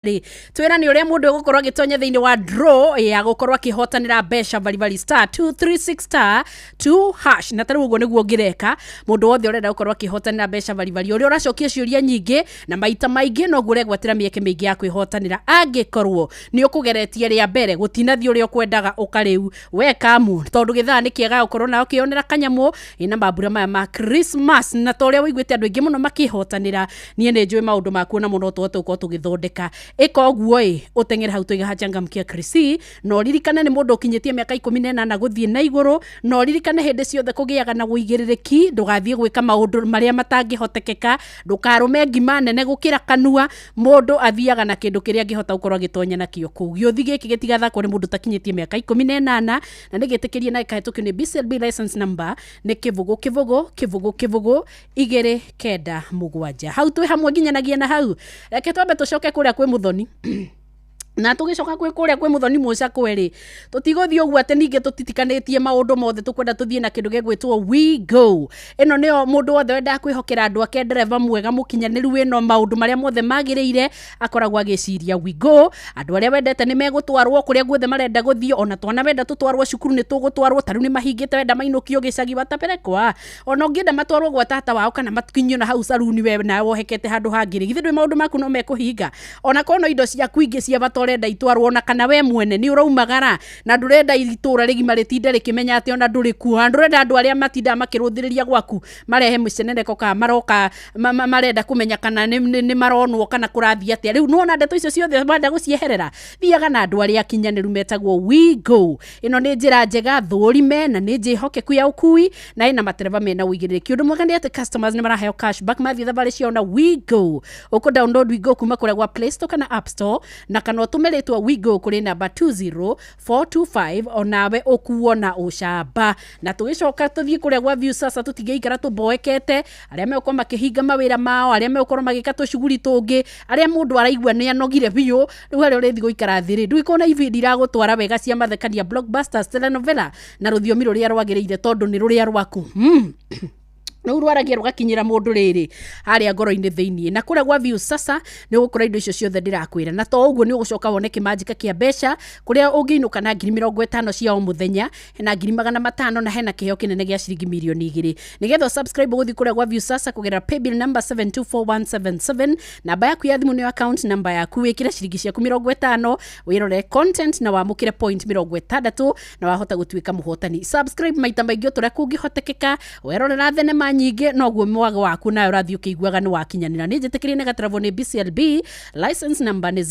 Rĩ twĩra nĩ ũrĩa mũndũ egũkorwo agĩtonya thĩinĩ wa draw ya gũkorwo akĩhotanĩra mbeca baribari star 236 star 2 hash. Na tarĩu ũguo nĩguo ũngĩreka mũndũ wothe ũrenda gũkorwo akĩhotanĩra mbeca baribari. Ũrĩa ũracokia ciũria nyingĩ na maita maingĩ, noguo ũregwatĩra mĩeke mĩingĩ ya kwĩhotanĩra. Angĩkorwo nĩ ũkũgeretie rĩa mbere gũtinathiĩ ũrĩa ũkwendaga, ũkarĩu we kamu, tondũ gĩthaa nĩ kĩega gũkorwo nawe ũkĩyonera kanyamũ ĩna mambura maya ma Christmas. Na ta ũrĩa ũiguĩte andũ aingĩ mũno makĩhotanĩra, niĩ nĩ njũĩ maũndũ makuo na mũno tũhote gũkorwo tũgĩthondeka. Ĩka ũguo ĩ ũteng'ere hau tũiga hachangamkia Chrissy, na ũririkane nĩ mũndũ ũkinyĩtie mĩaka 18 gũthiĩ na igũrũ, na ũririkane hĩndĩ ciothe kũgĩaga na ũigĩrĩrĩki. Ndũgathiĩ gwĩka maũndũ marĩa matangĩhotekeka, ndũkarũme ngima nene gũkĩra kanua. Mũndũ athiaga na kĩndũ kĩrĩa angĩhota gũkorwo agĩtonya nakĩo kũu. Gĩũthi gĩkĩ gĩtigathakwo nĩ mũndũ ũtakinyĩtie mĩaka 18, na nĩ gĩtĩkĩrie na gĩkahĩtũkio nĩ BCLB. License number nĩ 0 0 0 0 0 2 9 7. Hau twĩ hamwe nginyanagia na hau. Reke twambe tũcoke kũrĩa kwĩ Mũthoni, na tũgĩcoka kwĩ kũrĩa kwĩ Mũthoni Mũcakwe rĩ, tũtigũthiĩ ũguo atĩ ningĩ tũtitikanĩtie maũndũ mothe. Tũkwenda tũthiĩ na kĩndũ gĩgwĩtwo We Go. Ĩno nĩyo mũndũ wothe wendaga kwĩhokera andũ ake ndereba mwega mũkinyanĩru wĩna maũndũ marĩa mothe magĩrĩire akoragwo agĩciria We Go. Andũ arĩa wendete nĩ megũtwarwo kũrĩa guothe marenda gũthiĩ. Ona twana wenda tũtwarwo cukuru nĩ tũgũtwarwo. Ta rĩu nĩ mahingĩte, wenda mainũkio gĩcagi watapelekwa. Ona ũngĩenda matwarwo gwa tata wao kana makinyio na hau saruni, we nawe wohekete handũ hangĩ rĩ, githĩ ndũĩ maũndũ maku no mekũhinga? Ona korwo no indo ciaku ingĩ cia bata ũrenda itwarwo, ona kana we mwene nĩ ũraumagara na ndũrenda itũra rĩgima rĩtinde rĩkĩmenya atĩ ona ndũrĩ kuo, na ndũrenda andũ arĩa matindaga makĩrũthĩrĩria gwaku marehe mũceneneko kana maroka marenda kũmenya kana nĩ maronwo kana kũrathiĩ atĩa. Rĩu nĩwona ndeto icio ciothe wenda gũcieherera, thiaga na andũ arĩa akinyanĩru metagwo We Go. Ĩno nĩ njĩra njega thũrime na nĩ njĩhokeku ya ũkui, na ĩna matereba mena ũigĩrĩrĩki. Ũndũ mwega nĩ atĩ customers nĩ maraheo cashback mathiĩ thabarĩ ciao na We Go. Ũkũ download We Go kuma kũrĩa gwa Play Store kana App Store, na kana ũtũme rĩtwa We Go kũrĩ namba 20425, onawe ũkuo na ũcamba. Na tũgĩcoka tũthiĩ kũrĩa gwa Viusasa, tũtingĩikara tũboekete. Arĩa megũkorwo makĩhinga mawĩra mao, arĩa megũkorwo magĩka tũcuguri tũngĩ, arĩa mũndũ araigua nĩ anogire biũ, rĩu harĩa ũrĩthiĩ gũikara thĩ rĩ, ndũgĩkorwo na ibindi iragũtwara wega cia mathekania, blockbusters, telenovela na rũthiomi rũrĩa rwagĩrĩire, tondũ nĩ rũrĩa rwaku. Rĩu rwaragia rũgakinyĩra mũndũ rĩrĩ harĩa ngoro-inĩ thĩiniĩ. Na kũrĩa gwa Viusasa nĩ ũgũkora indo icio ciothe ndĩrakwĩra. Na to ũguo, nĩ ũgũcoka wone kĩmanjĩka kĩa mbeca kũrĩa ũngĩinũka na 50,000 cia o mũthenya, hena 500,000, na hena kĩheo kĩnene gĩa ciringi 2,000,000. Nĩgetha subscribe, ũgũthiĩ kũrĩa gwa Viusasa kũgerera paybill number 724177. Namba yaku ya thimũ nĩyo account number yaku. Wĩkĩre ciringi ciaku 50, wĩrore content na wamũkĩre point 60, na wahota gũtuĩka mũhotani. Subscribe maita maingĩ o ũrĩa kũngĩhotekeka. Werorera thenema nyingĩ, noguo mwago waku nawe ũrathiĩ ũkĩiguaga nĩ wakinyanĩra. Nĩ njĩtĩkĩrie nĩ gaterevwo nĩ BCLB. License number nĩ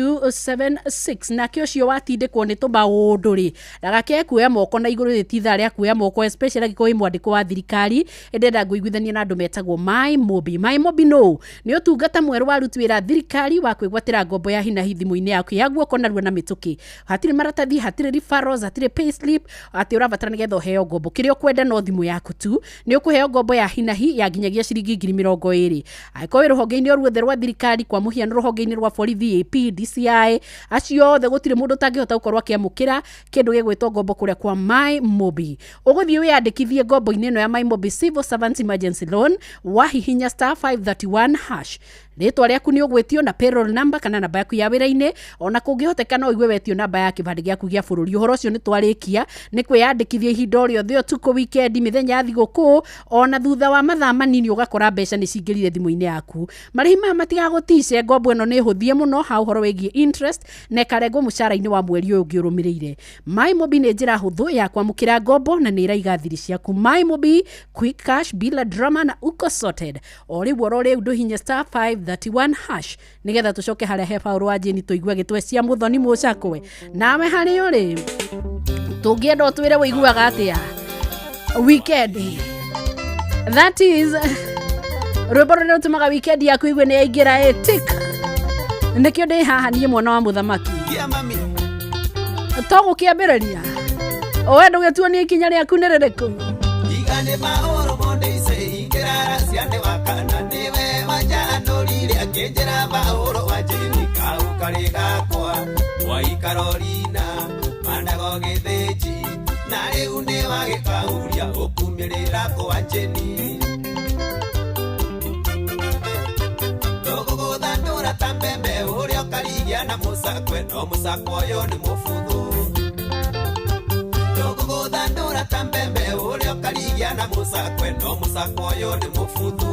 0000276. Nake ũcio watindĩkwo nĩ tũmaũndũ rĩ, ndagakĩae kuoya moko na igũrũ. Rĩ ti ithaa rĩa kuoya moko, especially angĩkorwo wĩ mwandĩko wa thirikari. Ĩndĩrenda ngũiguithanie na andũ metagwo My Mobi. My Mobi no nĩ ũtungata mwerũ wa aruti wĩra a thirikari wa kwĩgwatĩra ngombo ya hinahi thimũ-inĩ yaku ya guoko narua na mĩtũkĩ. Hatirĩ maratathi, hatirĩ referrals, hatirĩ payslip atĩ ũrabatara nĩgetha ũheo ngombo. Kĩrĩa ũkwenda no thimũ yaku tu. Nĩ ũkũheo ngombo ya hinahi ya nginyagia ciringi 20,000 angĩkorwo wĩ rũhonge-inĩ o ruothe rwa thirikari, kwa mũhiano rũhonge-inĩ rwa borithi, AP, DCI, acio othe gũtirĩ mũndũ ũtangĩhota gũkorwo akĩamũkĩra kĩndũ gĩgwĩtwo ngombo kũrĩa kwa My Mobi. Ũgũthiĩ wĩyandĩkithie ngombo-inĩ ĩno ya My Mobi Civil Servants Emergency Loan wahihinya star 531 hash. Rĩtwa rĩaku nĩ ũgwĩtio na payroll number kana namba yaku ya wĩra-inĩ. Ona kũngĩhoteka no ũigue wetio namba ya kĩbandĩ gĩaku gĩa bũrũri. Ũhoro ũcio nĩ twarĩkia nĩ kwĩyandĩkithia ihinda o rĩothe, ũtukũ, weekend, mĩthenya ya thigũkũ. Ona thutha wa mathaa manini ũgakora mbeca nĩ cingĩrire thimũ-inĩ yaku. Marĩhi maya matigagũtice. Ngombo ĩno nĩ hũthie mũno ha ũhoro wĩgiĩ interest, na ĩkarengwo mũcara-inĩ wa mweri ũyũ ũngĩ ũrũmĩrĩire. My Mobi nĩ njĩra hũthũ ya kwamũkĩra ngombo na nĩ ĩraiga thiri ciaku. My Mobi, quick cash bila drama, na uko sorted o rĩu oro rĩu. Ndũhinye star 531 hash nĩgetha tũcoke harĩa he Paũlũ wa Jane, tũigue gĩtwe cia Mũthoni Mũcakwe. Nawe harĩa ũrĩ, tũngĩenda ũtwĩre ũiguaga atĩa weekend. That is rwĩmbo rũrĩa rũtũmaga weekend yaku igue nĩ yaingĩra ĩ tik. Nĩkĩo ndĩ haha niĩ mwana wa mũthamaki to gũkĩambĩrĩria. We ndũgĩtuonie ikinya rĩaku nĩ rĩrĩkũ. Igane maũru monde ice ingĩrara ciane wa kana nĩwe wanjanũrire akĩnjĩra maũru wa njĩni kau karĩ gakwa waikarorina mandago gĩthĩnji na rĩu nĩ wagĩkauria ũkumĩrĩra kwa njĩni tũgũgũtha. no mũcakwe ũyũ nĩ mũbuthu. Ndũgũgũthandũra ta mbembe ũrĩa ũkarigia na mũcakwe no mũcakwe ũyũ nĩ mũbuthu.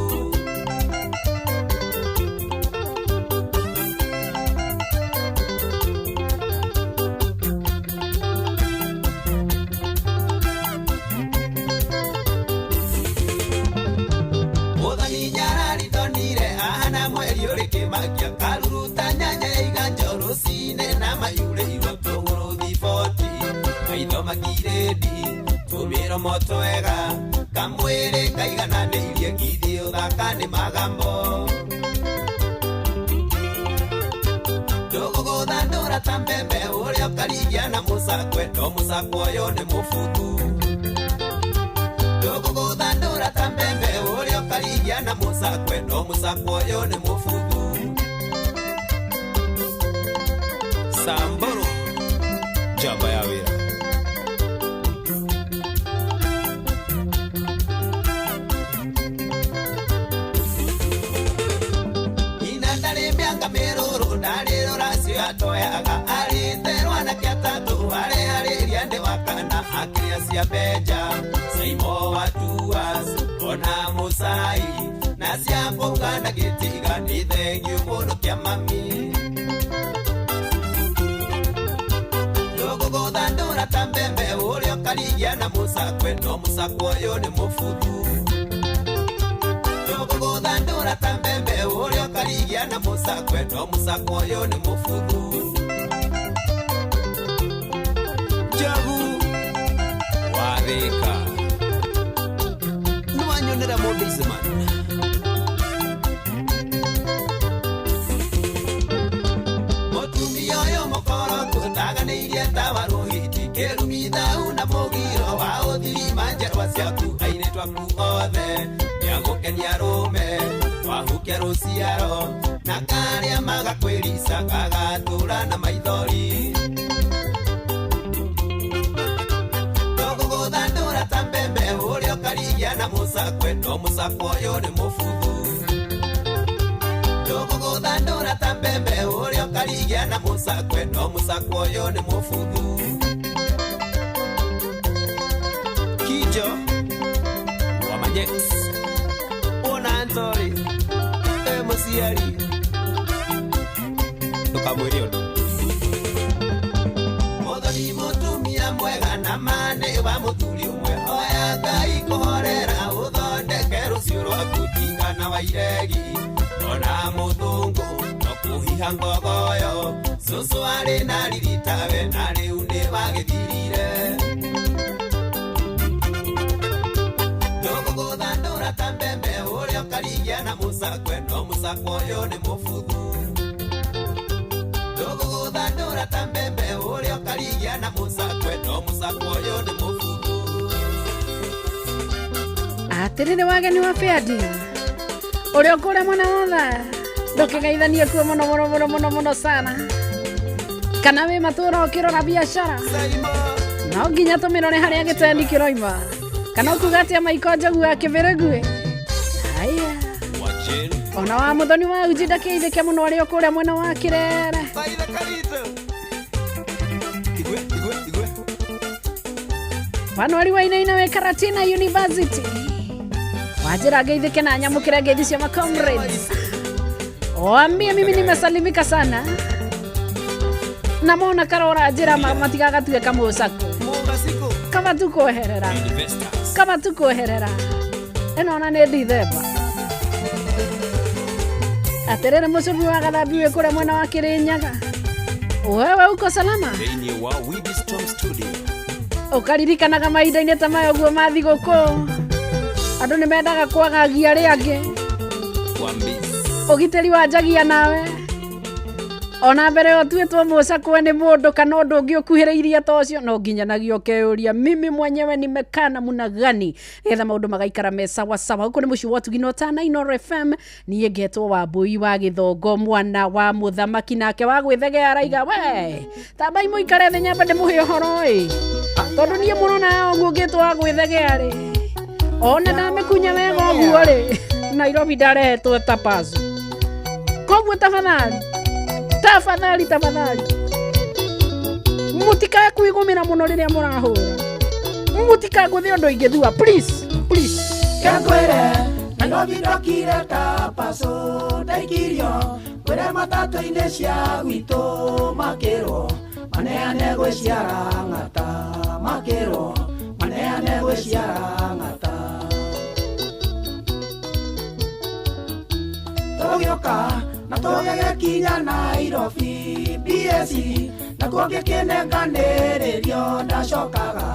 Mũthoni nyarari ndonire ahana mweri ũrĩ kĩmakia karuruta nyanya iganjo rũcinĩ na mayurĩirwo tũgũrũ thiboti maitho makirĩndi tũmĩromo twega kamwĩrĩ kaigananĩirie githĩ ũthaka nĩ magambo. Ndũgũgũthandũra ta mbembe ũrĩa ũkarigia na mũcakwe no mũcakwe ũyũ nĩ mũbuthu. Ndũgũgũthandũra ta mbembe ũrĩa ũkarigia na mũcakwe no mũcakwe ũyũ nĩ mũbuthu. Samburu njamba ya wĩra. Nyina ndarĩ mĩanga mĩrũrũ ndarĩ rũracio atoyaga arĩte rwanake atatũ areharĩria nĩ wa kana akĩrĩa cia Benja Saimo wa Tuas ona Mũcai na cia kũuga na gĩtiga nĩ thengiũ mũno kĩa mami. Ndũgũgũthandũra ta mbembe ũrĩa ũkarigia na mũcakwe no mũcakwe ũyũ nĩ mũbuthu. Ndũgũgũthandũra ta mbembe ũrĩa ũkarigia na mũcakwe no mũcakwe ũyũ nĩ mũbuthu. Njogu wa Thĩka nĩwanyonera mũndũ Iceman. Mũtumia ũyũ mũkoroku ndaganĩirie ta wa rũhiti kĩrumi thau na mũgiro wa ũthirima njerwa ciaku airĩtu aku othe nĩagũkenia rũme wahukia rũciaro na karĩa magakwĩrica gagatũra na maithori. Ndũgũgũthandũra ta mbembe ũrĩa ũkarigia na mũcakwe no mũcakwe ũyũ nĩ mũbuthu. Ndũgũgũthandũra ta mbembe ũrĩa ũkarigia na mũcakwe no mũcakwe ũyũ nĩ mũbuthu. Kijo wa Manyex ona Antori e mũciari ndũkamwĩre ũndũ. Mũthoni mũtumia mwega na mane wa mũthuri ũmwe hoya Ngai kũhorera ũthondeke rũciũ rwaku tigana wa iregi ona mũthũngũ no kũhiha ngogoyo cũcũ arĩ na riritawe na rĩu nĩ wagĩthirire. Ndũgũgũthandũra ta mbembe ũrĩa ũkarigia na mũcakwe no mũcakwe ũyũ nĩ mũbuthu. Ndũgũgũthandũra ta mbembe ũrĩa ũkarigia na mũcakwe no mũcakwe ũyũ nĩ mũbuthu. Atĩrĩrĩ wageni wa Fairdeal ũrĩa ũkũrĩa mwena wothe ndũkĩgeithanie kuo mũno mũno mũno mũno mũno sana kana wĩ matũra ũkĩrora biacara no nginya tũmĩrore harĩa gĩtendi kĩroima kana ũkuga atĩa Maiko Njogu wa Kĩbĩrĩguĩ. Haya Wacheni ona wa mũthoni wa uji ndakĩithĩke mũno arĩ o kũrĩa mwena wa Kĩrere. Baitha Karito. Igwe igwe igwe. Wanwari Wainaina wĩ Karatina University wanjĩra ngeithĩke na nyamũkĩre ngeithi cia macomrades wambie mimi nimesalimika sana namona karora njĩra matigagatue kamũcakũ Mũgacikũ. kaba tu kweherera Investors kaba tu kweherera ĩno ona nĩ Dithemba. Atĩrĩrĩ mũcũbi wa gathambi wĩ kũrĩa mwena wa Kĩrĩnyaga wewe uko salama thĩinĩ wa Wisdom Studio. Ũkaririkanaga mahinda-inĩ ta maya ũguo ma thigũkũ andũ nĩ mendaga kwagagia arĩa angĩ wa Mbis ũgitĩri wanjagia nawe ona mbere yo tuĩtwo mũcakwe nĩ mũndũ kana ũndũ ũngĩ ũkuhĩrĩirie ta ũcio no nginyanagia ũkeyũria mimi mwenyewe nimekaa namna gani nĩgetha maũndũ magaikara me sawa sawa. Gũkũ nĩ mũciĩ wa ũtugi na ũtana Inooro FM niĩ ngetwo Wambũi wa Gĩthongo mwana wa mũthamaki nake wa gwĩthegea araiga we tambai mũikare thĩ nyambe ndĩmũhe ũhoro ĩ tondũ niĩ mũno na ũguo ngĩtwo wa gwĩthegea rĩ ona ndamĩkunya wega ũguo rĩ Nairobi ndarehetwo ta pacu koguo tafadhali tafadhali tafadhali Mũtikae kwĩgũmĩra mũno rĩrĩa mũrahũra. Mũtikangũthe ũndũ ingĩthua, please, please. Kengwĩre Nairobi ndokire ta paso ndaikirio ngwĩre matatũ-inĩ cia gwitũ makĩrwo maneane gwĩ ciara ng'ata makĩrwo maneane gwĩ ciara ng'ata tũgĩũka na tũgĩgĩkinya Nairobi BSc nakuo ngĩkĩnenganĩrĩrio ndacokaga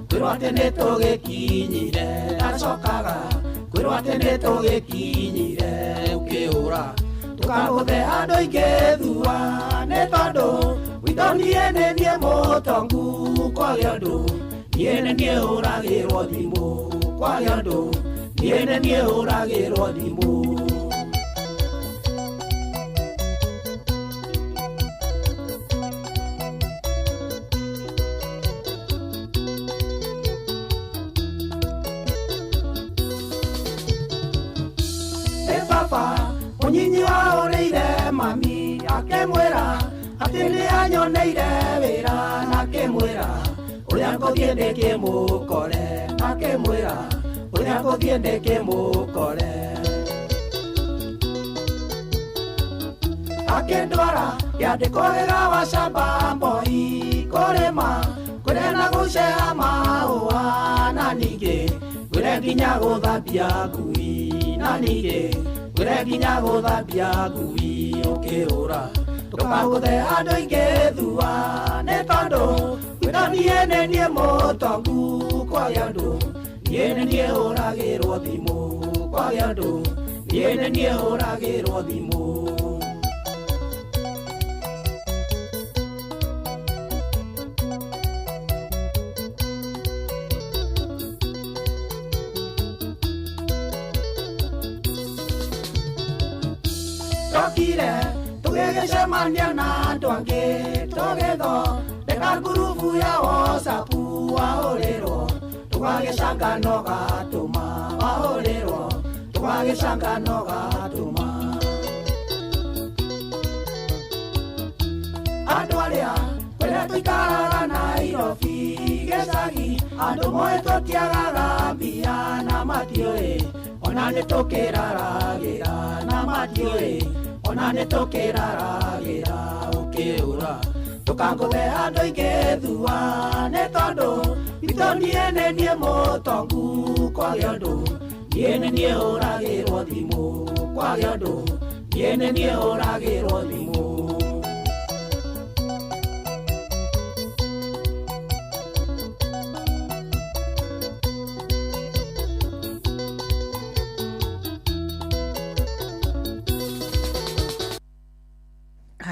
kwĩrwo atĩ nĩ tũgĩkinyire ndacokaga kwĩrwo atĩ nĩ tũgĩkinyire ũkĩũra tũkagũthe andũ aingĩ thua nĩ tondũ gwitũ niĩ nĩ niĩ mũtongu kwage ũndũ niĩ nĩ niĩ hũragĩrwo thimũ kwage ũndũ niĩ nĩ niĩ hũragĩrwo thimũ. Baba mũnyinyi wahũrĩire mami akĩmwĩra atĩ nĩ anyoneire wĩra na akĩmwĩra ũrĩa ngũthiĩ ndĩkĩmũkore akĩmwĩra ũrĩa ngũthiĩ ndĩkĩmũkore akĩndwara kĩandĩko wĩra wa shamba mboi kũrĩma kwĩre na gũceha mahũa na ningĩ ngwĩre nginya gũthambia ngui na ningĩ ngwĩre nginya gũthambia ngui ũkĩũra ndũkagũthe andũ aingĩ thua nĩ tondũ gwitũ niĩ nĩ niĩ mũtongu kwage ũndũ niĩ nĩ niĩ hũragĩrwo thimũ kwage ũndũ niĩ nĩ niĩ hũragĩrwo thimũ. Tokire tũgĩgĩcemania na andũ angĩ tũgĩthondeka ngurubu ya WhatsApp wahũrĩrwo tũgagĩcangano gatũma wahũrĩrwo tũgagĩcangano gatũma andũ arĩa kũrĩa tũikaraga Nairobi gĩcagi andũ moĩ tũtiagaga mbia na matiũĩ ona nĩ tũkĩraragĩra na matiũĩ ona nĩ tũkĩraragĩra ũkĩũra ndũkangũthe andũ aingĩ thua nĩ tondũ gwitũ niĩ nĩ niĩ mũtongu kwage ũndũ niĩ nĩ niĩ hũragĩrwo thimũ kwage ũndũ niĩ nĩ niĩ hũragĩrwo thimũ.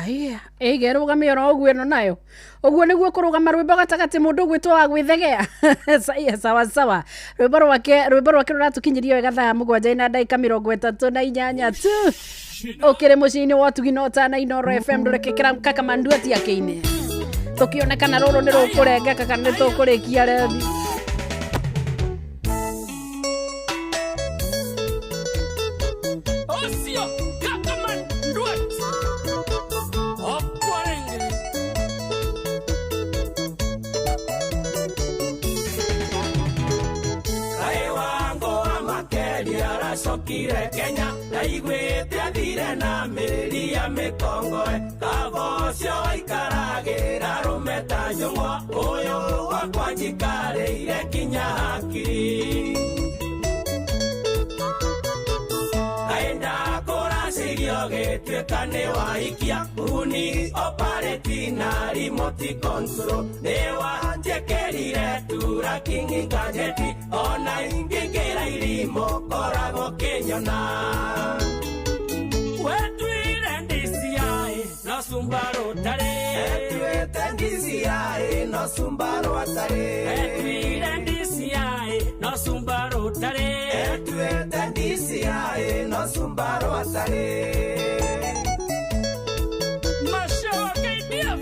Aya, ĩge rũgame oro ũguo ĩno nayo ũguo nĩguo kũrũgama rwĩmbo gatagatĩ mũndũ ũgwĩtwo wa gwĩthegea. Saia, sawa sawa. Rwĩmbo rwake rũratũkinyĩria wega thaa 7 na ndagĩka 38 tu ũkĩrĩ mũciĩ-inĩ wa ũtugi no tana Inooro FM ndũreke kakamandu atiakĩine tũkĩonekana rũrũ nĩ rũkũrengeka kana nĩ tũkũrĩkia rethi. Osio Kakamanduat Okwarenge Kaĩ wango wa makeri aracokire Kenya ndaiguĩte athire na mĩri ya mĩkongoe kaba ũcio waikaragĩra rũme ta njũng'wa ũyũ wakwa njikarĩire kinya hakiri kaenda kũracĩrio gĩtuĩka nĩ wahikia uni opareti na remote control nĩ wanjĩkĩrire tura kingi gazeti ona ingĩkĩra irimũ koragwo kĩnyona wetwire DCI no Subaru tarĩ Etuĩte DCI no Subaru atarĩ wetwire DCI no Subaru tarĩ Etuĩte DCI no Subaru atarĩ Mashawa KDF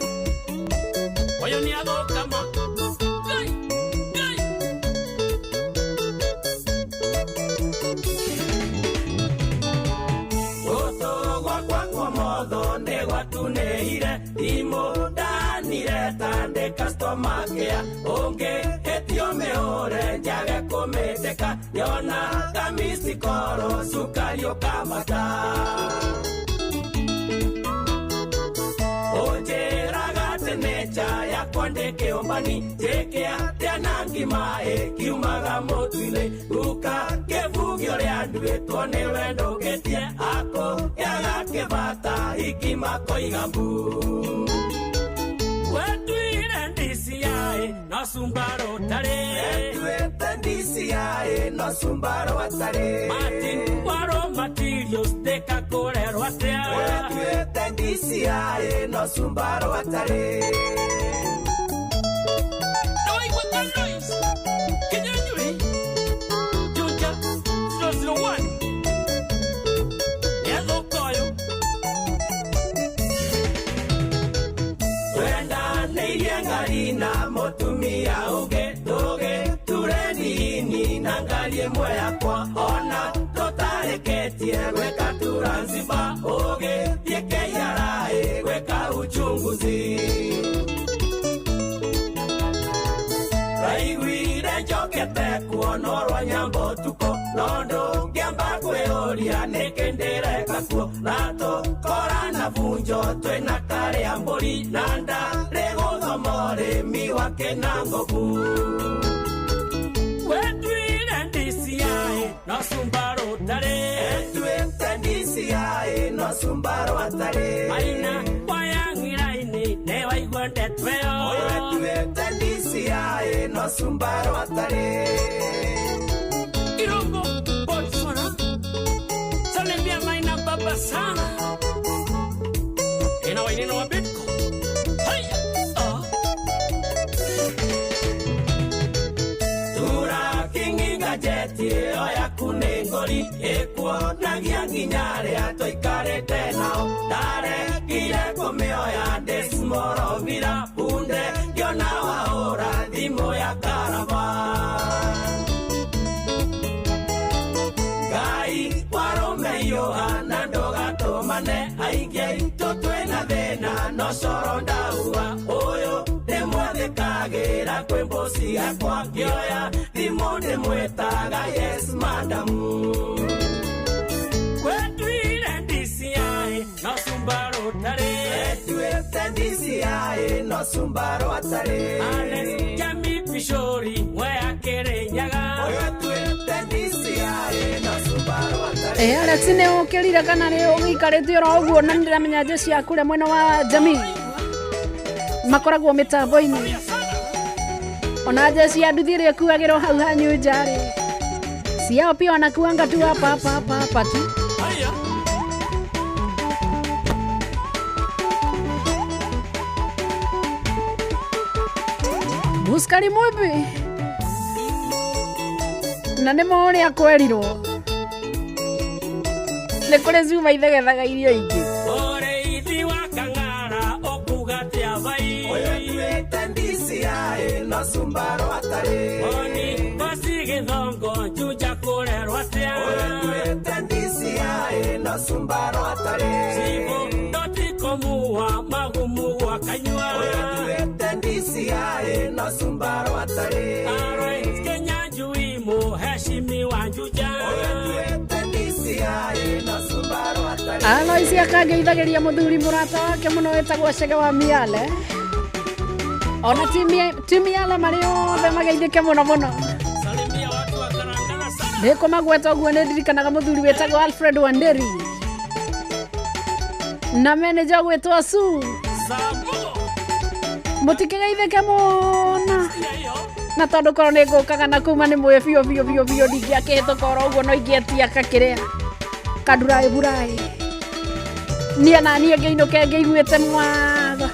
Oyo ni athũkama Ngai, Ngai. Gũtũ gwakwa kwa motho nĩ gwatunĩire thimũ ndanire tandĩka. customer care ũngĩ ĩtio mĩhũre njage kũmĩtĩka nyona kamisikoro cukari ũkamata ũnjĩraga atĩ nĩnja yakwa ndĩkĩũmbani njĩke atĩa na ngima ĩkiumaga mũtu-inĩ guka kĩbugio rĩa nduĩtwo nĩ wendo ngĩtie akũyaga kĩbata hiki makoiga mbu Wetuire DCI no Subaru tarĩ Etuĩte DCI no Subaru atarĩ Martin Waro materials ndĩkakũrerwo atĩa Etuĩte DCI no Subaru atarĩ Nawaigua ka noise Kinyanjui Juja 001 Nĩathũka ũyũ Twendanĩirie ngari na mũtumia ũngĩ tũgĩture nini na ngari ĩmwe yakwa ona tũtarĩkĩtie gwĩka turanziba ũgĩthiĩ KRA gwĩka uchunguzi raiguire njokete kuonwo rwa nyambo ũtukũ no ndũngĩamba kwĩyũria nĩkĩ ndĩreka kuo na tũkorana bunjo twĩna karĩa mbũri na ndarĩ gũthoma ũrĩmi wa kĩnangobu Wetuire DCI no Subaru tarĩ Etuĩte DCI no Subaru atarĩ Maina wayang'irainĩ nĩwaigua ndeto ĩyo Ũyũ etuĩte DCI no Subaru atarĩ Irungu Botswana Salimia Maina baba sana Ina wainino wa Bitco Haya ah. Turakingiga jeti ĩyo yaku nĩ ngori ĩkuonagia nginya arĩa tũikarĩte nao ndaregire kũmĩoya ndĩ smorovira punde ngĩona wahũra thimũ ya karaba Ngai warũme iũha na ndũgatũmane aingĩ aitũ twĩna thĩna no coro ndauga ũyũ ndĩmwathĩkagĩra kwĩ mbũci yakwa ngĩoya thimũ ndĩmwĩtaga yes madamu Wetuire DCI no Subaru tarĩ Etuĩte DCI no Subaru atarĩ Alex Jami Pishori mwea Kĩrĩnyaga Ũyũ etuĩte DCI no Subaru atarĩ Ĩ Alex nĩ ũkĩrire kana nĩ ũgĩikarĩte oro ũguo na nĩndĩramenya jeshi ya kũrĩa mwena wa jamii makoragwo mĩtambo-inĩ ona jeshi ya nduthi ĩrĩa ĩkuagĩrwo hau hanyu nja-rĩ ciao pia wanakuanga tu hapa hapa hapa hapa tu Haya Buskari mwipi na nĩ ma ũrĩa kwerirwo nĩ kũrĩ cuma ithegethaga irio ingĩ Ũrĩithi wa Kang'ara ũkuga atĩa vai Ũyũ etuĩte DCI no Subaru atarĩ Oni kosi gĩthongo Juja kũrerwo atĩa Ũyũ etuĩte DCI no Subaru atarĩ Cibũ ndotikomuwa magumu gwa kanyua Ũyũ etuĩte DCI no Subaru atarĩ Alois Kinyanjui mũheshimiwa Juja Ũyũ etuĩte DCI no Subaru atarĩ Alois akangeithagĩria mũthuri mũrata wake mũno wĩtagwo Chege wa Miale ona ti Miale marĩ othe mageithĩke mũno mũno Salimia watu wa Karangana sana ndĩkũmagweta ũguo nĩ ndirikanaga mũthuri wĩtagwo Alfred Wanderi na manager ũgwĩtwo Su Samugo mũtikĩgeithĩke mũno Tia hiyo na tondũ korwo nĩ ngũkaga na kuma nĩ mũĩ biũ biũ biũ biũ ndingĩakĩhĩtũka oro ũguo no ingĩetia kakĩrĩa kanduraĩ buraĩ niĩ na niĩ ngĩinũke ngĩiguĩte mwatho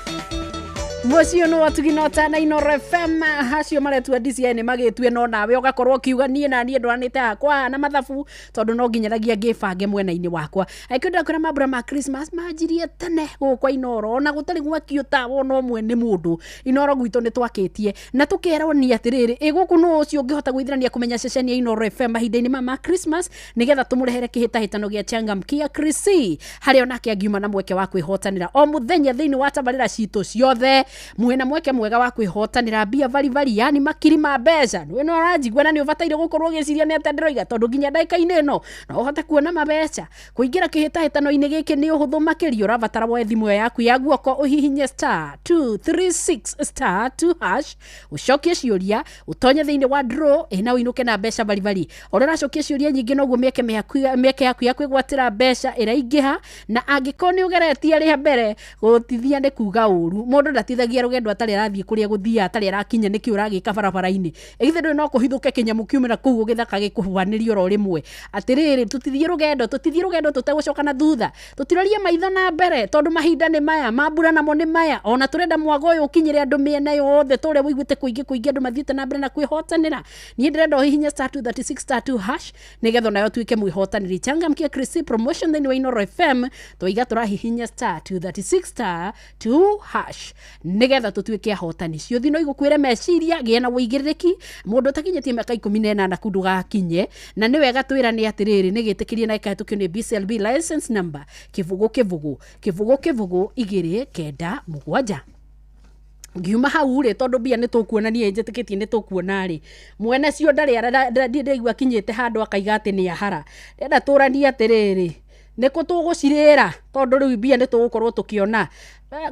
mũciĩ ũyũ nĩ watugi no tana Inooro FM acio maretua DCI nĩ magĩtue no nawe ũgakorwo ũkiuga niĩ na niĩ ndwaranĩte hakwa na mathabu tondũ no nginyanagia ngĩbange mwena-inĩ wakwa angĩkorwo ndĩrakwĩra mambura ma Christmas manjirie tene gũkũ kwa Inooro ona gũtarĩ gwakio tawa ona ũmwe nĩ mũndũ Inooro gwitũ nĩ twakĩtie na tũkerwo nĩ atĩrĩrĩ ĩ gũkũ nũ ũcio ũngĩhota gwĩthirania kũmenya ceceni ya Inooro FM mahinda-inĩ maya ma Christmas nĩgetha tũmũrehere kĩhĩtahĩtano gĩa Changamkia Chrissy harĩa onake angiuma na mweke wa kwĩhotanĩra o mũthenya thĩinĩ wa tabarĩra citũ ciothe Mwĩna mweke mwega wa kwĩhotanĩra mbia baribari, yani makiri ma mbeca. Nĩ no ũranjigua na nĩ ũbataire gũkorwo ũgĩciria nĩ atĩa ndĩroiga, tondũ nginya ndagĩka-inĩ ĩno no ũhote kuona mabeca. Kũingĩra kĩhĩtahĩtano-inĩ gĩkĩ nĩ ũhũthũ makĩria, ũrabatara woe thimũ ĩyo yaku ya guoko ũhihinye star 236 star 2 hash, ũcokie ciũria, ũtonye thĩinĩ wa draw ĩna ũinũke na mbeca baribari. O ũrĩa ũracokia ciũria nyingĩ noguo mĩeke yaku ya kwĩgwatĩra mbeca ĩraingĩha, na angĩkorwo nĩ ũgeretie rĩa mbere gũtithia nĩ kuga ũru. Mũndũ ndatithagia rũgendo atarĩ arathiĩ kũrĩa gũthiaga, atarĩ arakinya nĩkĩ ũragĩka barabara-inĩ. Ĩgithĩ ndũĩ no kũhithũke kĩnyamũ kiumĩra kũu gĩthaka gĩkũhuanĩrie oro rĩmwe. Atĩrĩrĩ, tũtithiĩ rũgendo tũtegũcoka na thutha, tũtirorie maitho na mbere, tondũ mahinda nĩ maya, mambura namo nĩ maya, ona tũrenda mwago ũyũ ũkinyĩre andũ mĩena yothe, tũrĩa wũiguĩte kũingĩ kũingĩ andũ mathiĩte na mbere na kwĩhotanĩra. Niĩ ndĩrenda ũhihinye star 236 star 2 hash nĩgetha onayo ũtuĩke mwĩhotanĩri. Changamkia Chrissy promotion thĩinĩ wa Inooro FM, twaiga tũrahihinya star 236 star 2 hash nĩgetha tũtuĩke ahotani. Ciũthi no igũkwĩre meciria, gĩa na wũigĩrĩrĩki. Mũndũ ũtakinyĩtie mĩaka 18 ku ndũgakinye, na nĩ wega twĩrane atĩrĩrĩ, nĩ gĩtĩkĩrie na ĩkahĩtũkio nĩ BCLB license number kĩbũgũ kĩbũgũ kĩbũgũ kĩbũgũ igĩrĩ kenda mũgwanja. Ngiuma hau rĩ, tondũ mbia nĩ tũkuona, niĩ njĩtĩkĩtie nĩ tũkuona rĩ, mwene cio ndarĩ ndĩraigua akinyĩte handũ akaiga atĩ nĩ ahara. Ndĩrenda tũranie atĩrĩrĩ, nĩkũ tũgũcirĩra, tondũ rĩu mbia nĩ tũgũkorwo tũkĩona.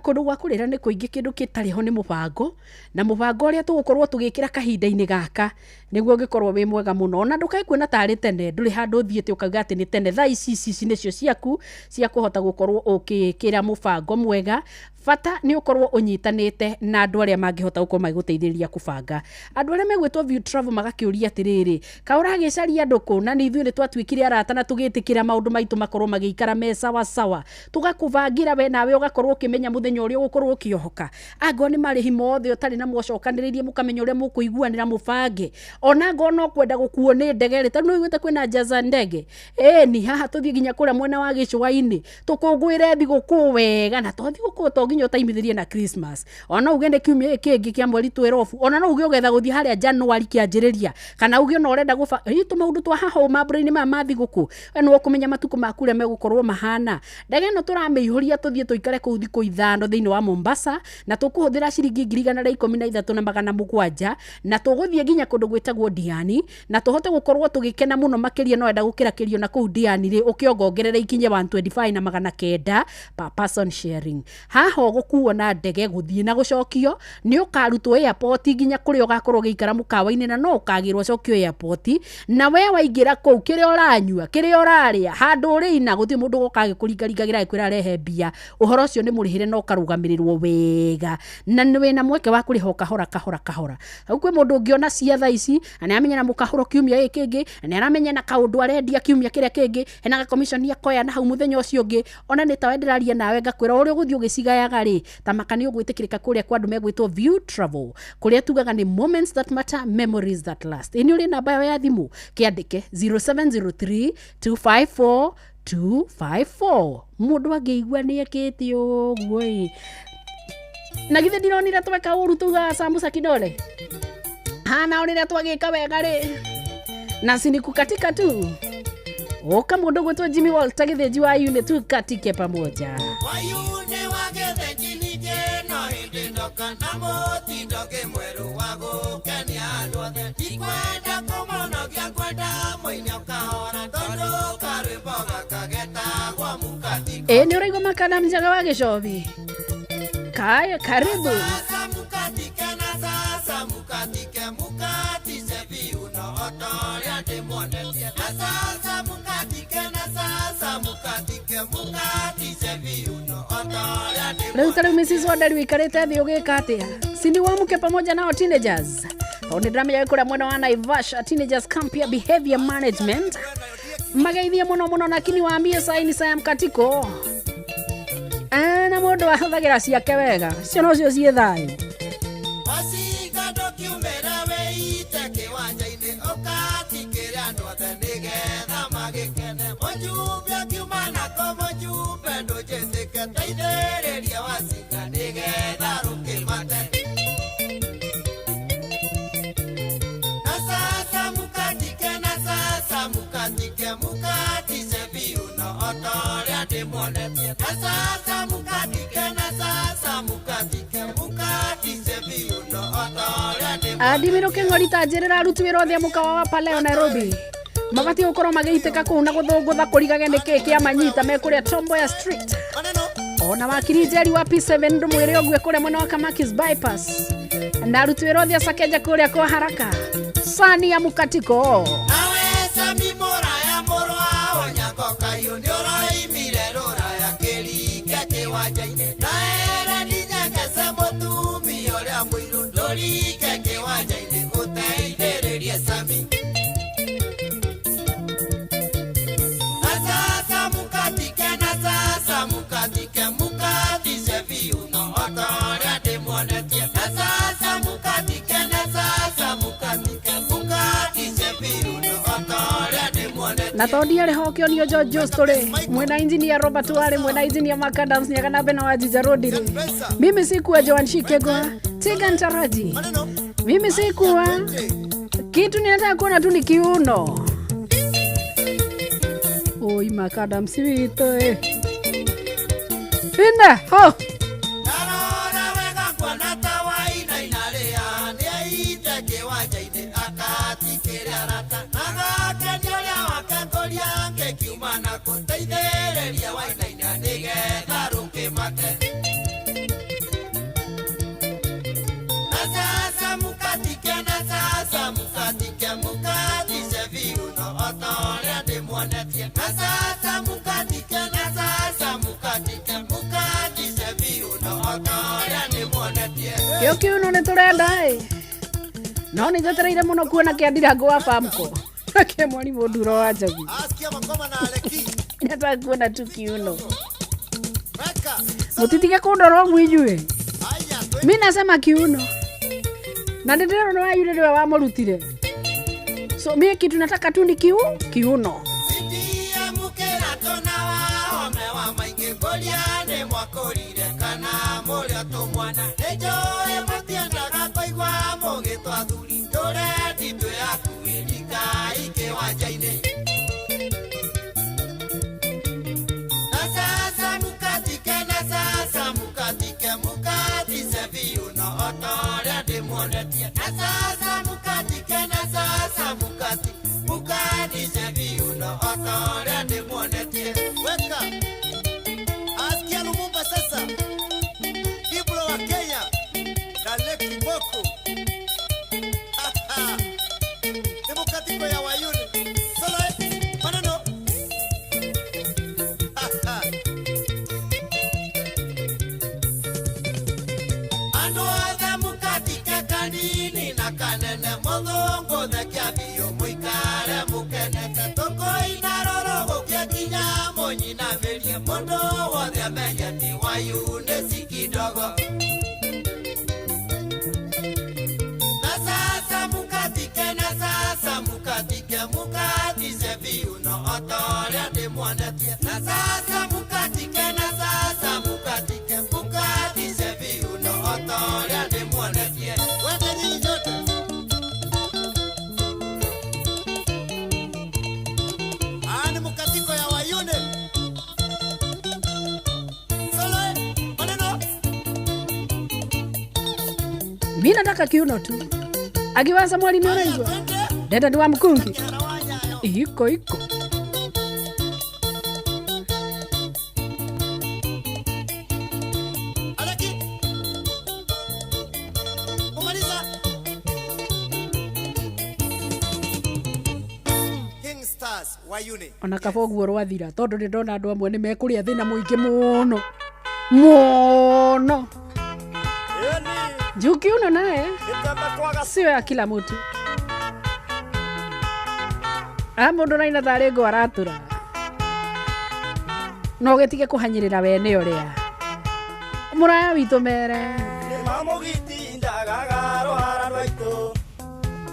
Kũndũ gwa kũrĩra nĩ kũingĩ, kĩndũ gĩtarĩ ho nĩ mũbango, na mũbango ũrĩa tũgũkorwo tũgĩkĩra kahinda-inĩ gaka nĩguo ũngĩkorwo wĩ mwega mũno. Ona ndũkae kuona tarĩ tene, ndũrĩ handũ ũthiĩte ũkauga atĩ nĩ tene. Thaa ici ici nĩcio ciaku cia kũhota gũkorwo ũkĩĩkĩra mũbango mwega. Bata nĩ ũkorwo ũnyitanĩte na andũ arĩa mangĩhota gũkorwo magĩgũteithĩrĩria kũbanga. Andũ arĩa megwĩtwo View Travel magakĩũria atĩrĩrĩ, ka ũragĩcaria andũ kũ? Na nĩ ithuĩ nĩ twatuĩkire arata na tũgĩtĩkĩra maũndũ maitũ makorwo magĩikara me sawa sawa, tũgakũbangĩra we nawe ũgakorwo ũkĩmenya mũthenya ũrĩa ũgũkorwo ũkĩohoka. Angorwo nĩ marĩhi mothe ũtarĩ namo ũcokanĩrĩirie, mũkamenya ũrĩa mũkũiguanĩra mũbange. Ona angorwo no kwenda gũkuo nĩ ndege rĩ, tondũ nĩ ũiguĩte kwĩna jaza ndege ĩni haha, tũthiĩ nginya kũrĩa mwena wa gĩcũa-inĩ tũkũngũĩre thigũkũ wega. Na to thigũkũ, to nginya ũtaimithĩrie na Christmas, ona uge nĩ kiumia gĩkĩ kĩngĩ kĩa mweri 12, ona no uge ũgetha gũthiĩ harĩa January kĩanjĩrĩria, kana uge ona ũrenda gũba ĩ tũmaũndũ twa haha mambura-inĩ maya ma thigũkũ, we nĩwe ũkũmenya matukũ maku ũrĩa megũkorwo mahana. Ndege ĩno tũramĩihũria tũthiĩ tũikare kũu thikũ 5 thĩinĩ wa Mombasa, na tũkũhũthĩra ciringi 113,700, na tũgũthiĩ nginya kũndũ gwĩtagwo Diani, na tũhote gũkorwo tũgĩkena mũno makĩria. No enda gũkĩra kĩrio na kũu Diani rĩ, ũkĩongongerera ikinye 125 na 900 per person sharing. Haha ũgũkuo na ndege gũthiĩ na gũcokio, nĩ ũkarutwo airport nginya kũrĩa ũgakorwo ũgĩikara mũkawa-inĩ, na no ũkagĩrwo cokio airport. Na we waingĩra kũu, kĩrĩa ũranyua, kĩrĩa ũrarĩa, handũ ũrĩina, gũtirĩ mũndũ ũgoka agĩkũringaringagĩra agĩkwĩra rehe mbia. Ũhoro ũcio nĩ mũrĩhĩre na ũkarũgamĩrĩrwo wega, na nĩ wĩna mweke wa kũrĩha o kahora kahora kahora. Hau kwĩ mũndũ ũngĩona cia thaa ici na nĩ aramenya na mũkahũro kiumia gĩkĩ kĩngĩ, na nĩ aramenya na kaũndũ arendia kiumia kĩrĩa kĩngĩ, hena gakomiconi akoya na hau mũthenya ũcio ũngĩ. Ona nĩ tawe ndĩraria nawe ngakwĩra ũrĩa ũgũthiĩ ũgĩcigayaga rĩ, ta maka nĩ ũgwĩtĩkĩrĩka kũrĩa kwa andũ megwĩtwo View Travel, kũrĩa tugaga nĩ moments that matter, memories that last. Ĩ nĩ ũrĩ namba yao ya thimũ, kĩandĩke 0703 254 254. Mũndũ angĩigua nĩ ekĩte ũguo ĩ, na githĩ ndironire tweka ũru tugaga sambusa kidole hana rĩrĩa twagĩka wega rĩ, na sinikukatika tu ũka mũndũ gwĩtwo Jimmy Walter Gĩthĩnji wa unit tukatike pamoja. Wayune wa Gĩthĩnji ningĩ no hĩndĩ ndoka na mũtindo kĩmwerũ wa gũkenia andũ othe. Ndikwenda kũmũnogia, ngwenda mũine o kahora tondũ karwĩmbo gaka getagwo mũkatiko. Ĩ nĩ ũraigua makana mjaga wa gĩcobi kaya karibu. Sasa mukatike na sasa mukatike mukatishe viuno ota ũrĩa ndĩmuonetie. Na sasa mukatike na sasa mukatike mukatishe viuno ota ũrĩa Rĩu ta rĩu Mrs. Wanderi wĩikarĩte thĩ ũgĩka atĩa? Sini wamuke pamoja nao teenagers, tondũ nĩ ndĩramenya wĩ kũrĩa mwena wa Naivasha teenagers camp ya behavior management, mageithie mũno mũno, lakini waambie saini saya mkatiko na mũndũ ahũthagĩra ciake wega, cio nocio ciĩ thayũ. Wacinga ndũkiumĩra wĩite kĩwanja-inĩ ũkatikĩre andũ othe nĩgetha magĩkene. Mũjumbe akiuma nako mũjumbe ndũnjĩtĩke teithĩrĩria wacinga nĩgetha rũkĩmate. Na sasa mukatike na sasa mukatike mukatishe viuno ota ũrĩa ndĩmuonetie. Na sasa mukatike na sasa mukatike mukatishe Adimiro kĩng'ori ta njĩrĩra aruti wĩra othe a mũkawa wa Paleo Nairobi mabatiĩ gũkorwo magĩitĩka kũu na gũthũngũtha kũrigage nĩkĩĩ kĩamanyita me kũrĩa Tomboya Street. Ona wakiri Njeri wa P7 ndũmwĩre ũguo kũrĩa mwena wa Kamakis Bypass na aruti wĩra othe a Sakeja kũrĩa kwa Haraka Sani ya Mukatiko. Na tondi arĩ ho kĩonio George Jones mwena engineer Robert Ware mwena engineer Mark Adams nyagana bena wa Jija Road rĩ. Mimi sikuwa Joan Shikegwa Tiga Ntaraji. Mimi sikuwa kitu ninataka kuona tu ni kiuno. Oi Mark Adams wito eh. Pinda ho. Kĩo kiuno nĩ tũrenda ĩ no nĩ njetereire mũno kuona kĩandirango wa Famco ke mwarimũ Nduro wa Njogu. Nataka kuona tu kiuno. Mũtitige kũndora ũguo inyuĩ. Mi nasema kiuno na nĩ ndĩrona wa yule nĩwe wamũrutire. So mi kitu nataka tu ni kiuno. Mi nataka kiuno tu. Akiwa Samuel ni unaijua. Dada ni wa mkungi. Iko iko. Ona kaba ũguo rwathira tondũ nĩ ndona andũ amwe nĩ mekũrĩa thĩna mũingĩ mũno mũno. Juu kiuno naye sio ya kila mtu. Mũndũ raina tarĩ ngo aratũra no gĩtige kũhanyĩrĩra wene ũrĩa mũraya witũ mere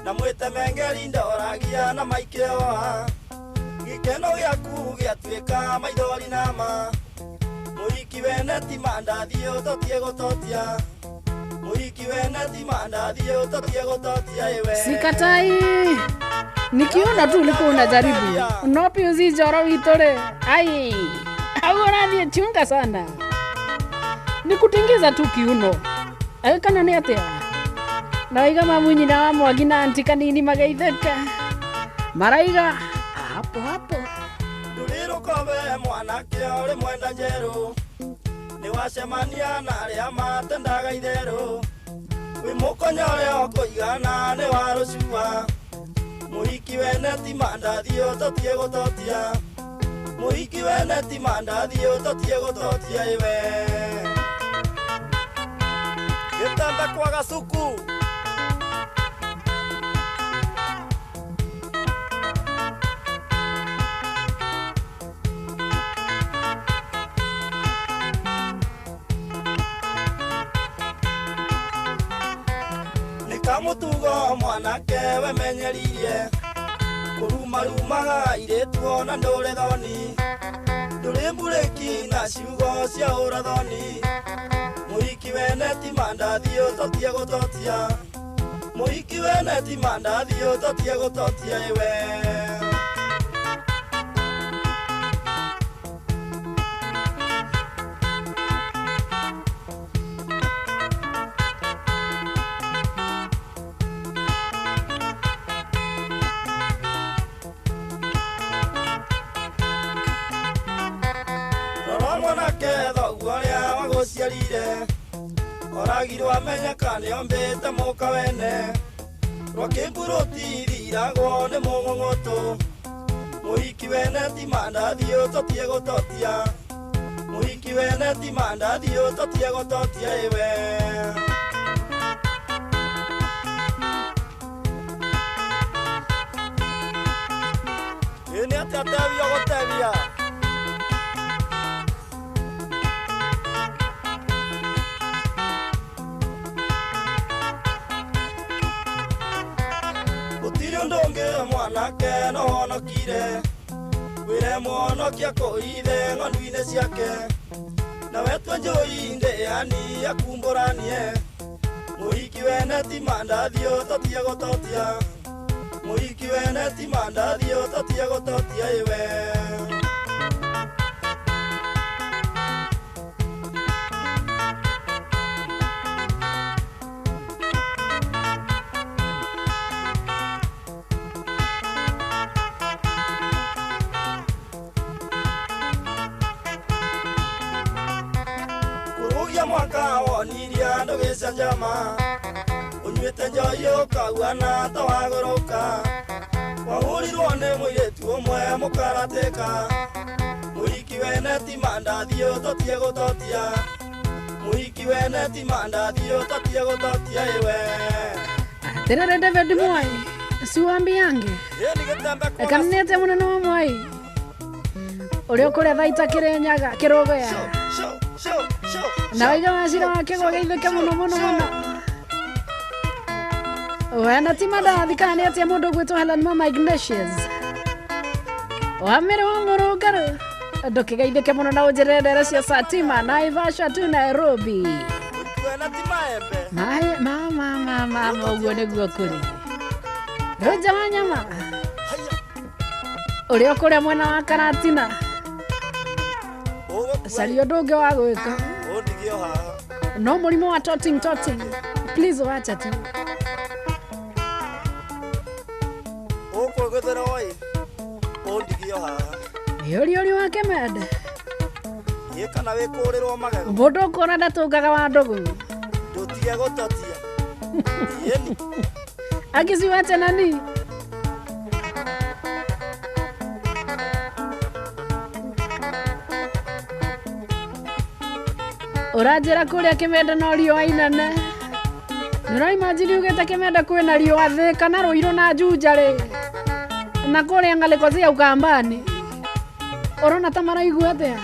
na mwĩtemengeri ndoragia na maikĩoa gĩkeno gĩaku gĩatuĩka maithori nama mũhiki wene ti mandathi ũtotie gũtotia mũhiki wene ti mandathi ũtotie gũtotia iwe. Sikatai, nikiona tu ulikuwa unajaribu nopi uzijoro witore ai au urathiĩ chunga sana nikutingiza tu kiuno kana nĩ atĩa Na waiga mamunyina wa Mwangi na anti kanini mageithĩke. Maraiga hapo hapo. Ndũrĩrũkobe mwanake ũrĩ mwenda njerũ. Nĩwacemania na arĩa matendaga itherũ. Wĩ mũkonyo ũrĩa ũkũigana nĩ wa rũcua. Mũhiki wene ti mandathi ũtotie gũtotia. Mũhiki wene ti mandathi ũtotie gũtotia iwe. Gĩtanda kwa gasuku. Nĩkamũtugo mwanake wemenyeririe. Kũrumarumaga airĩtu ona ndũrĩ thoni. Ndũrĩ mburĩki na ciugo cia ũrathoni. Mũhiki wene ti mandathi ũtotie gũtotia. Mũhiki wene ti mandathi ũtotie gũtotia iwe. Rora mwanake thoguo ũrĩa wagũciarire. Oragirwo amenyeka nĩombĩte mũka wene. Rwakĩmburuti ithiragwo nĩ mũng'ũng'ũtũ. Mũhiki wene ti mandathi ũtotie gũtotia. Mũhiki wene ti mandathi ũtotie gũtotia iwe. Ĩ nĩ atĩa tebia ũgũtebia? Gũtirĩ ũndũ ũngĩ mwanake no honokire. Wĩre mũhonokia kũithe ng'ondu-inĩ ciake. Nawe tue njũi ndĩani akumbũranie. Mũhiki wene ti mandathi ũtotie gũtotia. Mũhiki wene ti mandathi ũtotie gũtotia iwe. Kũrũgia mwaka wonirie andũ gĩcanjama. Ũnyuĩte njohi ũkauana ta wagũrũka. Wahũrirwo nĩ mũirĩtu ũmwe mũkaratĩka. Mũhiki wene ti mandathi ũtotie gũtotia. Mũhiki wene ti mandathi ũtotie gũtotia iwe. Terere David Moi, siwambiange. Ĩ nĩ gĩtembe kwa Kanete munene wa Moi. Ũrĩa ũkũrĩa thaita Kĩrĩnyaga, Kĩrũgũya. Na waiga wacira wake gwageithĩke mũno mũno mũno. Wena ti mandathi kana nĩ atĩa mũndũ ũgwĩtwo Helen Mama Ignatius. Wamĩrĩ wa mũrũngarũ. Ndũkĩgeithĩke mũno na ũnjĩrĩre ndere cia Satima, Naivasha tu Nairobi. Mũhiki wene ti maembe. Maĩ ma ma ma ma ma ũguo nĩguo kũrĩ. Rũnja wa nyama. Haiya. Ũrĩa ũkũrĩa mwena wa Karatina. Ũgũkua Caria ũndũ ũngĩ wa gwĩka. ũndigio haha. No mũrimũ wa toting toting. Please wacha tu. Ũkwĩgũthĩra ĩ. Ũndigio haha. Ũri ũri wa Kĩmende. Ĩ kana wĩkũrĩrwo magego. Mũndũ ũkuona ndatũngaga wa ndũgũ. Ndũtige gũtotia. Ĩni. Agĩciwache nani? Ũranjĩra kũrĩa Kĩmende no riũa inene. Nĩũraimajini ugĩte Kĩmende kwĩna riũa Thĩka na Rũirũ na Juja rĩ. Na kũrĩa Ng'alĩko cia Ukambani. Ũrona ta maraigua atĩa?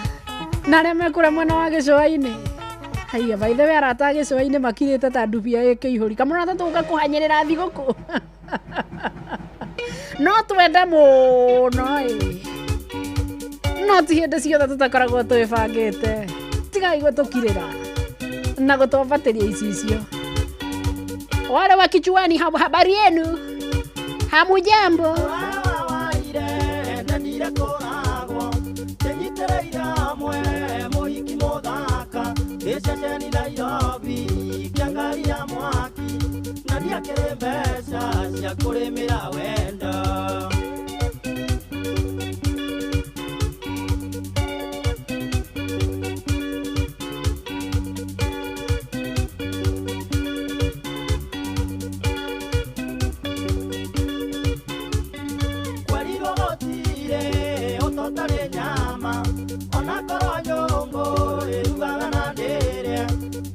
Na arĩa me kũrĩa mwena wa gĩcũa-inĩ. Haiya, by the way arata a gĩcũa-inĩ makirĩte ta ndubia ĩ kĩihũri. Kamũra ta tũgũka kũhanyĩrĩra thigũkũ. No twende mũno ĩ. No ti hĩndĩ ciothe tũtakoragwo twĩbangĩte. Tigai gũtũkirĩra na gũtwambatĩria icicio. Wale wa kichwani, habari yenu? Hamujambo? Gĩceceni Nairobi kĩangaria mwaki na Gũtiakĩrĩ mbeca cia kũrĩmĩra wendo. Kwerirwo gũtirĩ ũtotarĩ nyama, onakorwo nyũngũ ĩrugaga na ndĩrĩa.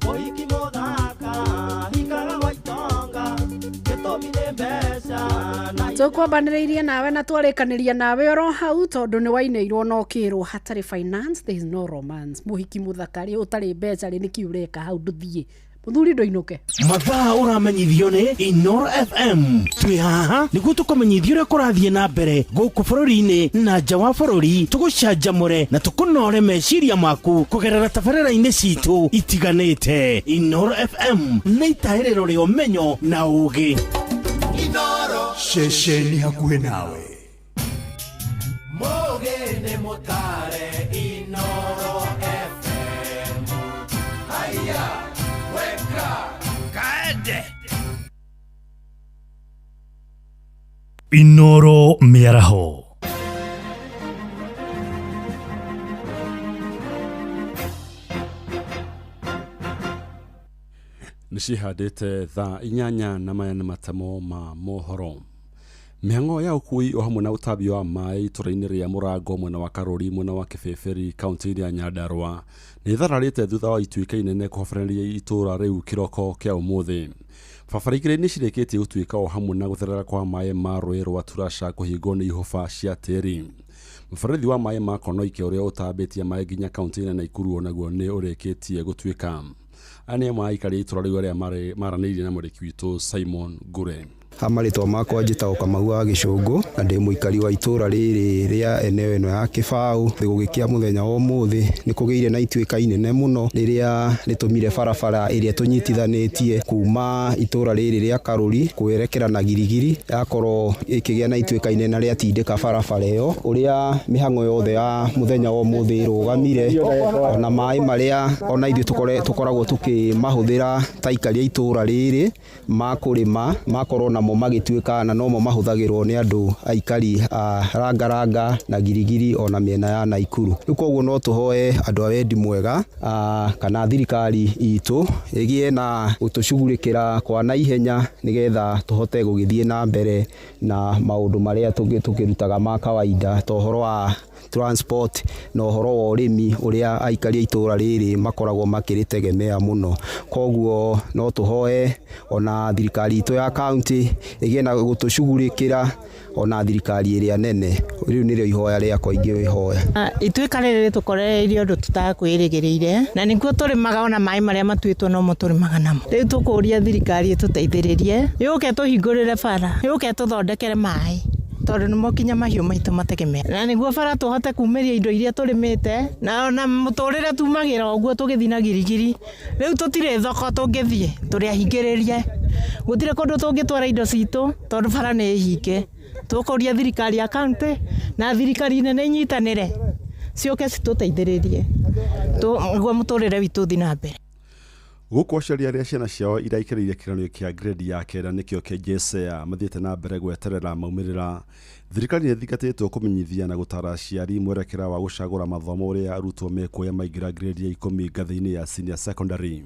Mũhiki mũthaka hikaga gwa itonga, gĩtũmi nĩ mbeca na Tũkwambanĩrĩirie nawe na twarĩkanĩria nawe oro hau tondũ nĩ wainĩirwo na ũkĩrwo hatarĩ finance there is no romance. Mũhiki mũthaka rĩ ũtarĩ mbeca rĩ nĩkĩ ũreka hau ndũthiĩ mũthuri ndũinũke. Mathaa ũramenyithio nĩ Inoro FM. Twĩ haha nĩguo tũkũmenyithia ũrĩa kũrathiĩ na mbere gũkũ bũrũri-inĩ na nja wa bũrũri, tũgũcanjamũre na tũkũnore meciria maku kũgerera tabarĩra-inĩ citũ itiganĩte. Inoro FM nĩ itahĩrĩro rĩa ũmenyo na ũũgĩ. Inoro ceceni hakuhĩ nawe. Mũgĩ nĩ mũtare Inoro FM. Haya, weka kaende. Inoro mĩaraho. Nĩ cihandĩte thaa 8 na maya nĩ matemo ma mohoro. Mĩhang'o ya ũkui o hamwe na ũtambia wa maĩ itũra-inĩ rĩa Mũrango mwena wa Karũri mwena wa Kĩbĩbĩri kaunti-inĩ ya Nyandarũa nĩ ĩthararĩte thutha wa ituĩka inene kũhobanĩria itũra rĩu kĩroko kĩa ũmũthĩ. Barabara igĩrĩ nĩ cirĩkĩtie gũtuĩka o hamwe na gũtherera kwa maĩ ma rũĩ rwa Turasha kũhingwo nĩ ihũba cia tĩri. Mũberethi wa maĩ ma Konoike ũrĩa ũtambĩtie maĩ nginya kaunti-inĩ ya Naikuru onaguo nĩ ũrĩkĩtie gũtuĩka. Aya nĩ amwe a aikari a itũra rĩu arĩa maranĩirie na mwandĩki witũ Simon Ngure. Ha marĩtwa makwa njĩtagwo Kamau wa Gĩcũngũ na ndĩ mũikari wa itũra rĩrĩ rĩa eneo ĩno ya Kĩbaũ. Gũgĩkĩa mũthenya wa ũmũthĩ nĩ kũgĩire na ituĩka inene mũno rĩrĩa rĩtũmire barabara ĩrĩa tũnyitithanĩtie kuma itũra rĩrĩ rĩa Karũri kwerekera na Girigiri yakorwo ĩkĩgĩa na ituĩka inene rĩatindĩka barabara ĩyo, ũrĩa mĩhang'o yothe ya mũthenya wa ũmũthĩ ĩrũgamire, ona maĩ marĩa ona ithuĩ tũkoragwo tũkĩmahũthĩra ta aikari a itũra rĩrĩ ma kũrĩma makorwo namo magĩtuĩka na nomo mahũthagĩrwo nĩ andũ aikari a Rangaranga na Girigiri ona mĩena ya Naikuru. Rĩu koguo no tũhoe andũ a wendi mwega kana thirikari itũ ĩgĩe na gũtũcugurĩkĩra kwa naihenya nĩgetha tũhote gũgĩthiĩ na mbere na maũndũ marĩa tũkĩrutaga ma kawaida ta ũhoro wa transport na ũhoro wa ũrĩmi ũrĩa aikari a itũra rĩrĩ makoragwo makĩrĩtegemea mũno. Koguo no tũhoe ona thirikari itũ ya county ĩgĩe na gũtũcugurĩkĩra ona thirikari ĩrĩa nene. Rĩu nĩrĩo ihoya rĩakwa ingĩhoya. Ituĩka rĩrĩ rĩtũkorereirie ũndũ tũtakwĩrĩgĩrĩire na nĩkuo tũrĩmaga ona maĩ marĩa matuĩtwo nomo tũrĩmaga namo. Rĩu tũkũria thirikari ĩtũteithĩrĩrie yũke tũhingũrĩre bara, yũke tũthondekere maĩ tondũ nĩmo kinya mahiũ maitũ mategemea, na nĩguo bara tũhote kumĩria indo iria tũrĩmĩte na ona mũtũrĩre tumagĩra ũguo tũgĩthiĩ na Girigiri. Rĩu tũtirĩ thoko tũngĩthiĩ, tũrĩ ahingĩrĩrie, gũtirĩ kũndũ tũngĩtwara indo citũ tondũ bara nĩ hinge. Tũkũria thirikari ya county na thirikari nene inyitanĩre ciũke citũteithĩrĩrie nĩguo mũtũrĩre witũ ũthiĩ na mbere. Gũkũ aciari arĩa ciana ciao iraikĩrĩire kĩgeranio kĩa grade ya kenda nĩkĩo KJSEA mathiĩte na mbere gweterera maumĩrĩra. Thirikari nĩ ĩthingatĩtwo kũmenyithia na gũtara aciari mwerekera wa gũcagũra mathomo ũrĩa arutwo mekuoya maingĩra grade ya 10 ngathĩ-inĩ ya senior secondary.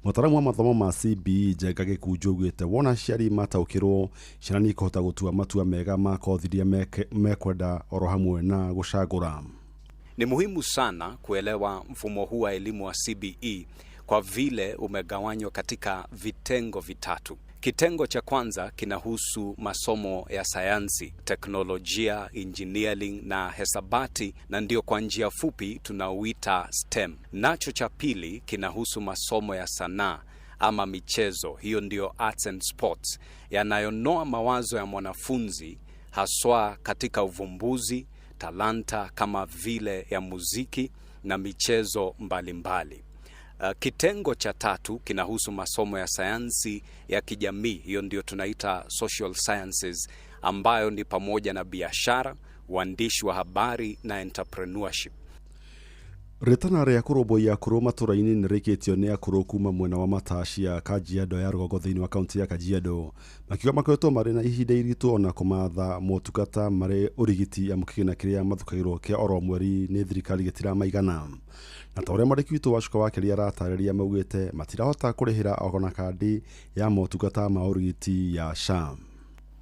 Mũtaaramu wa mathomo ma CBE Njenga Gĩkunjo augĩte wona aciari mataũkĩrwo ciana nĩ ikũhota gũtua matua mega ma kothi iria mekwenda oro hamwe na gũcagũra. Ni muhimu sana kuelewa mfumo huu wa elimu wa CBE kwa vile umegawanywa katika vitengo vitatu. Kitengo cha kwanza kinahusu masomo ya sayansi, teknolojia, engineering na hesabati, na ndio kwa njia fupi tunauita STEM. Nacho cha pili kinahusu masomo ya sanaa ama michezo, hiyo ndio arts and sports, yanayonoa mawazo ya mwanafunzi haswa katika uvumbuzi, talanta kama vile ya muziki na michezo mbalimbali. Kitengo cha tatu kinahusu masomo ya sayansi ya kijamii, hiyo ndio tunaita social sciences, ambayo ni pamoja na biashara, uandishi wa habari na entrepreneurship. Rĩtana rĩa kũrũmbũiya akũrũ matũra-inĩ nĩ rĩkĩtio nĩ akũrũ kuma mwena wa Matacia Kajiado ya rũgongo thĩinĩ wa kaunti ya Kajiado, makiuga makoretwo marĩ na ihinda iritũ ona kũmatha motungata marĩ ũrigiti amu kĩgĩna kĩrĩa mathukagĩrwo kĩa oro mweri nĩ thirikari gĩtiramaigana. Na ta ũrĩa mwandĩki witũ Wacuka wa Kĩrĩa aratarĩria, maugĩte matirahota kũrĩhĩra ona kandi ya motungata ma ũrigiti ya SHA.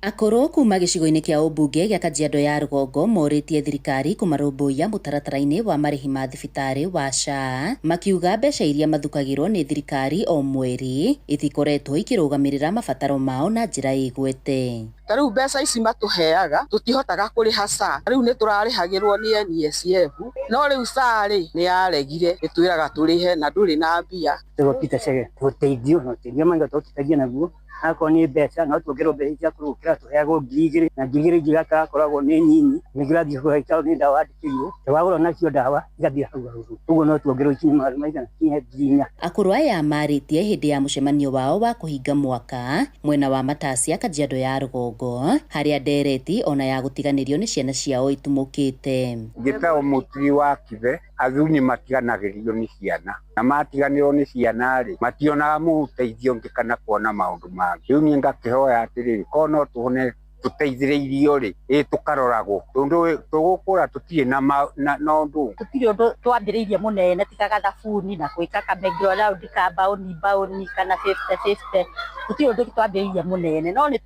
Akũrũ kuma gĩcigo-inĩ kĩa ũmbunge gĩa Kajiado ya rũgongo morĩtie thirikari kũmarũmbũiya mũtaratara-inĩ wa marĩhi ma thibitarĩ wa SHA, makiuga mbeca iria mathukagĩrwo nĩ thirikari o mweri itikoretwo ikĩrũgamĩrĩra mabataro mao na njĩra ĩgwete. Ta rĩu mbeca ici matũheaga tũtihotaga kũrĩha SHA. Rĩu nĩ tũrarĩhagĩrwo nĩ NSSF, no rĩu SHA rĩ nĩ yaregire, ĩtwĩraga tũrĩhe na ndũrĩ na mbia. Tũgũkita cege tũteithio na ũteithio manga tũtũteithia naguo, akorwo nĩ mbeca no tuongererwo mbeca cia kũrũkĩra, tũheagwo 2000 na 2000 ingĩ gakoragwo nĩ nyinyi, ningĩ ũrathiĩ kũhaica nĩ ndawa wandĩkĩirwo, wagũra nacio ndawa igathiĩ hau hau, ũguo no tuongererwo ikinya magana maigana kinya 4000. Akũrũ aya marĩtie hĩndĩ ya mũcemanio wao wa kũhinga mwaka mwena wa Matacia Kajiado ya rũgongo, harĩa ndereti ona ya gũtiganĩrio nĩ ciana ciao itumũkĩte. Njĩtagwo Mũturi wa Kibe. Athuri matiganagĩrio nĩ ciana, na matiganĩrwo nĩ ciana rĩ, mationaga mũteithio ũngĩ kana kuona maũndũ mangĩ. Rĩu niĩ ngakĩhoya atĩrĩrĩ, korwo no tuone tũteithĩrĩirio rĩ, ĩ tũkaroragwo, tondũ tũgũkũra tũtirĩ na na ũndũ. Tũtirĩ ũndũ twambĩrĩirie mũnene tiga gathabuni na gwĩka ka merry-go-round ka mbaũni mbaũni kana 50 50. Tũtirĩ ũndũ twambĩrĩirie mũnene, no nĩ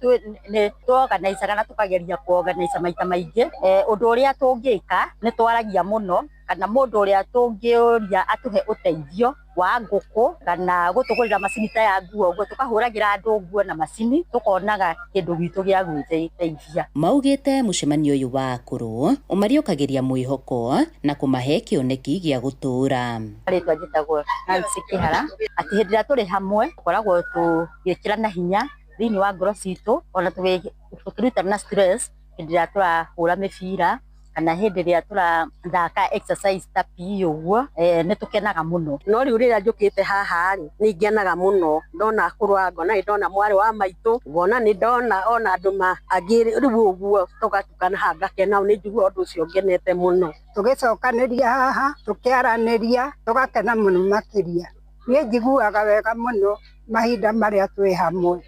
tũorganizaga na tũkageria kuorganize maita maingĩ. Ũndũ ũrĩa tũngĩka, nĩ twaragia mũno kana mũndũ ũrĩa tũngĩũria atũhe ũteithio wa ngũkũ kana gũtũgũrĩra macini ta ya nguo ũguo, tũkahũragĩra andũ nguo na macini, tũkonaga kĩndũ gitũ gĩa gwĩteithia. Maugĩte mũcemanio ũyũ wa akũrũ ũmariũkagĩria mwĩhoko na kũmahe kĩoneki gĩa gũtũũra. Rĩtwa njĩtagwo Nancy Kĩhara. Atĩ hĩndĩ ĩrĩa tũrĩ hamwe tũkoragwo tũgĩkĩrana hinya thĩinĩ wa ngoro citũ, ona tũkĩrutana stress hĩndĩ ĩrĩa tũrahũra mĩbira kana hĩndĩ ĩrĩa tũrathaka exercise ta PE ũguo, nĩ tũkenaga mũno. No rĩu rĩrĩa njũkĩte haha rĩ, nĩ ngenaga mũno ndona akũrũ aya, ngona nĩ ndona mwarĩ wa maitũ, ngona nĩ ndona ona andũ angĩ, rĩu ũguo tũgatukana haha ngakena, nĩ njiguaga ũndũ ũcio ngenete mũno. Tũgĩcokanĩria haha tũkĩaranĩria tũgakena mũno makĩria. Niĩ njiguaga wega mũno mahinda marĩa twĩ hamwe,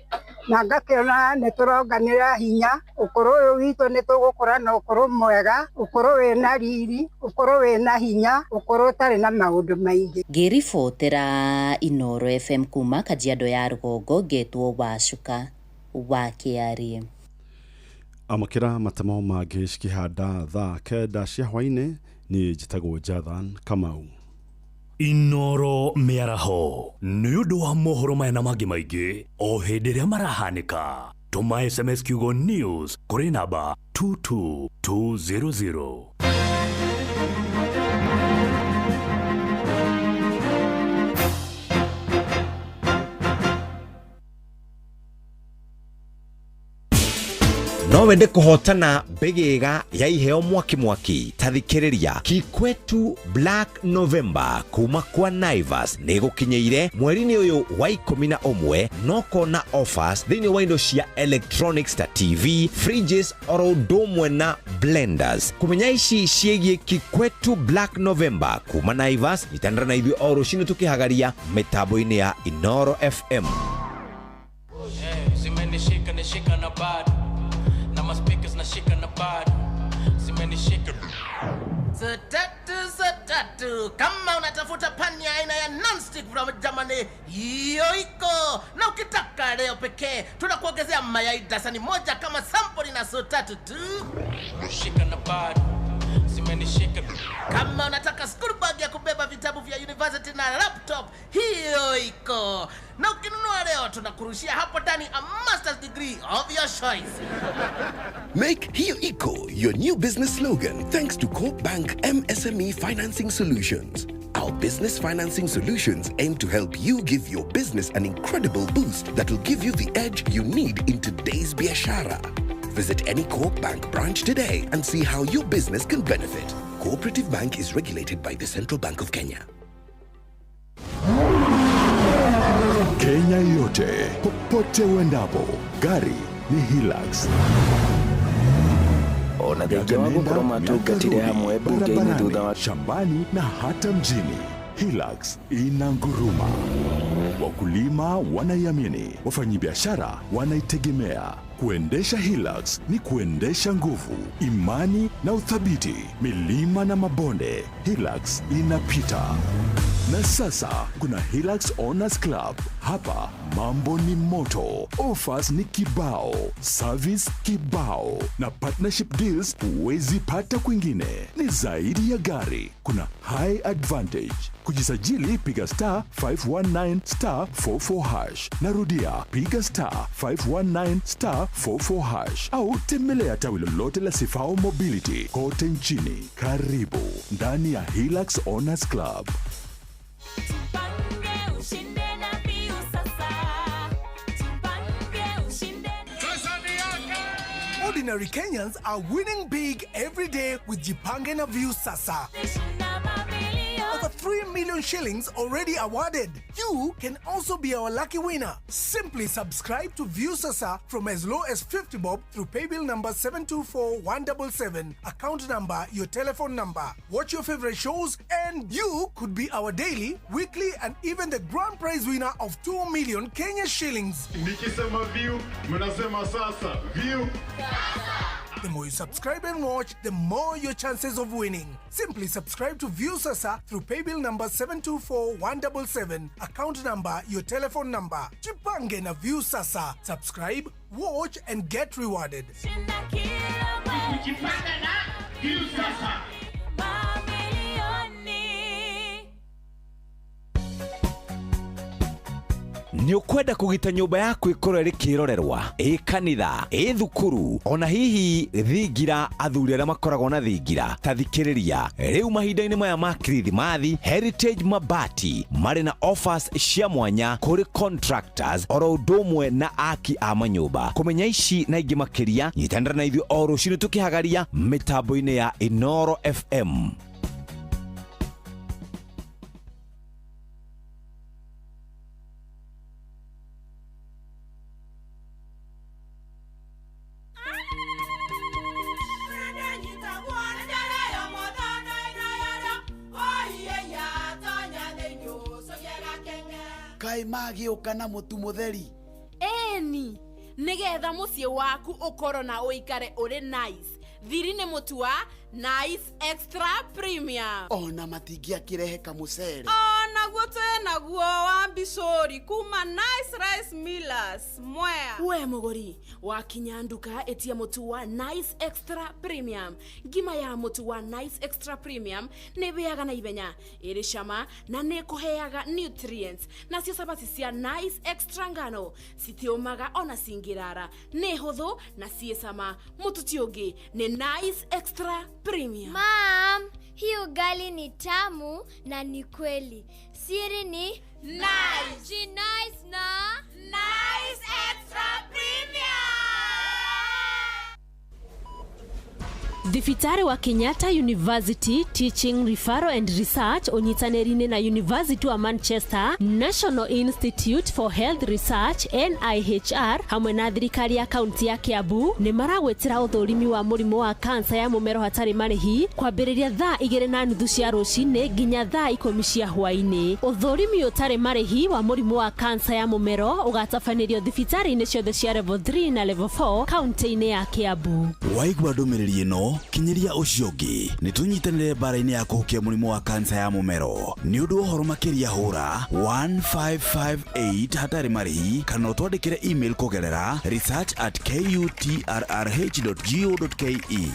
na ngakĩona nĩ tũronganĩra hinya. Ũkũrũ ũyũ witũ nĩ tũgũkũra na ũkũrũ mwega, ũkũrũ wĩna riri, ũkũrũ wĩna hinya, ũkũrũ ũtarĩ na maũndũ maingĩ. Ngĩribotera Inooro FM kuma Kajiado ya rũgongo, ngetwo Wacuka wa Kĩarie. Amũkĩra matemo mangĩ cikĩhanda thaa 9 cia hwainĩ. Niĩ njĩtagwo Jathan Kamau. Inoro mĩaraho nĩ ũndũ wa mohoro maya na mangĩ maingĩ o hĩndĩ ĩrĩa marahanĩka, tũma SMS kiugo NEWS kũrĩ namba 22200. No wende kũhotana mbĩgĩga ya iheo mwaki mwaki, ta thikĩrĩria. Kikwetu Black November kuma kwa Naivas nĩ gũkinyĩire mweri-inĩ ũyũ wa 11, no kona offers thĩinĩ wa indo cia electronics ta TV, fridges, oro ũndũ ũmwe na blenders. Kũmenya ici ciĩgiĩ Kikwetu Black November kuma Naivas, nyitanĩra na ithuĩ o rũcinĩ tũkĩhagaria mĩtambo-inĩ ya Inoro FM. Zimenishika nishika na bado na maspeakers nashika na bado zimenishika. Tatu za tatu. Kama unatafuta pani ya aina ya nonstick from Germany, hiyo iko. Na ukitaka leo pekee, tunakuongezea mayai dasani moja kama sample na so tatu tu. Shika na bado zimenishika. Kama unataka school bag ya kubeba vitabu vya university na laptop, hiyo iko. Na ukinunua leo, tunakurushia hapo ndani a master's degree of your choice. Make Hiyo Iko your new business slogan thanks to Coop Bank MSME Financing Solutions. Our business financing solutions aim to help you give your business an incredible boost that will give you the edge you need in today's biashara. Visit any Coop Bank branch today and see how your business can benefit. Cooperative Bank is regulated by the Central Bank of Kenya. Kenya yote, popote uendapo, gari ni Hilux. Ona thengia wa Miaka gũkorwo nenda, matungatire miaka hamwe rudi, mbunge-inĩ barabarani, thutha wa shambani na hata mjini. Hilux inanguruma. Wakulima wanaiamini, wafanyabiashara wanaitegemea. Kuendesha Hilux ni kuendesha nguvu, imani na uthabiti. Milima na mabonde, Hilux inapita. Na sasa kuna Hilux Owners Club. Hapa mambo ni moto, offers ni kibao, service kibao na partnership deals huwezi pata kwingine. Ni zaidi ya gari, kuna high advantage. Kujisajili piga star 519 star 44 hash. Narudia, piga star 519 star 44 hash au tembelea tawi lolote la Sifao Mobility kote nchini. Karibu ndani ya Hilux Owners Club. Ordinary Kenyans are winning big every day with Jipange na View Sasa. Over 3 million shillings already awarded. You can also be our lucky winner. Simply subscribe to View Sasa from as low as 50 bob through paybill number 724177, account number, your telephone number. Watch your favorite shows and you could be our daily, weekly and even the grand prize winner of 2 million Kenya shillings. Nikisema view, mnasema sasa. View. The more you subscribe and watch, the more your chances of winning. Simply subscribe to View Sasa through paybill number 724177, account number, your telephone number. Jipange na View Sasa. Subscribe, watch and get rewarded. Jipange na View Sasa. Nĩ ũkwenda kũgita nyũmba yaku ĩkorwo ĩrĩ kĩrorerwa, ĩ kanitha, ĩ thukuru, ona hihi thingira? Athuri arĩa makoragwo na thingira, ta thikĩrĩria rĩu. Mahinda-inĩ maya ma Kirithimathi, Heritage Mabati marĩ na offers cia mwanya kũrĩ contractors oro ũndũ ũmwe na aki a manyũmba. Kũmenya ici na ingĩ makĩria, nyitanĩra na ithuĩ o rũcinĩ tũkĩhagaria mĩtambo-inĩ ya Inoro FM. Kaĩ magĩũka na mũtu mũtheri? Ĩni, nĩgetha mũciĩ waku ũkorwo na ũikare ũrĩ nice. Thiri nĩ mũtu wa Nice Extra Premium. Ona matingĩakĩrehe kamũcere? Onaguo twĩ naguo wa mbicũri kuma Nice Rice Millers Mwea. We mũgũri, wakinya nduka ĩtia mũtu wa Nice Extra Premium. Ngima ya mũtu wa Nice Extra Premium nĩ ĩhĩaga na ihenya, ĩrĩ cama na nĩ ĩkũheaga nutrients. Nacio cabaci cia Nice Extra ngano citiũmaga ona cingĩrara, nĩ hũthũ na ciĩ cama. Mũtu ti ũngĩ, nĩ Nice Extra Premium. Mom, hii ugali ni tamu na ni kweli. Siri ni Nice. Ji nice na Nice Extra Premium. Thibitarĩ wa Kenyatta University Teaching, Referral and Research ũnyitanĩri-inĩ na University wa Manchester, National Institute for Health Research NIHR, hamwe na thirikari ya kaunti ya Kiambu nĩ maragwĩtĩra ũthũrimi wa mũrimũ wa kansa ya mũmero hatarĩ marĩhi, kwambĩrĩria 2:30 cia rũcinĩ nginya 10:00 cia hwaĩ-inĩ. Ũthũrimi ũtarĩ marĩhi wa mũrimũ wa kansa ya mũmero ũgatabanĩrio thibitarĩ-inĩ ciothe cia level 3 na level 4 kaunti-inĩ ya Kiambu. Waigua ndũmĩrĩri ĩno, kinyĩria ũcio ũngĩ. Nĩ tũnyitanĩre mbara-inĩ ya kũhukia mũrimũ wa kansa ya mũmero. Nĩ ũndũ wa ũhoro makĩria, hũra 1558 hatarĩ marĩhi kana ũtwandĩkĩre email kũgerera research@kutrrh.go.ke.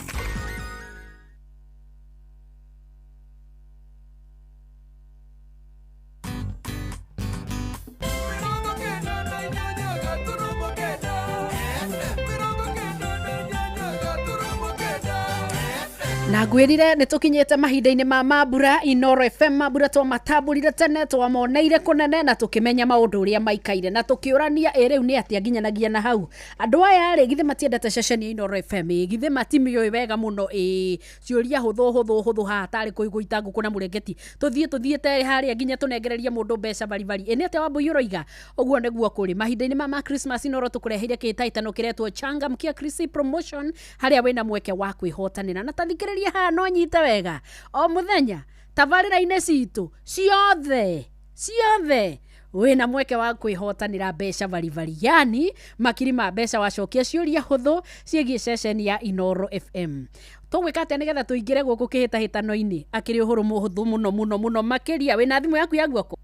Na ngwĩrire nĩ tũkinyĩte mahinda-inĩ ma mambura Inoro FM. Mambura twamatambũrire tene, twamoneire kũnene na tũkĩmenya maũndũ ũrĩa maikaire na tũkĩũrania ĩ rĩu nĩ atĩa nginyanagia na hau. Andũ aya rĩ, githĩ matiendete ceceni ya Inoro FM? Ĩ githĩ matimĩũĩ wega mũno? Ĩ ciũria hũthũ hũthũ hũthũ haha tarĩ kũigũita ngũkũ na mũrengeti, tũthiĩ tũthiĩte harĩa nginya tũnengererie mũndũ mbeca baribari. Ĩ nĩ atĩa Wambũi ũroiga? Ũguo nĩguo kũrĩ mahinda-inĩ ma Christmas. Inoro tũkũreheire kĩhĩtahĩtano kĩretwo Changamkia Chrissy Promotion, harĩa wĩna mweke wa kwĩhotanĩra. Na tathikĩrĩria haha, no nyite wega, o mũthenya tabarĩra-inĩ citũ ciothe ciothe wĩna mweke wa kwĩhotanĩra mbeca baribari, yani makiri ma mbeca wacokia ciũria hũthũ ciĩgiĩ ceceni ya Inoro FM. Tũgwĩka atĩa nĩgetha tũingĩre gũkũ kĩhĩtahĩtano-inĩ? Akĩrĩ ũhoro mũhũthũ mũno mũno mũno makĩria. Wĩna thimũ yaku ya guoko,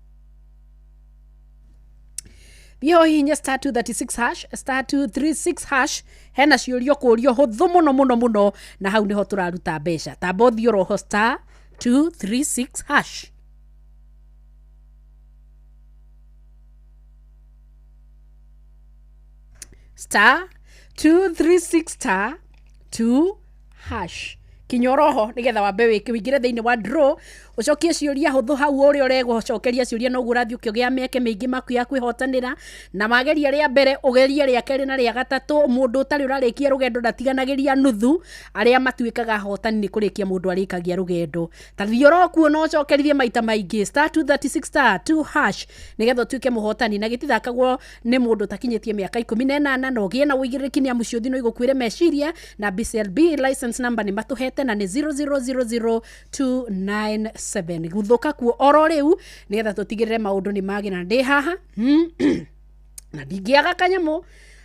thiĩ ho hihinye star 236 hash, star 236 hash. Hena ciũria kũrio hũthũ mũno mũno mũno, na hau nĩho tũraruta mbeca. Tamba ũthiĩ oroho star 236 hash. Star 236 star 2 hash, kinya oroho nigetha wambe wĩke wĩingĩre thĩinĩ wa draw, ũcokie ciũria hũthũ hau. Ũrĩa ũregũcokeria ciũria noguo ũrathiĩ ũkĩgĩa mĩeke mĩingĩ maku ya kwĩhotanĩra. Na mageria rĩa mbere, ũgerie rĩa kerĩ na rĩa gatatũ. Mũndũ ũtarĩ ũrarĩkia rũgendo ndatiganagĩria nuthu. Arĩa matuĩkaga ahotani nĩ kũrĩkia mũndũ arĩkagia rũgendo. Ta thiĩ orokuo na ũcokerithie maita maingĩ star 236 star 2 hash nĩgetha ũtuĩke mũhotani. Na gĩtithakagwo nĩ mũndũ ũtakinyĩtie mĩaka 18, na ũgĩe na ũigĩrĩrĩki nĩ amu ciũthi no igũkuĩre meciria. Na BCLB license number nĩ matũhete na nĩ 0000297. Guthũka kuo oro rĩu nĩgetha tũtigĩrĩre maũndũ nĩ magĩra. Ndĩ haha na ndingĩaga kanyamũ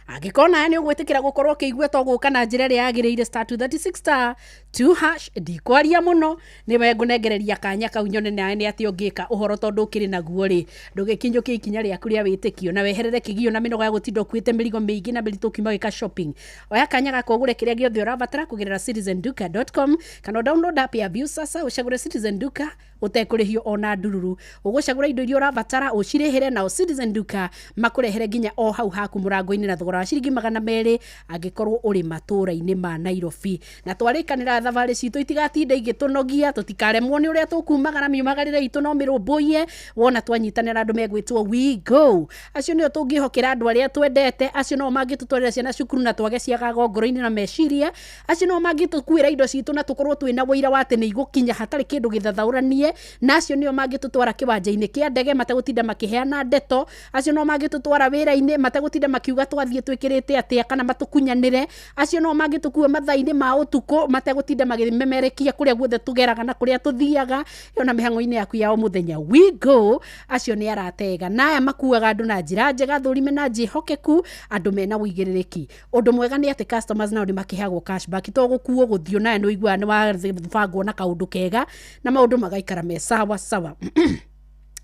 angĩkorwo nawe nĩ ũgwĩtĩkĩra gũkorwo ũkĩigua to gũka na njĩra ĩrĩa yagĩrĩire, star 236 star 2 hash. Ndikwaria mũno, nĩwe ngũnengereria kanya kau nyone nawe nĩ atĩa ũngĩka ũhoro, tondũ ũkĩrĩ naguo rĩ, ndũgĩkinyũkie ikinya rĩaku rĩa wĩtĩkio na weherere kĩgio na mĩnoga ya gũtinda ũkuĩte mĩrigo mĩingĩ na mĩritũ ũkiuma gwĩka shopping. Oya kanya gaka ũgũre kĩrĩa gĩothe ũrabatara kũgerera citizenduka.com, kana download app ya Viusasa ũcagũre Citizen Duka ũtekũrĩhio ona ndururu. Ũgũcagũra indo iria ũrabatara, ũcirĩhĩre, nao Citizen Duka makũrehere nginya o hau haku mũrango-inĩ na thogora wa ciringi 200 angĩkorwo ũrĩ matũũra-inĩ ma Nairobi. Na twarĩkanĩra thabarĩ citũ itigatinda igĩtũnogia, tũtikaremwo nĩ ũrĩa tũkumagara. Miumagarĩre itũ no mĩrũmbũiye wona twanyitanĩra andũ megwĩtwo We Go. Acio nĩo tũngĩhokera, andũ arĩa twendete. Acio no mangĩtũtwarĩra ciana cukuru na twage ciagago ngoro-inĩ na meciria. Acio no mangĩtũkuĩra indo citũ na tũkorwo twĩna ũira wa atĩ nĩ igũkinya hatarĩ kĩndũ gĩthathaũranie. Na acio nĩo mangĩtũtwara kĩwanja-inĩ kĩa ndege mategũtinda makĩheana ndeto. Acio no mangĩtũtwara wĩra-inĩ mategũtinda makiuga twathiĩ twĩkĩrĩte atĩa kana matũkunyanĩre. Acio no mangĩtũkua mathaa-inĩ ma ũtukũ mategũtinda magĩmemerekia kũrĩa guothe tũgeraga na kũrĩa tũthiaga ona mĩhang'o-inĩ yaku ya o mũthenya. We Go acio nĩ aratega na aya makuaga andũ na njĩra njega, thũrime na njĩhokeku, andũ mena ũigĩrĩrĩki. Ũndũ mwega nĩ atĩ customers nao nĩ makĩheagwo cashback. To gũkuo gũthiũ nawe nĩ ũiguaga nĩ wabangwo na kaũndũ kega na maũndũ magaikara me sawa sawa.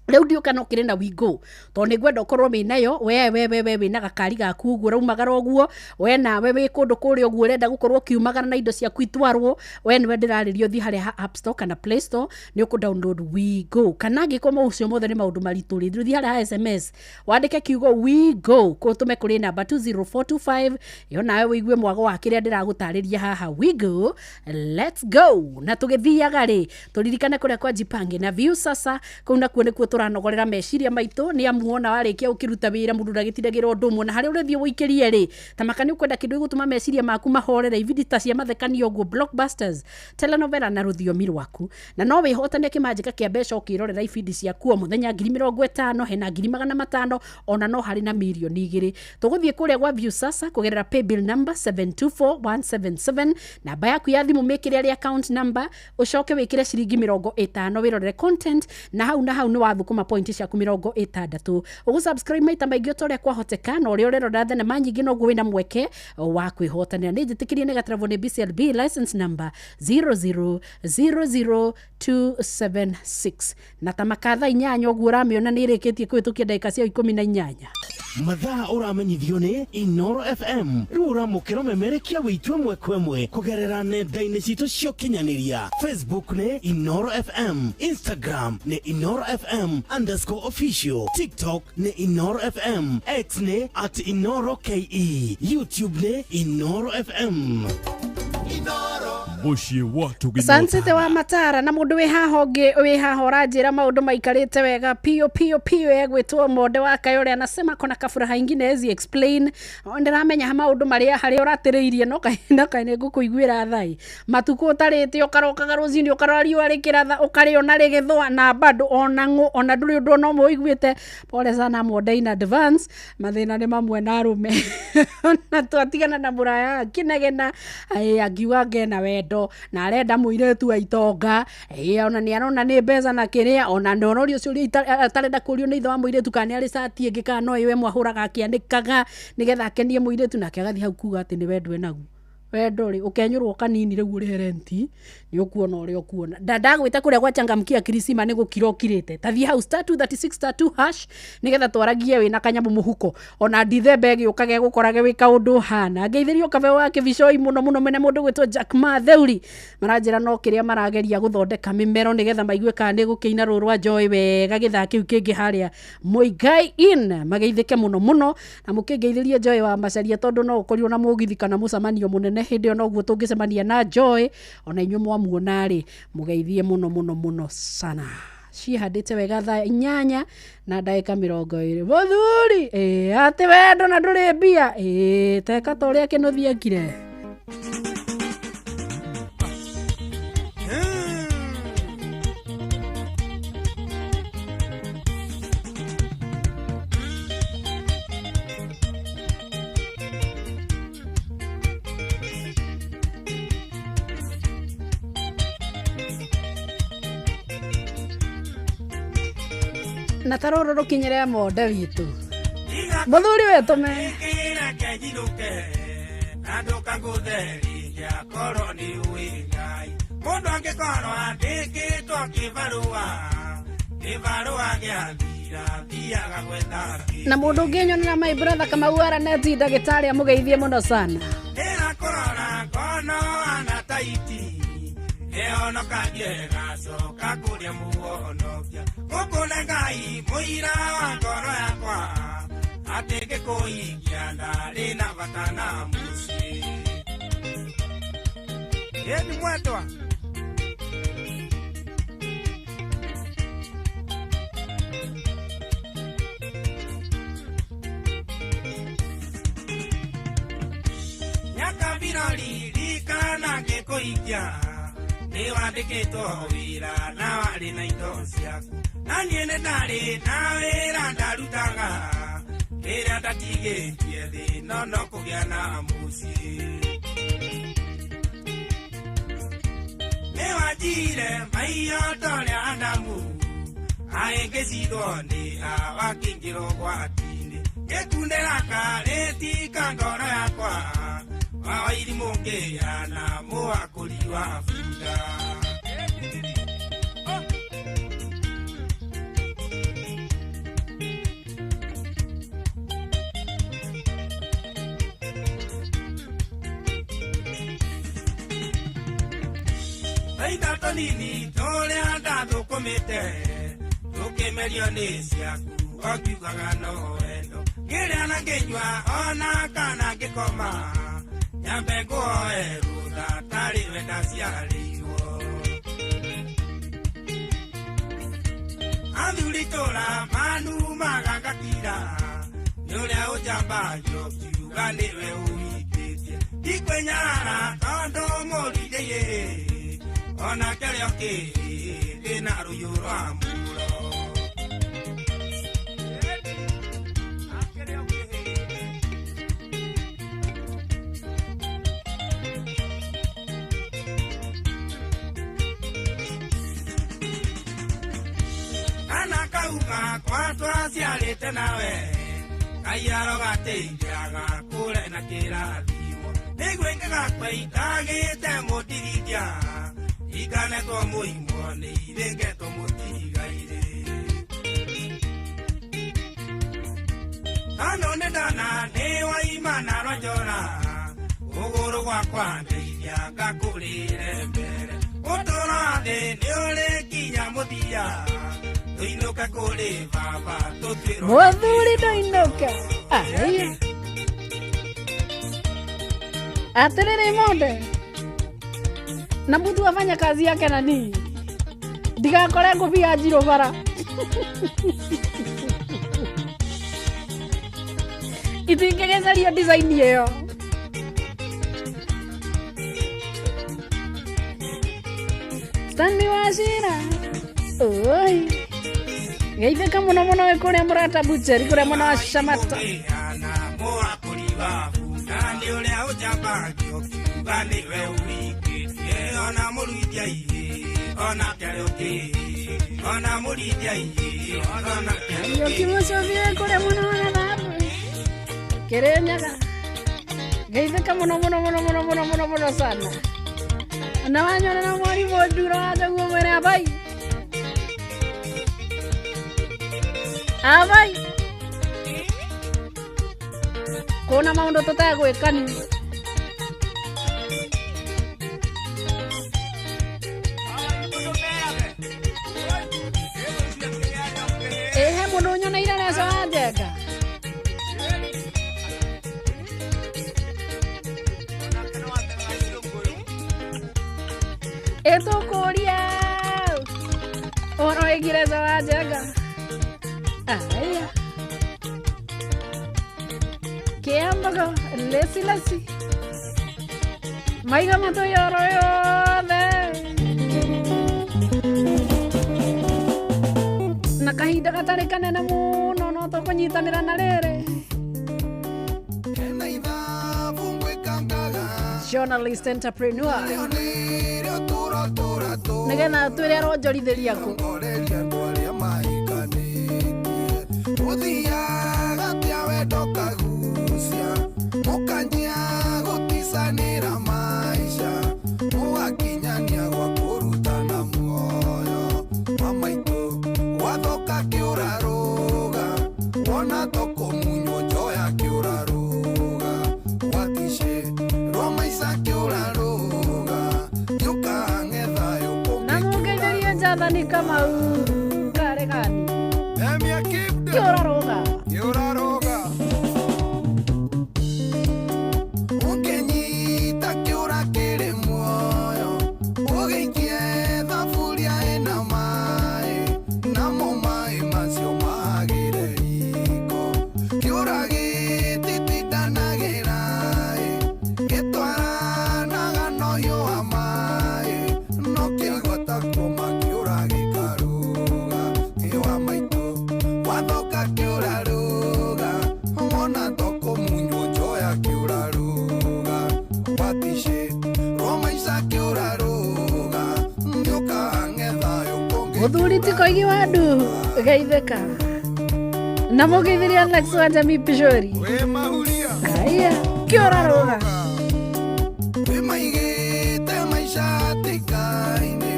Rĩu ndiũka no kĩrĩ na We Go, tondũ nĩ ngwenda ũkorwo wĩnayo. We we we we wĩna gakari gaku ũguo ũraumagara ũguo, we nawe wĩ kũndũ kũrĩa ũguo ũrenda gũkorwo ũkiumagara na indo ciaku itwarwo, we nĩwe ndĩrarĩria. Ũthiĩ harĩa ha App Store kana Play Store, nĩ ũkũ download We Go. Kana angĩkorwo maũcio mothe nĩ maũndũ maritũ rĩ, ũthiĩ harĩa ha SMS wandĩke kiugo We Go, ũtũme kũrĩ namba 20425, ĩyo nawe wĩigue mwago wa kĩrĩa ndĩragũtarĩria haha. We Go, let's go. Na tũgĩthiaga rĩ, tũririkane kũrĩa kwa Jipange na Viusasa. Kũu nakuo nĩkuo tũranogorera meciria maitũ, nĩ amu wona warĩkia ũkĩruta wĩra mũndũ ndagĩtindagĩra ũndũ ũmwe na harĩa ũrĩthiĩ ũikĩrie rĩ, ta maka nĩ ũkwenda kĩndũ gĩgũtũma meciria maku mahorere, ibindi ta cia mathekanio ũguo, blockbusters, telenovela na rũthiomi rwaku. Na no wĩhotane kĩmanjĩka kĩa mbeca ũkĩrorera ibindi ciaku o mũthenya, 50,000, hena 500,000, ona no harĩ na 2,000,000. Tũgũthiĩ kũrĩa gwa Viusasa kũgerera paybill number 724177. Namba yaku ya thimũ mĩkĩre arĩ account number, ũcoke wĩkĩre ciringi 50 wĩrorere content, na hau na hau nĩ wathũkũma point ciaku 60. Ũgũ subscribe maita maingĩ o ta ũrĩa kwahoteka, na ũrĩa ũrerora thenema nyingĩ noguo wĩna mweke wa kwĩhotanĩra. Nĩ njĩtĩkĩrie nĩ gatarabwo nĩ BCLB license number 0000276. Na ta makatha 8 ũguo ũramĩona nĩ ĩrĩkĩtie kũhĩtũkia ndagĩka cia 18. Mathaa ũramenyithio nĩ Inoro FM. Rĩu ũramũkĩra ũmemerekia wĩitũ ĩmwe kwa ĩmwe kũgerera nenda-inĩ citũ cia ũkinyanĩria. Facebook nĩ Inoro FM, Instagram nĩ Inoro FM underscore official, TikTok nĩ Inoro FM, X nĩ at Inoro KE, YouTube nĩ Inoro FM. Inoro. Mũciĩ wa Tugino. Sansite wa Matara na mundu wi haha ungi wi haha uranjira maundu maikarite wega pio pio pio egwitwo Monde wa Kayore anasema kona kafuraha ingine ezi explain. Ndiramenya maundu maria haria uratiriirie no kai no kai ni ngukuiguira thai matuku utarite ukarokaga rucini ukarora riua rikiratha ukariona rigithwa na bado ona ng'u ona nduri undu ona umwe uiguite. Pole sana Monde in advance, mathina ni mamwe na arume na twatigana na muraya kinegena angiuga ngena wendo na arenda muiretu wa itonga ona ni arona ni mbeca na kiria ona ndororio ucio atarenda kurio ni ithe wa muiretu kana ni ari cati ingi kana no iwe mwahuraga akianikaga nigetha akenie muiretu nake agathi hau kuga ati ni wendo enagu wendo ri ukenyurwo kanini riu urihe renti ni ukuona uria ukuona. Ndagwita kuria gwa changamkia kirisima ni gukira ukirite tathie hau star 236 star 2 hash nigetha twaragie wina kanyamu muhuko ona ndithembe giukage gukorage wi kaundu hana ngeithirio kabe wa kibicoi muno muno mene mundu gwitwo Jack Ma Theuri maranjira no kiria marageria guthondeka mimero nigetha maigue kana ni gukiina ruru rwa Joy wega githaa kiu kingi haria Muigai in mageithike muno muno na mukingeithirie Joy wa Macaria tondu no ukorirwo na mugithi kana mucamanio munene hindi ona uguo tungicemania na Joy ona inyuĩ mwamuona rĩ mugeithie muno muno muno sana. Cihandĩte wega thaa 8 na ndagĩka 20 muthuri atĩ wendo na ndũrĩ mbia teka ta ũrĩa Kĩnuthia ekire. Na taroro rukinyire Monde witu muthuri wetume na mundu ungi nyonera my brother Kamau Araneti ndagitari amugeithie muno sana. Muthuri ndoinuka atiriri Monde. Na mtu afanya kazi yake nani ndigakore ngũbia njirũ bara. Itingĩgĩcario design ĩyo. Stanley Wachira oi geithĩka mũno mũno wĩ kũrĩa mũrata bucheri kũrĩa mwena wa Shamata. Kariũki mũcũthi wĩ kũrĩa mwena wa Gathambu Kĩrĩnyaga geithĩka mũno mũno mũno mũno mũno mũno mũno sana na wanyona na mwarimũ Ndura wa Njaguo mwene abai abai kũna maũndũ tũtegwĩkani. Ehe mũndũ nyoneire Leso wa Njenga. Ĩtũkũria ũhoro wĩgiĩ Leso wa Njenga. Aya Kĩambogo lesi lesi maiga matũ yoro yothe na kahinda gatarĩ kanene mũno no tũkũnyitanĩra na rĩrĩ journalist entrepreneur nĩgetha twĩre aronjorithĩria kũ. Jathani Kamau karegani kĩũraroga kĩũraroga ũkĩnyita kĩũra kĩrĩ muoyo ũgĩikie thaburia ĩna maĩ namo maĩ macio magĩre riko kĩũra gĩtitindanagĩra gĩtwaranaga na ũhiũ wa maĩ no kĩagwata kuoma kĩũra gĩkarũga ĩwa maitũ wathoka kĩũraroga wona tokũmunywo njoya kĩũraroga waticĩ rwo maica kĩũraroga nĩũkang'e thayũ kũngĩ. Mũthuri ti Koigi wa Nduhu geithĩka na mũgeithĩria Alex wa Jamii Pishori. Aya kĩũraroga Wĩmaigĩte maica hatĩka-inĩ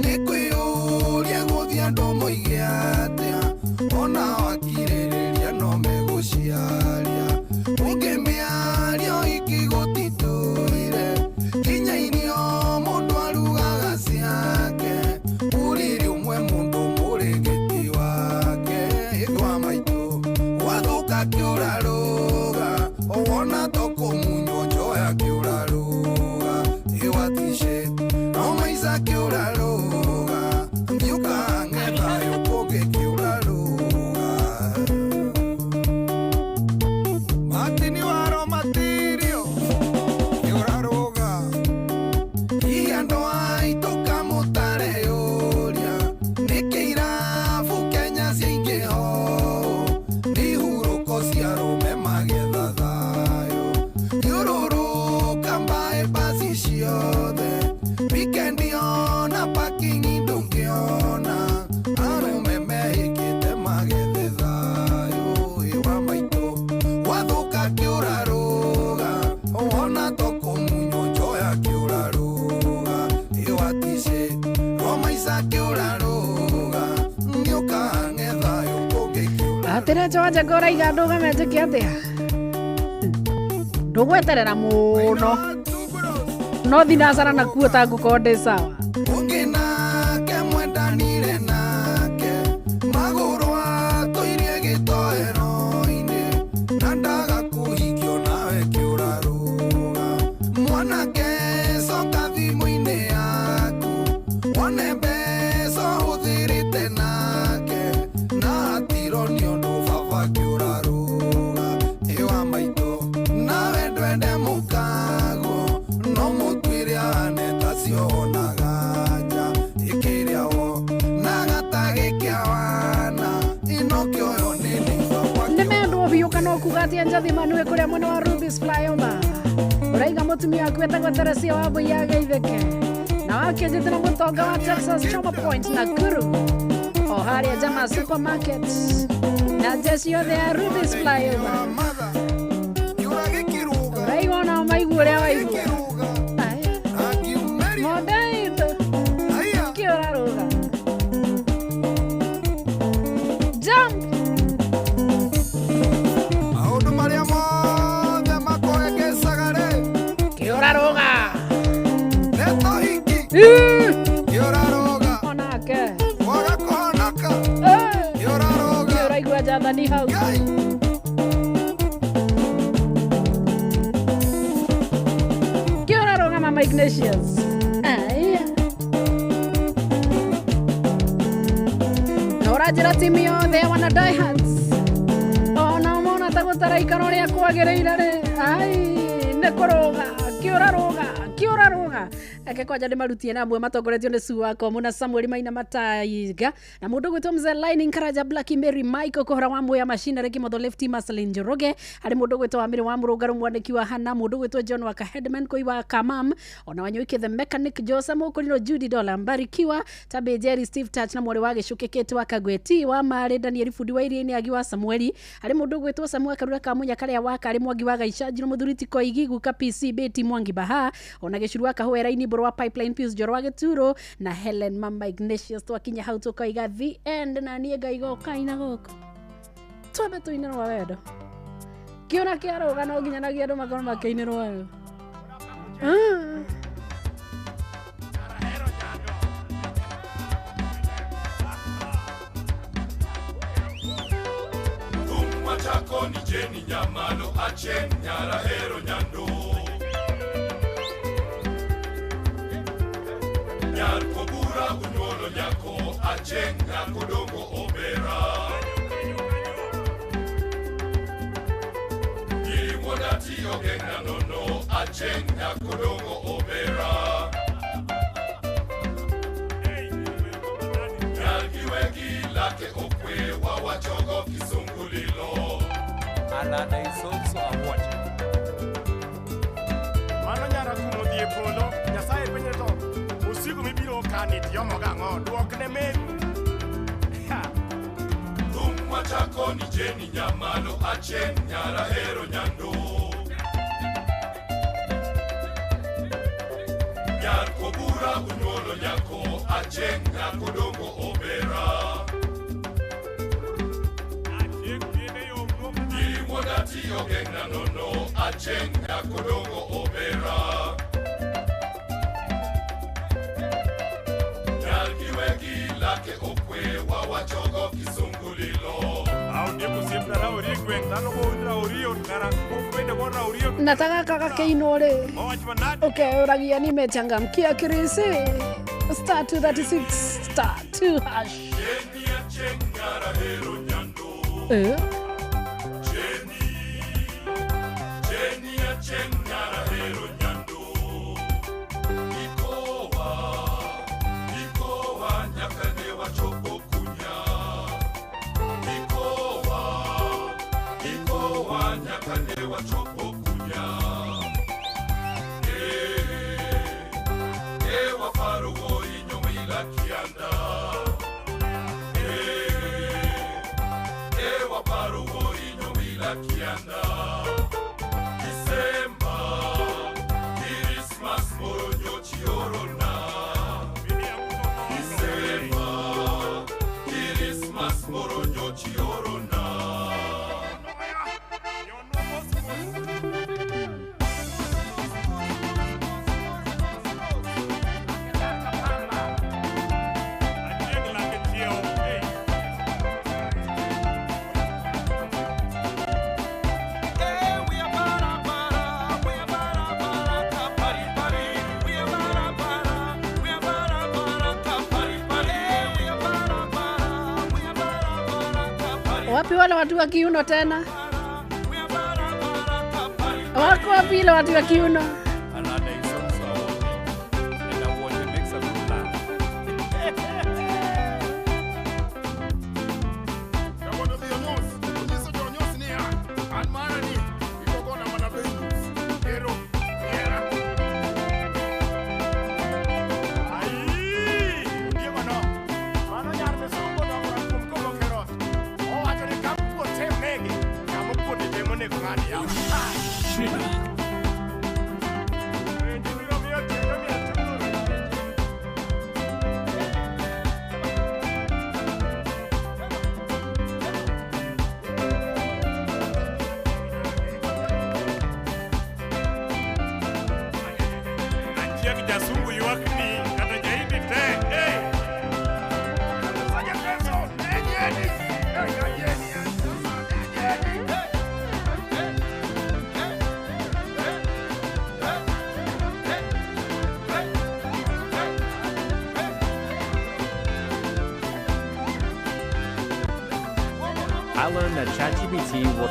nĩ kwĩyũria gũthiĩ andũ moige atĩa ona wakirĩrĩria no megũciaria ũngĩmĩario ikĩgũtitũire nginya irio mũndũ arugaga ciake ũrĩrĩ ũmwe mũndũ mũrĩgĩti wake wa maitũ wathũka kĩũraroga wona tokũmunywo njoya kĩũraroga ĩwaticĩ no maica kĩũraroga ndiũkang'e thayũ kũngĩ kĩũraroga matini waro matirio kĩũraroga hihi andũ aitũ kamũtareyũria nĩkĩ irabu Kenya ciaingĩha ũũ nĩ ihurũko cia arũme magetha thayũ thiũrũrũka mbaĩ basi ciothe wikendi ona parking ndũngĩona arũme mehĩkĩte magethe thayũ ĩwa maitũ wathũka kĩũraroga wona tokũmunywo njoya kĩũraroga ĩwaticĩ rwo maica kĩũraroga nĩũkang'e thayũ kũngĩ. Atĩrĩ Njowa ũraiga ndũgame njĩke atĩa ndũgweterera mũno no thinacara nakuo ta ngũkorwo ndĩ sawa. Ũngĩ nake mwendanire nake magũrũ atũirie gĩtoero-inĩ na ndaga kũhikio nawe kĩũraroga mwanake coka thimũ-inĩ. Ũkuga atĩa Njathi Manue kũrĩa mwena wa Rubis Flyover? Ũraiga mũtumia waku etagwo Teresia wa Mbui ya Geithĩke na wakĩnjĩte na mũtonga wa Texas Choma Point Nakuru o harĩa Jama Supermarket na jeshi yothe ya Rubis Flyover. Ũraiga ona maigua ũrĩa waigua Mondaito kĩ ũrarũga jump Maũndũ marĩa mothe makũhengecaga rĩ kĩ ũrarũga nĩ tũhiki kĩ ũrarũga onake kwaga kũhonoka kĩ ũrarũga kĩ ũraigua Jathani hau kĩ ũrarũga Mama Ignatius. Aya. Na ũranjĩra timu yothe ya wana diehards ona mona ta gũtaraikara ũrĩa kwagĩrĩire rĩ ai nĩ kũrũga kĩ ũrarũga kĩ ũrarũga eke kwanja nĩ marutie na amwe matongoretio nĩ Sue Wakomu na Samuel Maina Mataiga na mũndũ gwĩtwo Mzee Lining Karaja Black Mary Michael kũhora wa Muya Machinery Kimotho Lefty Marceline Njoroge harĩ mũndũ gwĩtwo Wamĩrĩ wa Mũrũngarũ mwandĩki wa Hana mũndũ gwĩtwo John Waka Headman Koi wa Kamam ona Wanyoike the Mechanic Jose Mũkũrinũ Judy Dola Mbarikiwa Tabe Jerry Steve Touch na mwarĩ wa Gĩcũkĩ Kate wa Kagweti wa Marĩ Daniel Fundi wa Iria-inĩ Agi wa Samueli harĩ mũndũ gwĩtwo Samuel Karura Kamunya karĩa wa Karĩ Mwangi wa Gaicanjirũ Mũthuri ti Koigi Guka PC Beti Mwangi Baha ona Gĩcuru wa Kahũera-inĩ Mbũrũ wa Pipeline Pius Njoro wa Gĩturo na Helen Mama Ignatius twakinya hau tũkoiga the end na niĩ ngaiga ũkaina gũkũ twambe tũinĩrwo wendo kĩũra kĩarũga no nginyanagia andũ makorwo makĩinĩrwo wendo. Chako ni Jeni Nyamalo Achen Nyarahero Nyando Nyar Kobura Unyolo Nyako Achen Nyakodongo Obera Girimodati Ogena Nono Achen Nyakodongo Obera Nyar Giwegi Lake Okwe Wawachogo Kisungulilo Alada is also a watcher. Mano nyara kumo dhi e polo, Nyasaye penye to usiku mibiro kani tiyomo gang'o, duok ne meru. Thum machako ni Jeni Nyamalo Achen Nyarahero Nyando Nyar Kobura Unyolo Nyako Achen Nyakodongo Obera Girimodati Ogena Nono Achen Nyakodongo Obera Nyar Giwegi Lake Okwe Wawachogo Kisungulilo Nataka kaka keinwo rĩ ũkeũragia nimechangamkia kirisi star 236 star 2 hash. Jeni Achen Nyarahero Nyando Jeni Achen Nyarahero Nyando Ikowa Ikowa nyakane wachopo kunya Ikowa Ikowa nyakane wachopo kunya Ewa farugo inyomila kianda Ewa farugo inyomila kianda December Christmas moronyo chiorona December Christmas moronyo chiorona Wapi wale watu wa kiuno tena? Wako wapi wale watu wa kiuno? Alada is also a watcher. And a watcher makes a good laugh. Onego ng'ani yawa. Achieng' jasungu ywak ni kata jaidi te. I learned that ChatGPT will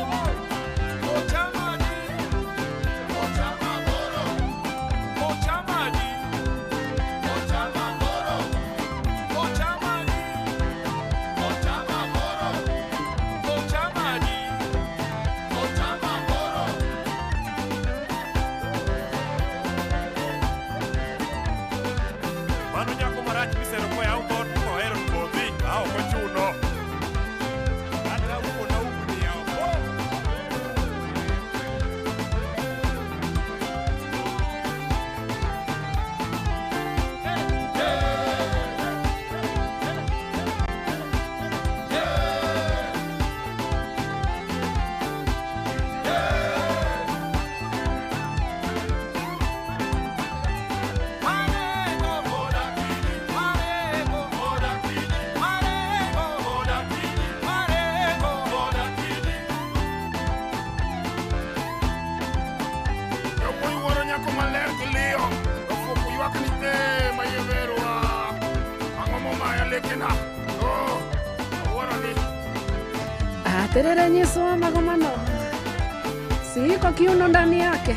Mano nyako marach misero koyaw dhoot kohero kodhi a ok ochuno. Kata wuon ugni oko. Jowuoyi wuoro nyako maler gi liyo. Ofuku ywak ni ee mayeberwa. Ang'o momaya lekena? Oh, awuoro ni. Aterere nyiso magomano siko kiuno ndani yake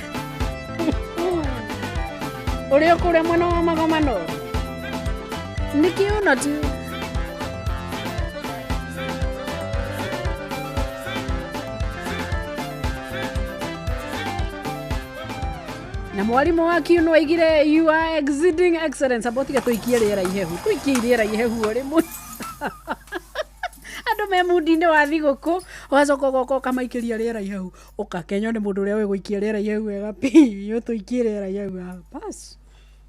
uria kuria mwena wa magomano ni kiuno tu. Na mwarimu wa kiuno aigire you are exceeding excellence abotige tuikie rĩera ihehu tuikie rĩera ihehu o rĩmwe andũ me mundi-inĩ wa thigũkũ ũgacoka ũgoka ũkamaikĩria rĩera ihehu ũkakenywo nĩ mũndũ ũrĩa ũĩ gũikia rĩera ihehu wega biũ tũikie rĩera ihehu haha bas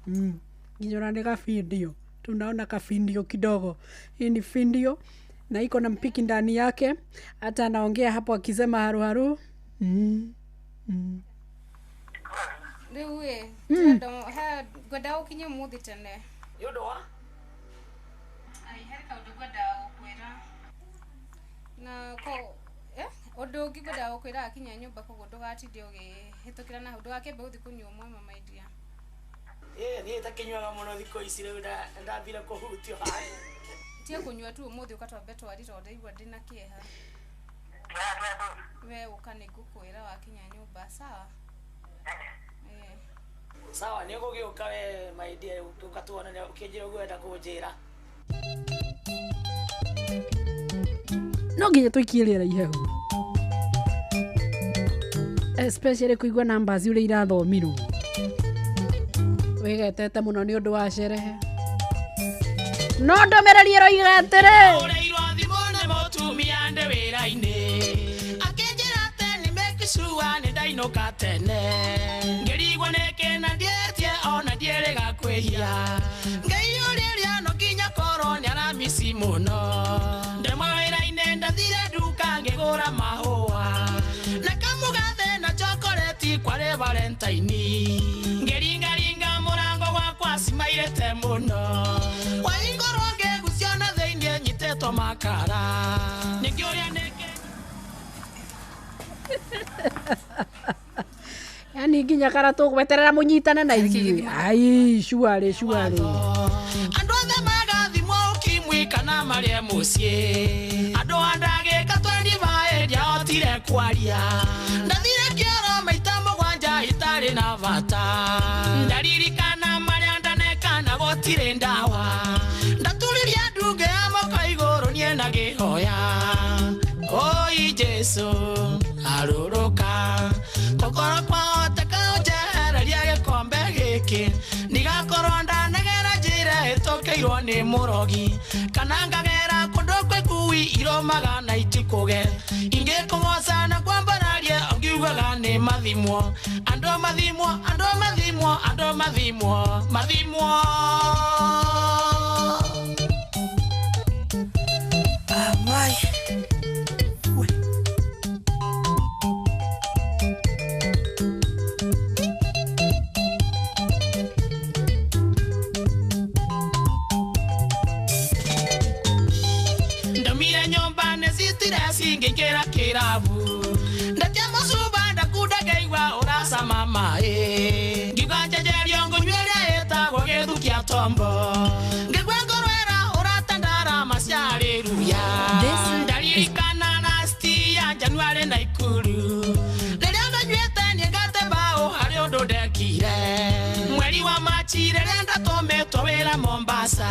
nginya ona nĩ gafindio tunaona kafindio kidogo. Hii ni findio na iko na mpiki ndani yake, hata anaongea hapo akisema haruharu. Rĩu ĩ ngwenda gũkinya ũmũthĩ tene nĩ ũndũ wa ai he kaũndũ ngwenda gũkwĩra na ko ũndũ ũngĩ ngwenda gũkwĩra akinya nyũmba koguo ndũgatinde ũgĩhĩtũkĩra na hau ndũgakĩambe gũthiĩ kũnyua ũmwe mama iria. Niĩ itakĩnyuaga mũno thikũ ici rĩu ndambire kũhutio haha. Tiga kũnyua tu ũmũthĩ ũka twambe twari tondũ ndaigua ndĩna kĩeha. We ũka nĩngũkwĩra wakinya nyũmba sawa? Sawa nĩ ũgũgĩũka we my dear ũka tuonane ũkĩnjĩra ũguo wenda kũnjĩra. No nginya tũikie rĩera ihehu especially kũigua numbers ũrĩa irathomirwo wĩgetete mũno nĩ ũndũ wa sherehe no ndũmĩrĩri ĩroiga atĩrĩ ũrĩirwo thimũ nĩ mũtumia ndĩ wĩra-inĩ akĩnjĩra atĩ nĩ make sure nĩ ndainũka tene ngĩrigwo nĩkĩ na ndietie ona ndierĩga kwĩhia ngĩiyũrĩria no nginya korwo nĩ aramisi mũno ndĩmwe wĩra-inĩ ndathire nduka ngĩgũra mahũa na kamũgathe na chokoreti kwarĩ valentine ngĩringaringa mũrango gwakwa cimairĩte mũno waingorwo ngĩgucio na thĩinĩ nyitĩtwo makara nĩngĩũria nĩkĩ. Yani nginya kara tũgweterera mũnyitane na ithuĩ ai shuarĩ shuarĩ andũ othe magathimwo ukimwi kana marĩe mũciĩ andũ a ndagĩka 25 ndiahotire kwaria ndathire kĩoro maita mũgwanja itarĩ na bata ndaririkana marĩa ndaneka na gũtirĩ ndawa ndaturirie ndunge ya moko igũrũ niĩ na ngĩhoya oi Jesu arũrũka kũkorwo kwahoteka ũnjehererie gĩkombe gĩkĩ ndigakorwo ndanegera njĩra ĩtũkĩirwo nĩ mũrogi kana ngagera kũndũ kwĩ ngui irũmaga na itikũge ingĩkũgoca na kwambararie o mathimwo andũ mathimwo andũ mathimwo andũ mathimwo mathimwo Amai. Ndamire nyomba nĩcitire ngĩingĩra kĩrabu ndatia mũcuba ndakunda ngaigua ũracama maĩ ngiuga njenjerio ngũnyua ĩrĩa ĩtagwo gĩthukia tombo ngĩgua ngorwera ũratandara maciarĩruya ndaririkana lasti ya January na Ikuru rĩrĩa ndanyuĩte niĩ ngate mbaũ harĩ ũndũ ndekire mweri wa Machi rĩrĩa ndatũmĩtwo wĩra Mombasa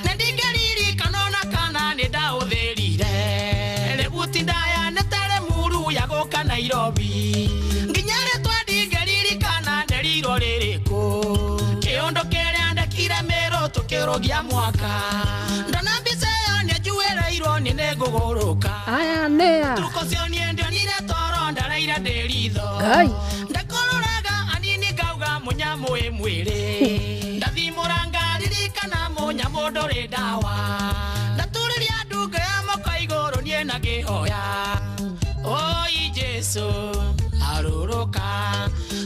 nĩndingĩririkana ona kana nĩ ndaũthĩrire rĩbuti ndaya nĩtarĩ muru ya gũka Nairobi nginya rĩtwa ndingĩririkana nderirwo rĩrĩkũ kĩũndũ kĩrĩa ndekire mĩrũ tũkĩrũgia mwaka ndona mbica ĩyo nĩnjuĩrĩirwo nĩ nĩngũgũrũka aya nĩa tukũ cio niĩ ndionire toro ndareire ndĩ ritho Ngai. ndakũrũraga anini ngauga mũnyamũ ĩ mwĩrĩ ndathimũra ngaririkana mũnyamũ ndũrĩ ndawa ndaturĩria ndungo ya moko igũrũ niĩ na ngĩhoya oi Jesu arũrũka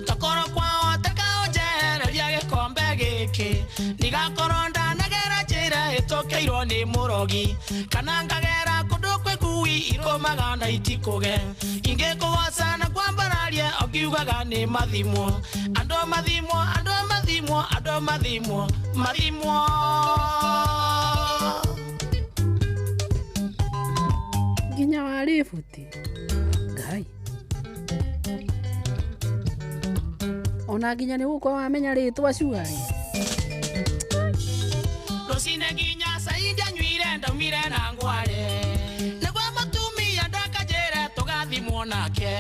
tokorwo kwahoteka ũnjehereria gĩkombe gĩkĩ ndigakorwo ndanagera njĩra ĩtũkĩirwo nĩ mũrogi kana ngagera kũndũ kwĩ ngui irũmaga na itikũge ingĩkũgoca na kwambararie ũngiugaga nĩ mathimwo andũ mathimwo andũ mathimwo andũ mathimwo mathimwo nginya wa rĩbuti Ngai ona nginya nĩ gũkorwo wamenya rĩtwa cuarĩ rũcinĩ nginya caindia nyuire ndaumire na ngware nĩguo mũtumia ndakanjĩre tũgathimwo nake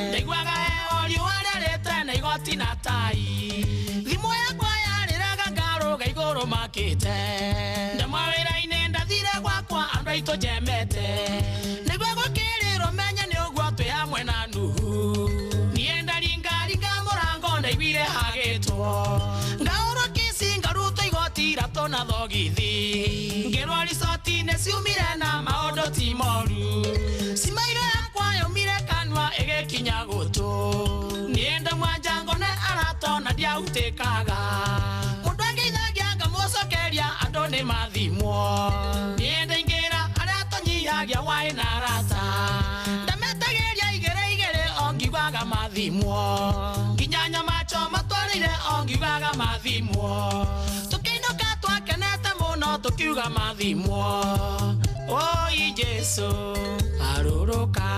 ndaiguaga heho riũa rĩarĩte na igoti na tai thimũ yakwa yarĩraga ngarũga igũrũ makĩte ndamwa wĩra-inĩ ndathire gwakwa andũ aitũ njemete nĩguo gũkĩrĩrwo menye nĩ ũguo twĩ hamwe na Nuhu niĩ ndaringaringa mũrango ndaiguire hagĩtwo ngaũrwo kĩci ngarutwo igoti iratũ na thogithi ngĩrwo ricoti nĩ ciumire na maũndũ ti moru cimaire yakwa yaumire kanua ĩgĩkinya gũtũ niĩ ndamwa njango nĩ aratona ndiahutĩkaga mũndũ angeithagia ngamũcokeria andũ nĩ mathimwo niĩ ndaingĩra arĩa tũnyihagia waĩ na arata ndametagĩria igĩrĩ igĩrĩ o ngiugaga mathimwo nginya nyama choma twarĩire o ngiugaga mathimwo tũkĩinũka twakenete mũno tũkiuga mathimwo oi Jesu arũrũka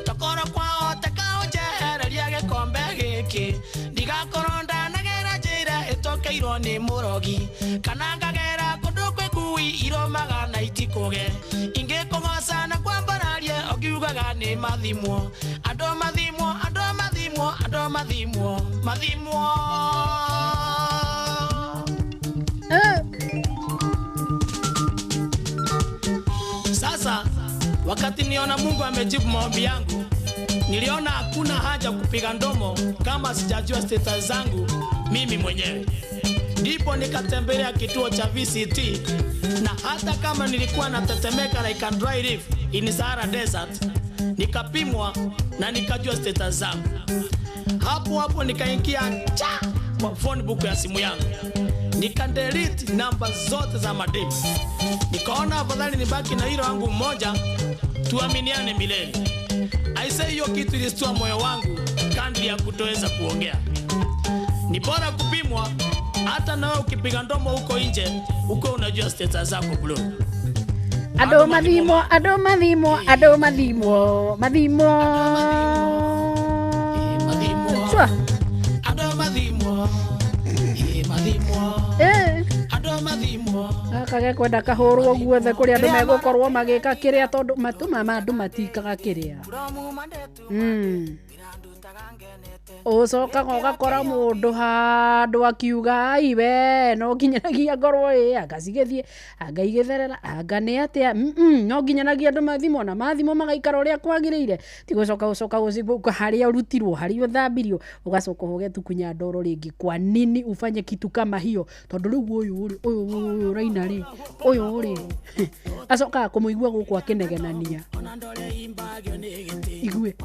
tokorwo kwahoteka ũnjehereria gĩkombe gĩkĩ ndigakorwo ndanagera njĩra ĩtũkĩirwo nĩ mũrogi kana ngagera kũndũ kwĩ ngui irũmaga na itikũge ingĩkũgoca na kwambararie ũngiugaga nĩ mathimwo andũ mathimwo andũ mathimwo andũ mathimwo mathimwo Sasa wakati niona Mungu amejibu maombi yangu, niliona hakuna haja kupiga ndomo kama sijajua status zangu mimi mwenyewe. Ndipo nikatembelea kituo cha VCT, na hata kama nilikuwa natetemeka like a dry leaf in Sahara Desert, nikapimwa na nikajua status zangu. Hapo hapo nikaingia cha kwa phone book ya simu yangu, nikadelete namba zote za mademu. Nikaona afadhali nibaki na hilo wangu mmoja, tuaminiane milele. Aise, hiyo kitu ilistua moyo wangu kadri ya kutoweza kuongea. Ni bora kupimwa, hata nawe ukipiga ndomo huko nje, uko unajua status zako bro. Andũ mathimwo, andũ mathimwo, andũ mathimwo, mathimwo. Chua. Andũ mathimwo, mathimwo. Andũ mathimwo. Gaka gekwenda kahũrwo guothe kũrĩa andũ megũkorwo magĩka kĩrĩa tondũ matũ ma andũ matikaga kĩrĩa. Ũcokaga ũgakora mũndũ handũ akiuga ai we no nginyanagia ngorwo ĩ anga cigĩthiĩ anga igĩtherera anga nĩ atĩa no nginyanagia andũ mathimwo na mathimwo magaikara ũrĩa kwagĩrĩire ti gũcoka gũcoka harĩa ũrutirwo harĩa ũthambirio ũgacoka ũgetukunya ndoro rĩngĩ. Kwa nini ufanye kitu kama hiyo? Tondũ rĩu ũyũ rĩ ũyũ ũyũ ũraina rĩ ũyũ rĩ acokaga kũmũigua gũkũ akĩnegenania igue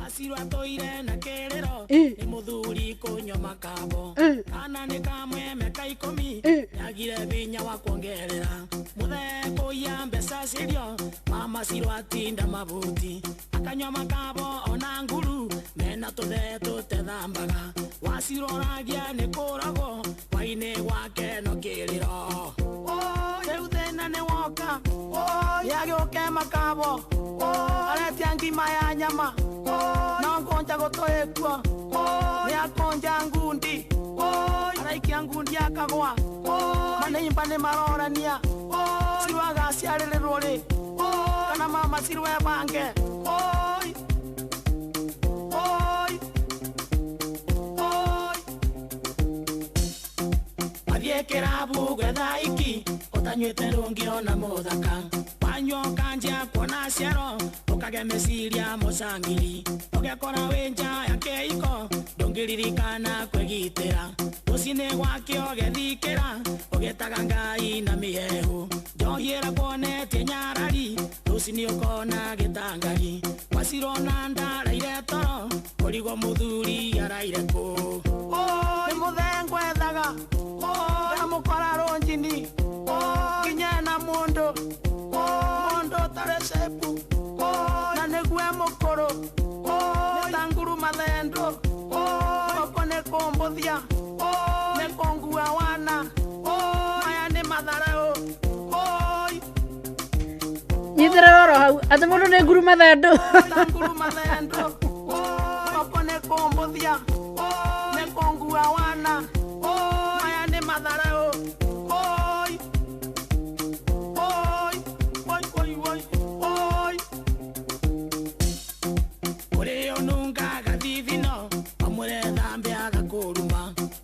Muthuri kunywa makabo kana nĩ kamwe mĩaka ikũmi yagire binya wa kuongerera muthee kũiya mbeca cirio mama Cirũ atinda mabuti akanyua makabo ona nguru mena tũthee tũtethambaga Wacirũ oragia nĩ kũragwo hwainĩ gwake no kĩrĩro rĩu thĩna nĩ woka yagĩũke makabo aretia ngima ya nyama no ngonja gũtũĩkuo nĩakonja ngundi araikia ngundi akagwa manĩimba nĩ marorania Cirũ agaciarĩrĩrwo rĩ kana mama Cirũ ebange. Athiĩ kĩrabu gwetha iki ũtanyuĩte ndũngĩona mũthaka wanyua ũkanjia kuona ciaro ũkage meciria mũcangiri ũgekora wĩ nja ya kĩhiko ndũngĩririkana kwĩgitĩra rũcinĩ gwake ũgethikĩra ũgĩtaga Ngai na mĩhehu njohi ĩrakuonetie nyarari rũcinĩ ũkona gĩtangari Wacirũ ona ndaraire toro kũrigwo mũthuri araire kũ nĩ mũthee ngwethaga ndamũkora rũnjini nginya na mũndũ mũndũ ũtarĩ cepu na nĩgue mũkũrũ nĩ ta nguru mathendũ gũkũ nĩ kũmbũthia nĩ kũngua wana maya nĩ matharaũ. Nyitĩrĩra oro hau atĩ mũndũ nĩ nguru mathendũ. Nguru mathendũ gũkũ nĩ kũmbũthia nĩ kũngua wana maya nĩ matharaũ. Ũrĩa ũnungaga thithino amwĩre thambe agakũruma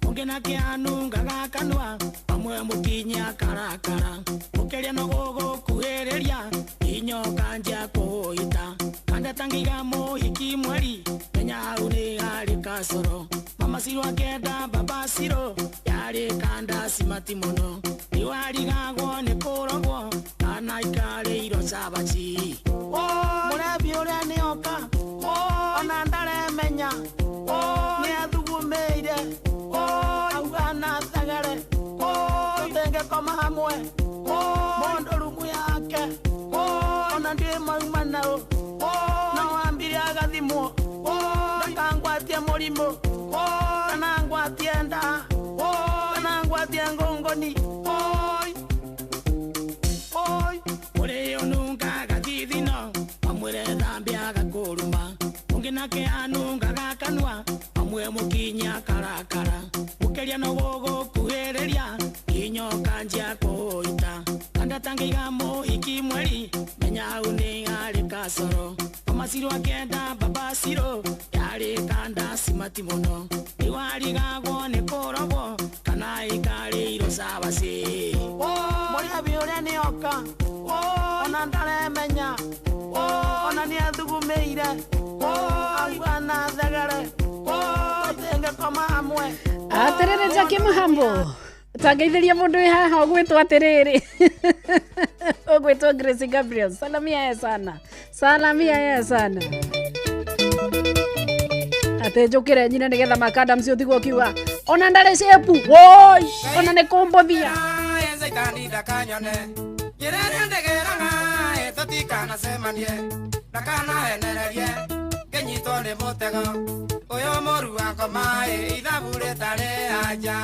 ũngĩ nake anungaga kanua amwe mũkinye akarakara ũkĩria no gũgũkuhĩrĩria inya ũkanjia kũhũhita kandeta ngĩiga mũhiki mweri menya hau nĩ harĩ kacoro mama Cirũ akĩenda baba Cirũ yarĩ kanda cimati mũno nĩwarigagwo nĩ kũrogwo kana ikarĩirwo cabaci. Mũrebi ũrĩa nĩoka ona ndaremenya nĩathugumĩire auga na thegere tũtingĩkoma hamwe mũndũ rumu yake ona ndiĩ mauma nao no ambire agathimwo ndakangwatie mũrimũ kana ngwatie nda kana ngwatie ngũngũni. Ũrĩa ũnungaga thithino amwĩre thambe agakũruma ũngĩ nake anungaga kanua amwe mũkinye akarakara ũkĩria no gũgũkuhĩrĩria nginya ũkanjia kũhũita kandeta ngĩiga mũhiki mweri menya hau nĩ harĩ kacoro mama Cirũ akĩenda baba Cirũ yarĩ kanda cimati mũno nĩwarigagwo nĩ kũrogwo kana ĩkarĩirwo cabaci. Mũrebi ũrĩa nĩoka ona ndaremenya ona nĩathugumĩire auga na thegere tũtingĩkoma hamwe. Atĩrĩrĩ Jackie Mũhambo tangeithĩria mũndũ wĩ haha ũgwĩtwo atĩrĩrĩ ũgwĩtwo Grace Gabriel salamia ye sana salamia ye sana atĩ njũkĩre nyine nĩgetha makadamci ũtigwo ũkiuga ona ndarĩ cepu woi ona nĩ kũmbũthia. Ngenyitwo nĩ mũtego ũyũ mũru wakoma ithabu rĩtarĩ anja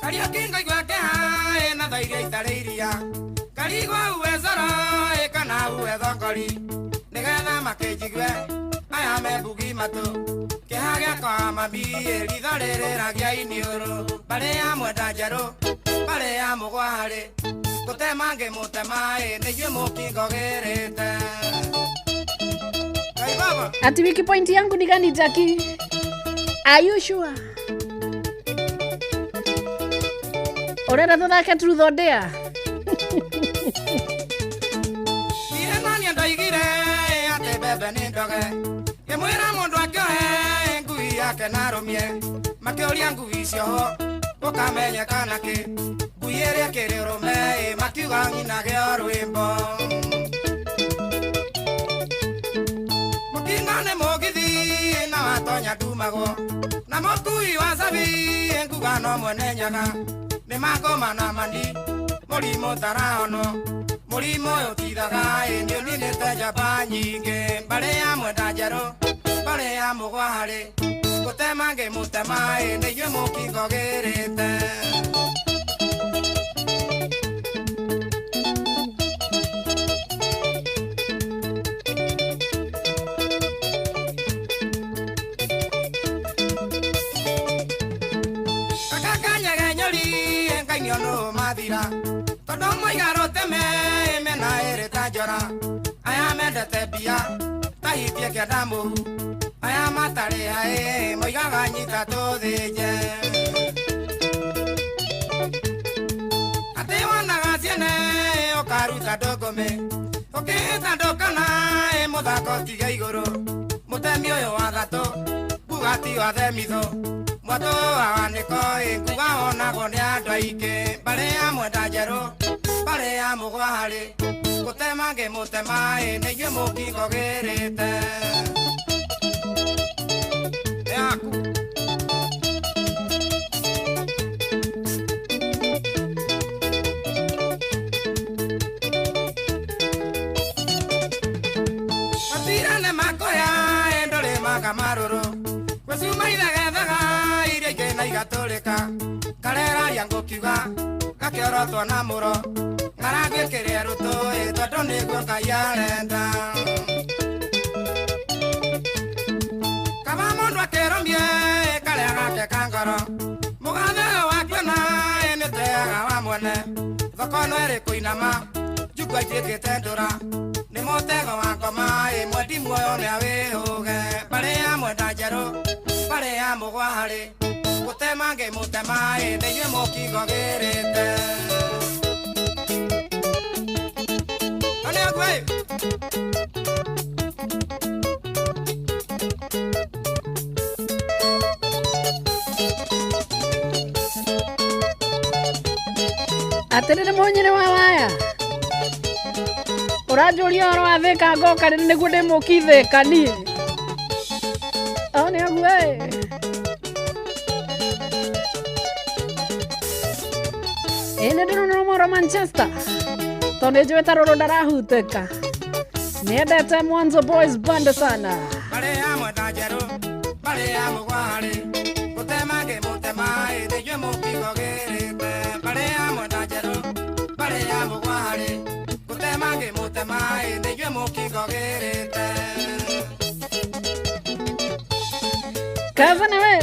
Kariũki ngaigua kĩhaĩ na tha iria itarĩ iria karigwo uwe coro kana uwe thongori nĩgetha makĩnjigue aya me mbugi matũ kĩha gĩakwa mami ritho rĩrĩragia iniũrũ mbarĩ ya mwenda njerũ mbarĩ ya mũgwarĩ gũtema ngĩmũtema nĩ inyuĩ mũkingogĩrĩte. Ati wiki point yangu ni gani Jackie? Are you sure? Urenda tuthake truth or dare? Nani ndoigire ati bebe ni ndoge ngĩmwĩra mũndũ akĩohe ngui yake na arũmie makĩũria ngui icio ho gũkamenyeka nakĩ ngui ĩrĩa ĩkĩrĩ ũrũme makiuga ng'inage o rwĩmbo mũkingo nĩ mũgithi na watonya ndumagwo na mũkui wa cabi nguga no mwene nyaga nĩ mangoma na mani mũrimũ tarahonwo mũrimũ ũyũ tithaga ĩ nĩ ũninĩte njamba nyingĩ mbarĩ ya mwenda njerũ mbarĩ ya mũgwa harĩ gũtema ngĩmũtema ĩ nĩ inyuĩ mũkingo gĩrĩte. Kakanyegenyori Ngai nĩonũ mathira tondũ moiga rũteme mena ĩrĩ ta njora aya mendete mbia tahitie kĩanda mũhu aya matarĩ haĩ moigaga nyita tũthĩnje atĩ wonaga ciene ũkaruta ndũngũmĩ ũkĩhĩta ndũkana mũthako tiga igũrũ mũtemi ũyũ wa thatũ nguga ti wa themithũ mwatũ wa wanĩko nguga wonagwo nĩ andũ aingĩ mbarĩ ya mwenda njerũ mbarĩ ya mũgwa harĩ gũtema ngĩmũtema nĩ inyuĩ mũkingo gĩrĩte yaku. Matira nĩ makoya ndũrĩ maga marũrũ gwĩcuma ithegethaga iria ingĩ na igatũrĩka kareraria ngũkiuga gakĩorotwo na mũro ng'arangu ĩkĩrĩa rũtũĩ tondũ nĩguo Ngai arenda kaba mũndũ akĩrũmie karĩa gake ka ngoro mũgathe ũyũ wa kuona nĩteaga wa mwene thoko no ĩrĩ kũinama njukua ituĩkĩte ndũra nĩ mũtego wa ngoma mwendi muoyo nĩawĩhũge mbarĩ ya mwenda njerũ mbarĩ ya mũgwa harĩ gũtema ngĩmũtema nĩ inyuĩ mũkingo gĩrĩte. Atĩrĩrĩ mũnyĩrĩ wa waya ũranjũria ũhoro wa Thĩka ngoka rĩ nĩguo ndĩmũki Thĩka niĩ o nĩ ũguo ĩ ĩ nĩ ndĩrona ũmoro Manchester tondũ nĩnjũĩ ta rũrũ ndarahutĩka nĩendete Mwanzo Boys Band sana mbarĩ ya mwenda njerũ mbarĩ ya mũgwa harĩ gũtema ngĩmũtema nĩ inyuĩ mũkingo gĩrĩte mbarĩ ya mwenda njerũ mbarĩ ya mũgwa harĩ gũtema ngĩmũtema nĩ inyuĩ mũkingo gĩrĩte. Kavana we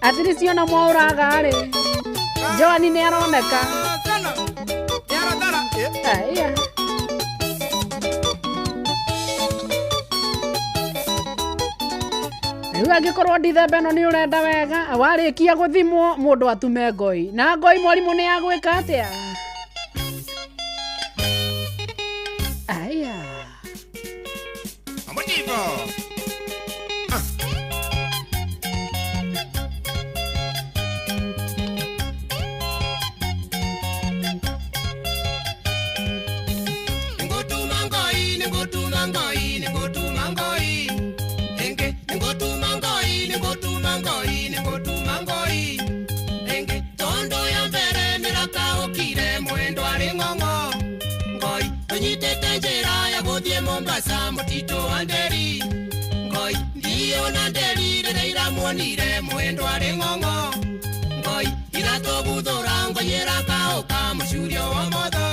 atĩrĩ ciona mwaũraga rĩ Joani nĩ aroneka. Aya. Rĩu angĩkorwo ndithemba ĩno nĩ ũrenda wega warĩkia gũthimwo mũndũ atume ngoi na ngoi mwarimũ nĩ agwĩka atĩa? Aya. Mombasa mutito wa nderi ngoi ndiyo na nderi rĩrĩa iramuonire mwendo arĩ ng'ong'o ngoi iratũguthũra ngoi ĩrakaũka mũcurio wa motho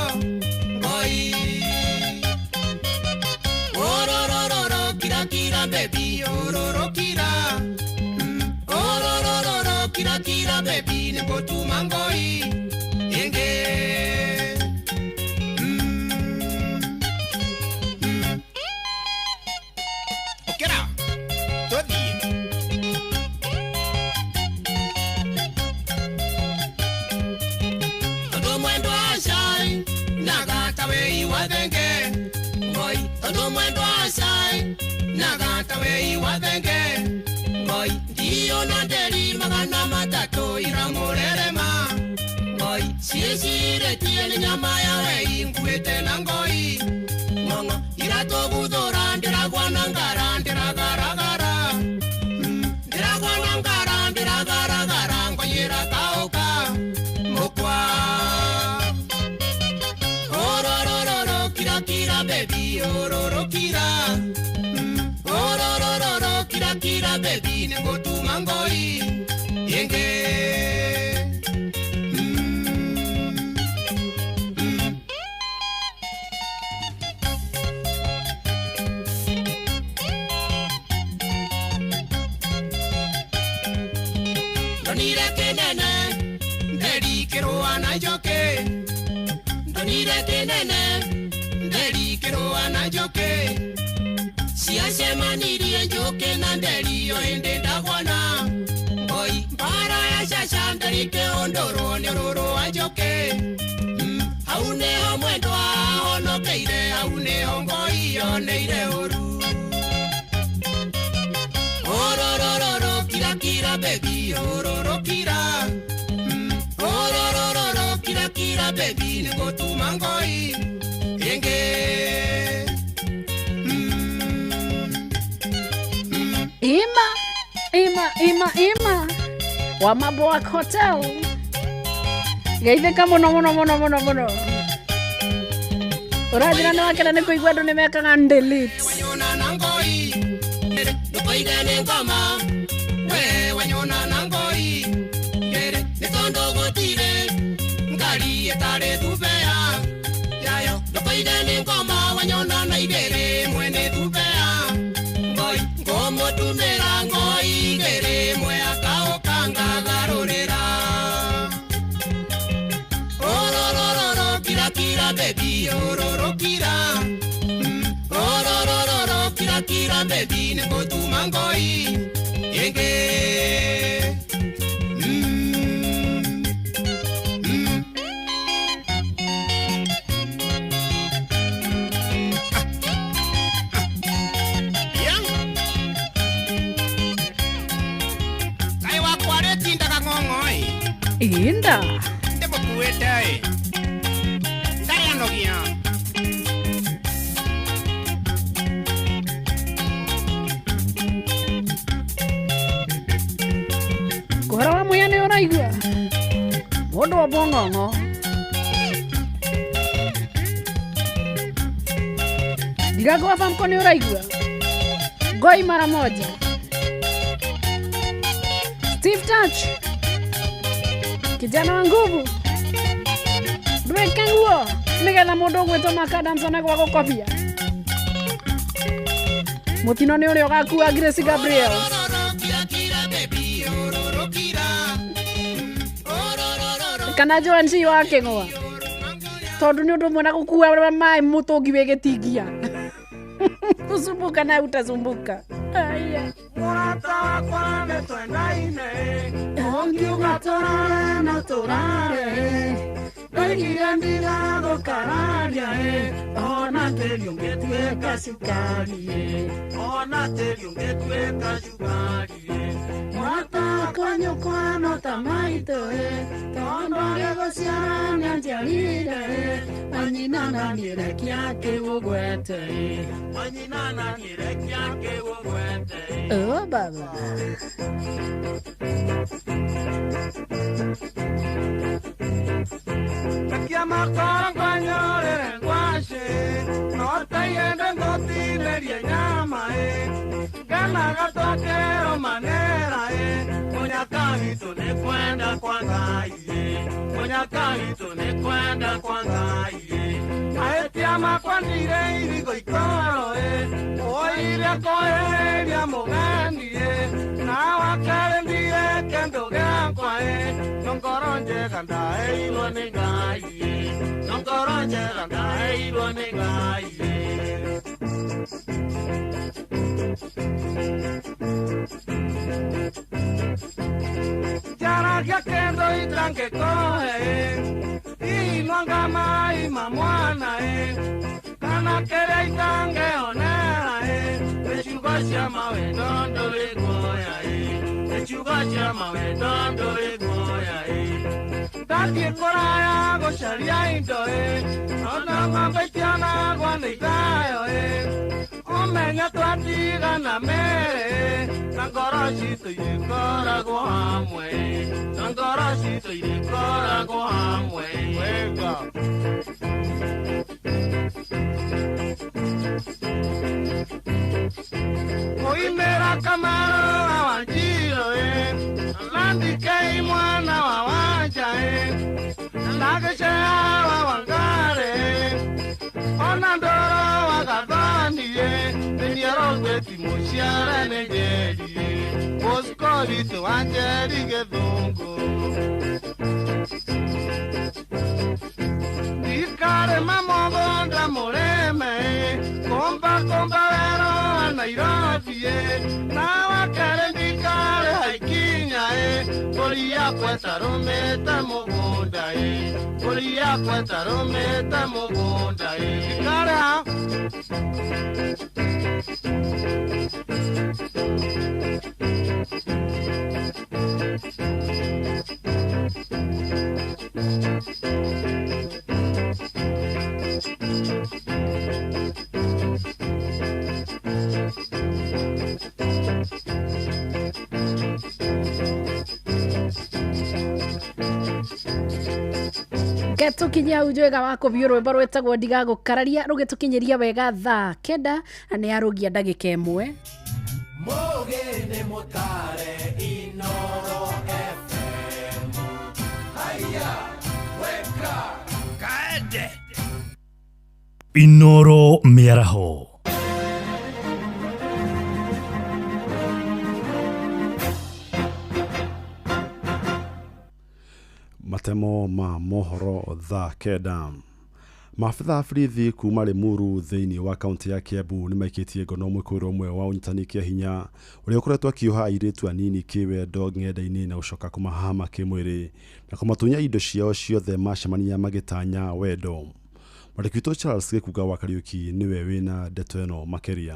ngoi ororororo kira kira baby ororo kira ororororo kira kira baby nĩngũtuma ngoi ĩngĩ. Tondu mwendwa acai nagata wei wa thenge ngoi ndio na nderi 300 iramurerema ngoi ciĩciretie nĩ nyama ya wei nguĩte na ngoi ng'ong'o iratũguthũra ndĩragwa na ngara ndĩragaragara ndĩragwa na ngara ndĩragaragara ngoi ĩrakaũka mũkwa ororororo kira kira baby ororo kira ororororo kira kira baby nĩngũtuma ngoi ĩngĩ. Ndonire kĩnene nderi kĩrũa na njũkĩ ndonire kĩnene nderi kĩrũa na njũkĩ ciacemanirie njũkĩ na nderi yo hĩndĩ ndagwana ngoi mbara ya caca nderi kĩũndũrwo nĩ ũrũrũ wa njũkĩ hau nĩho mwendwa ahonokeire hau nĩho ngoi yoneire ũru ororororo kira kira baby ororo kira ororororo kira kira baby nĩngũtuma ngoi ĩngĩ. Ima ima ima ima wa Maboak Hotel geithĩka mũno mũno mũno mũno mũno ũranjĩra nĩ wakena nĩ kũigua andũ nĩ mekaga delete. Wanyona na ngoi ndũkoige nĩ ngoma we wanyona na ngoi nĩ tondũ gũtirĩ ngari ĩtarĩ thubea yayo ndũkoige nĩ ngoma wanyona na igĩrĩ mwene thubea ngoi ngũmũtumĩra ngoi igĩrĩ mwe akaũka ngagarũrĩra ororororo kira kira baby ororo kira ororororo kira kira baby nĩngũtuma ngoi ĩngĩ. Kaĩ wakwa rĩtindaga ng'ong'o-ĩ Inda ndĩmũkuĩte-ĩ ndarĩ anogia. Kũhoro wa mũya nĩ ũraigua mũndũ wa bong'ong'o ndirango wa famko nĩ ũraigua ngoi mara moja. Steve Touch kijana wa nguvu ndwĩke nguo nĩgetha mũndũ ũgwĩtwo Macadams one gwa gũkobia mũtino nĩ ũrĩa ũgakua Grace Gabriel. Kana Joan C wa Kĩng'oa tondũ nĩ ũndũ ũmwe na gũkua maĩ mũtũngi wĩ gĩtingia kusumbuka na utasumbuka. Aya Mũrata wakwa nĩtwendaine ũngiuga tũrare no tũrare ndoigire ndigagũkararia ona tĩri ũngĩtuĩka cukari ona tĩri ũngĩtuĩka cukari mũrata wakwa nyũkwa no ta maitũ tondũ agĩgũciara nĩanjiarire wanyina na niĩ rekia kĩgũgwete wanyina na niĩ rekia kĩgũgwete. Oh baba Rekia makora ngwanyorere ngwacĩ no taiende ngũtinĩrie nyama ngenaga twakĩrwo manera mũnyaka witũ nĩ kwenda kwa Ngai mũnyaka witũ nĩ kwenda kwa Ngai mahĩtia makwa ndire irigo ikoro oire kweheria mũgeni na wakerĩ ndire kĩndũ gĩakwa no ngoro njega ndaheirwo nĩ Ngai no ngoro njega ndaheirwo nĩ Ngai. Njaragia kĩndũ itangĩkũhe inwanga mai ma mwana kana kĩrĩa itangĩona. cia mawendo ndũrĩ guoya ĩ, nĩ ciugo cia mawendo ndũrĩ guoya ĩ. Ndathiĩ kũraya gũcaria indo ĩ, ona ng'ombe itionagwo nĩ ithayo ĩ. Ũmenye twatigana mere ĩ, na ngoro citũ irĩkoragwo hamwe ĩ, na ngoro citũ irĩkoragwo hamwe ĩ. Wega. Oimera Kamaro wa Wanjiro ĩ, Landikei mwana wa Wanja ĩ, Ndagĩcea wa Wangare ĩ, ona Ndoro wa Gathoni ĩ, Nĩnierogweti mũciare nĩ Njeri ĩ, Bosco witũ wa Njeri Gĩthũngũ. Ndikarĩma mũgũnda mũrĩme ĩ, kũmba kũmba werũ wa Nairobi ĩ, na wakerĩ ndikarĩha ikinya ĩ, mbũri yakwa ĩtarũmĩte mũgũnda ĩ, mbũri yakwa ĩtarũmĩte mũgũnda ĩ. Ndikarĩha. Getukinyia hau njwega wa kũbiũ rwĩmbo rwĩtagwo ndigagũkararia rũgĩtũkinyĩria wega thaa 9 na nĩ yarũgia ndagĩka 1. Mũgĩ nĩ mũtare Inoro FM. Haya, weka kaende. Inoro mĩaraho. Matemo ma mohoro thaa 9. Maabitha a borithi kuma Limuru thĩinĩ wa kaunti ya Kiambu nĩ maikĩtie ngono mwĩkũĩrwo ũmwe wa ũnyitani kĩa hinya ũrĩa ũkoretwo akĩoha airĩtu anini kĩwendo ng'enda-inĩ na gũcoka kũmahama kĩmwĩrĩ na kũmatunya indo ciao ciothe macemania magĩtanya wendo. Mwandĩki witũ Charles Gĩkunga wa Kariũki nĩwe wĩna ndeto ĩno makĩria.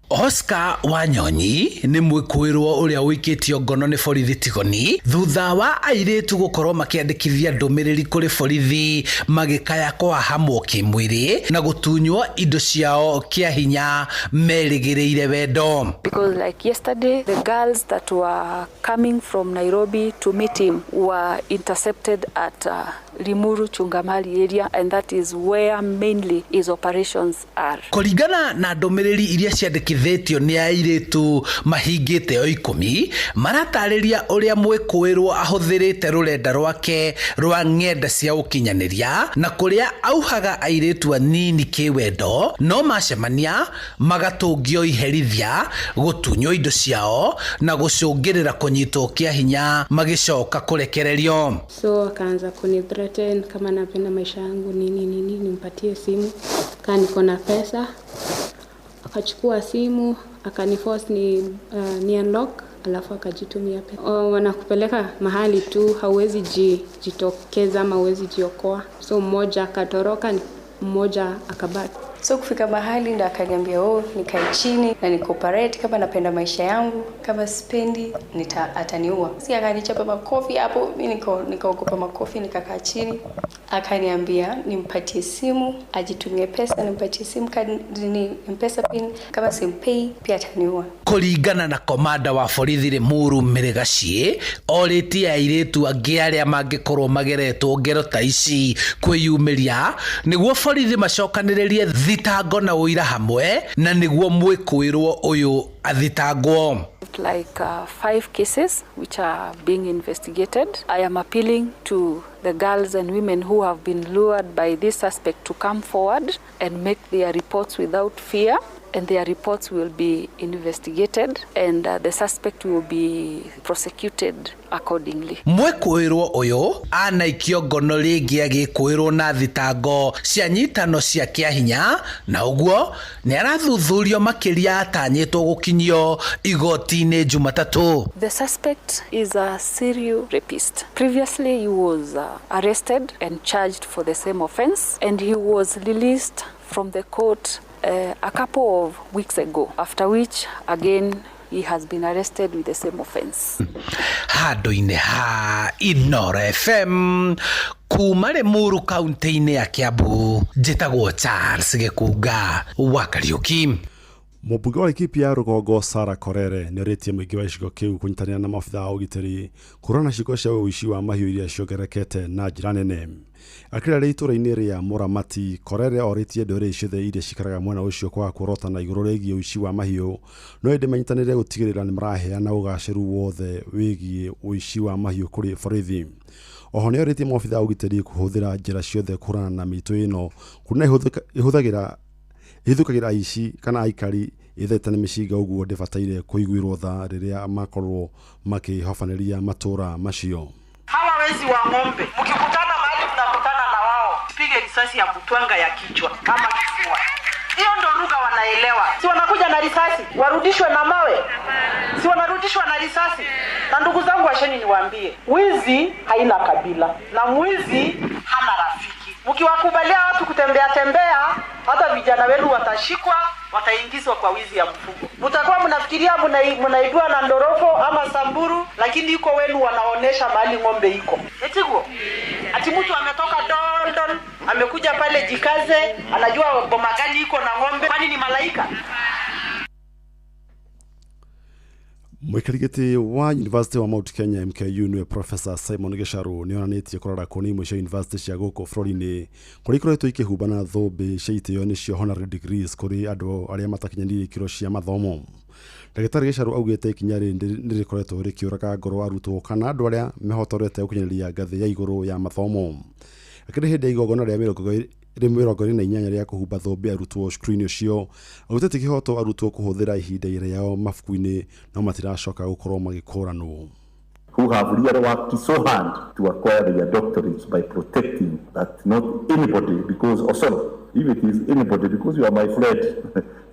Oscar Wanyonyi nĩ mwĩkũĩrwo ũrĩa ũikĩtio ngono nĩ borithi Tigoni thutha wa airĩtu gũkorwo makĩandĩkithia ndũmĩrĩri kũrĩ borithi magĩkaya kũhahamwo kĩmwĩrĩ na gũtunywo indo ciao kĩa hinya merĩgĩrĩire wendo. Because like yesterday, the girls that were coming from Nairobi to meet him were intercepted at Limuru Chungamali area, and that is where mainly his operations are. Kũringana na ndũmĩrĩri iria ciandĩkithĩtio nĩ airĩtu mahingĩte o 10 maratarĩria ũrĩa mwĩkũĩrwo ahũthĩrĩte rũrenda rwake rwa ng'enda cia ũkinyanĩria na kũrĩa auhaga airĩtu anini kĩwendo no macemania magatũngio iherithia gũtunywo indo ciao na gũcũngĩrĩra kũnyitwo kĩa hinya magĩcoka kũrekererio. So akaanza kunithreaten kama napenda maisha yangu nini nini, nimpatie simu kama niko na pesa. Akachukua simu akaniforce ni unlock, alafu akajitumia pesa. Wanakupeleka mahali tu hauwezi jitokeza ama hauwezi jiokoa. So mmoja akatoroka, mmoja akabaki. So kufika mahali ndo akaniambia nikae chini na nikooperate kama napenda maisha yangu, kama sipendi ataniua. Si akanichapa makofi hapo, mimi nikaogopa makofi nikakaa chini. Akaniambia nimpatie simu, ajitumie pesa, nimpatie simu card ni M-Pesa pin, kama simpei pia ataniua. Kũringana na komanda wa borithi Limuru Mĩrĩgaciĩ orĩtie airĩtu angĩ arĩa mangĩkorwo mageretwo ngero ta ici kwĩyumĩria nĩguo borithi macokanĩrĩrie thitango na ũira hamwe na nĩguo mwĩkũĩrwo ũyũ athitangwo. Like 5 cases which are being investigated. I am appealing to the girls and women who have been lured by this suspect to come forward and make their reports without fear, and their reports will be investigated and the suspect will be prosecuted accordingly. Mwĩkũĩrwo ũyũ anaikio ngono rĩngĩ agĩkũĩrwo na thitango cia nyitano cia kĩa hinya na ũguo nĩ arathuthurio makĩria atanyĩtwo gũkinyio igoti-inĩ Jumatatũ. The suspect is a serial rapist. Previously he was arrested and charged for the same offense, and he was released from the court a couple of weeks ago, after which again he has been arrested with the same offense. Handũ-inĩ ha Inoro FM kuma Limuru kaunti-inĩ ya Kiambu, njĩtagwo Charles Gĩkunga wa Kariuki. Mũmbunge wa Laikipia rũgongo Sarah Korere nĩorĩtie mũingĩ wa gĩcigo kĩu kũnyitanĩra na maabitha a ũgitĩri kũhũrana na ciĩko cia ũici wa mahiũ iria ciongererekete na njĩra nene. Akĩrĩra itũũra-inĩ rĩa Mũramati, Korere orĩtie ndũrĩrĩ ciothe iria cikaraga mwena ũcio kwaga kuorotana igũrũ rĩgiĩ ũici wa mahiũ, no ĩndĩ manyitanĩre gũtigĩrĩra nĩmaraheana ũgacĩru wothe wĩgiĩ ũici wa mahiũ kũrĩ borithi. Oho nĩorĩtie maabitha a ũgitĩri kũhũthĩra njĩra ciothe kũhũrana na mĩitũ ĩno kuona ĩhithũkagĩra aici kana aikari ĩthete na mĩcinga, ũguo ndĩbataire kũiguĩrwo tha rĩrĩa makorwo makĩhobanĩria matũra macio. Hawa wezi wa ng'ombe mkikutana mahali mnakutana na wao, pige risasi ya mtwanga ya kichwa kama kifua. Hiyo ndo lugha wanaelewa. Si wanakuja na risasi warudishwe na mawe? Si wanarudishwa na risasi? Na ndugu zangu, washeni niwaambie, wizi haina kabila na mwizi hana rafiki. Mkiwakubalia watu kutembea tembea, hata vijana wenu watashikwa, wataingizwa kwa wizi ya mfugo. Mtakuwa mnafikiria mnaibiwa na ndorofo ama samburu, lakini iko wenu wanaonesha mahali ng'ombe iko. Etiguo? Ati mtu ametoka Dondon, amekuja pale Jikaze, anajua boma gani iko na ng'ombe, kwani ni malaika? Mũikarĩri gĩtĩ wa University wa Mount Kenya MKU nĩwe Professor Simon Gĩcaru nĩonanĩtie kũrarakwo nĩ imwe cia university cia gũkũ bũrũri-inĩ kũrĩa ikoretwo ikĩhumbana thũmbĩ cia itĩo nĩcio honorary degrees kũrĩ andũ arĩa matakinyanĩirie ikĩro cia mathomo. Ndagĩtarĩ Gĩcaru augĩte ikinya rĩrĩ nĩ rĩkoretwo rĩkĩũraga ngoro arutwo kana andũ arĩa mehotorete gũkinyanĩria ngathĩ ya igũrũ ya mathomo. Akĩrĩ hĩndĩ ya igongona rĩa 28 rĩa kũhumba thũmbĩ arutwo cukuru-inĩ ũcio, augĩte ti kĩhoto arutwo kũhũthĩra ihinda rĩao mabuku-inĩ no matiracoka gũkorwo magĩkũranwo. Who have really worked so hard to acquire their doctorates by protecting that not anybody, because also if it is anybody, because you are my friend,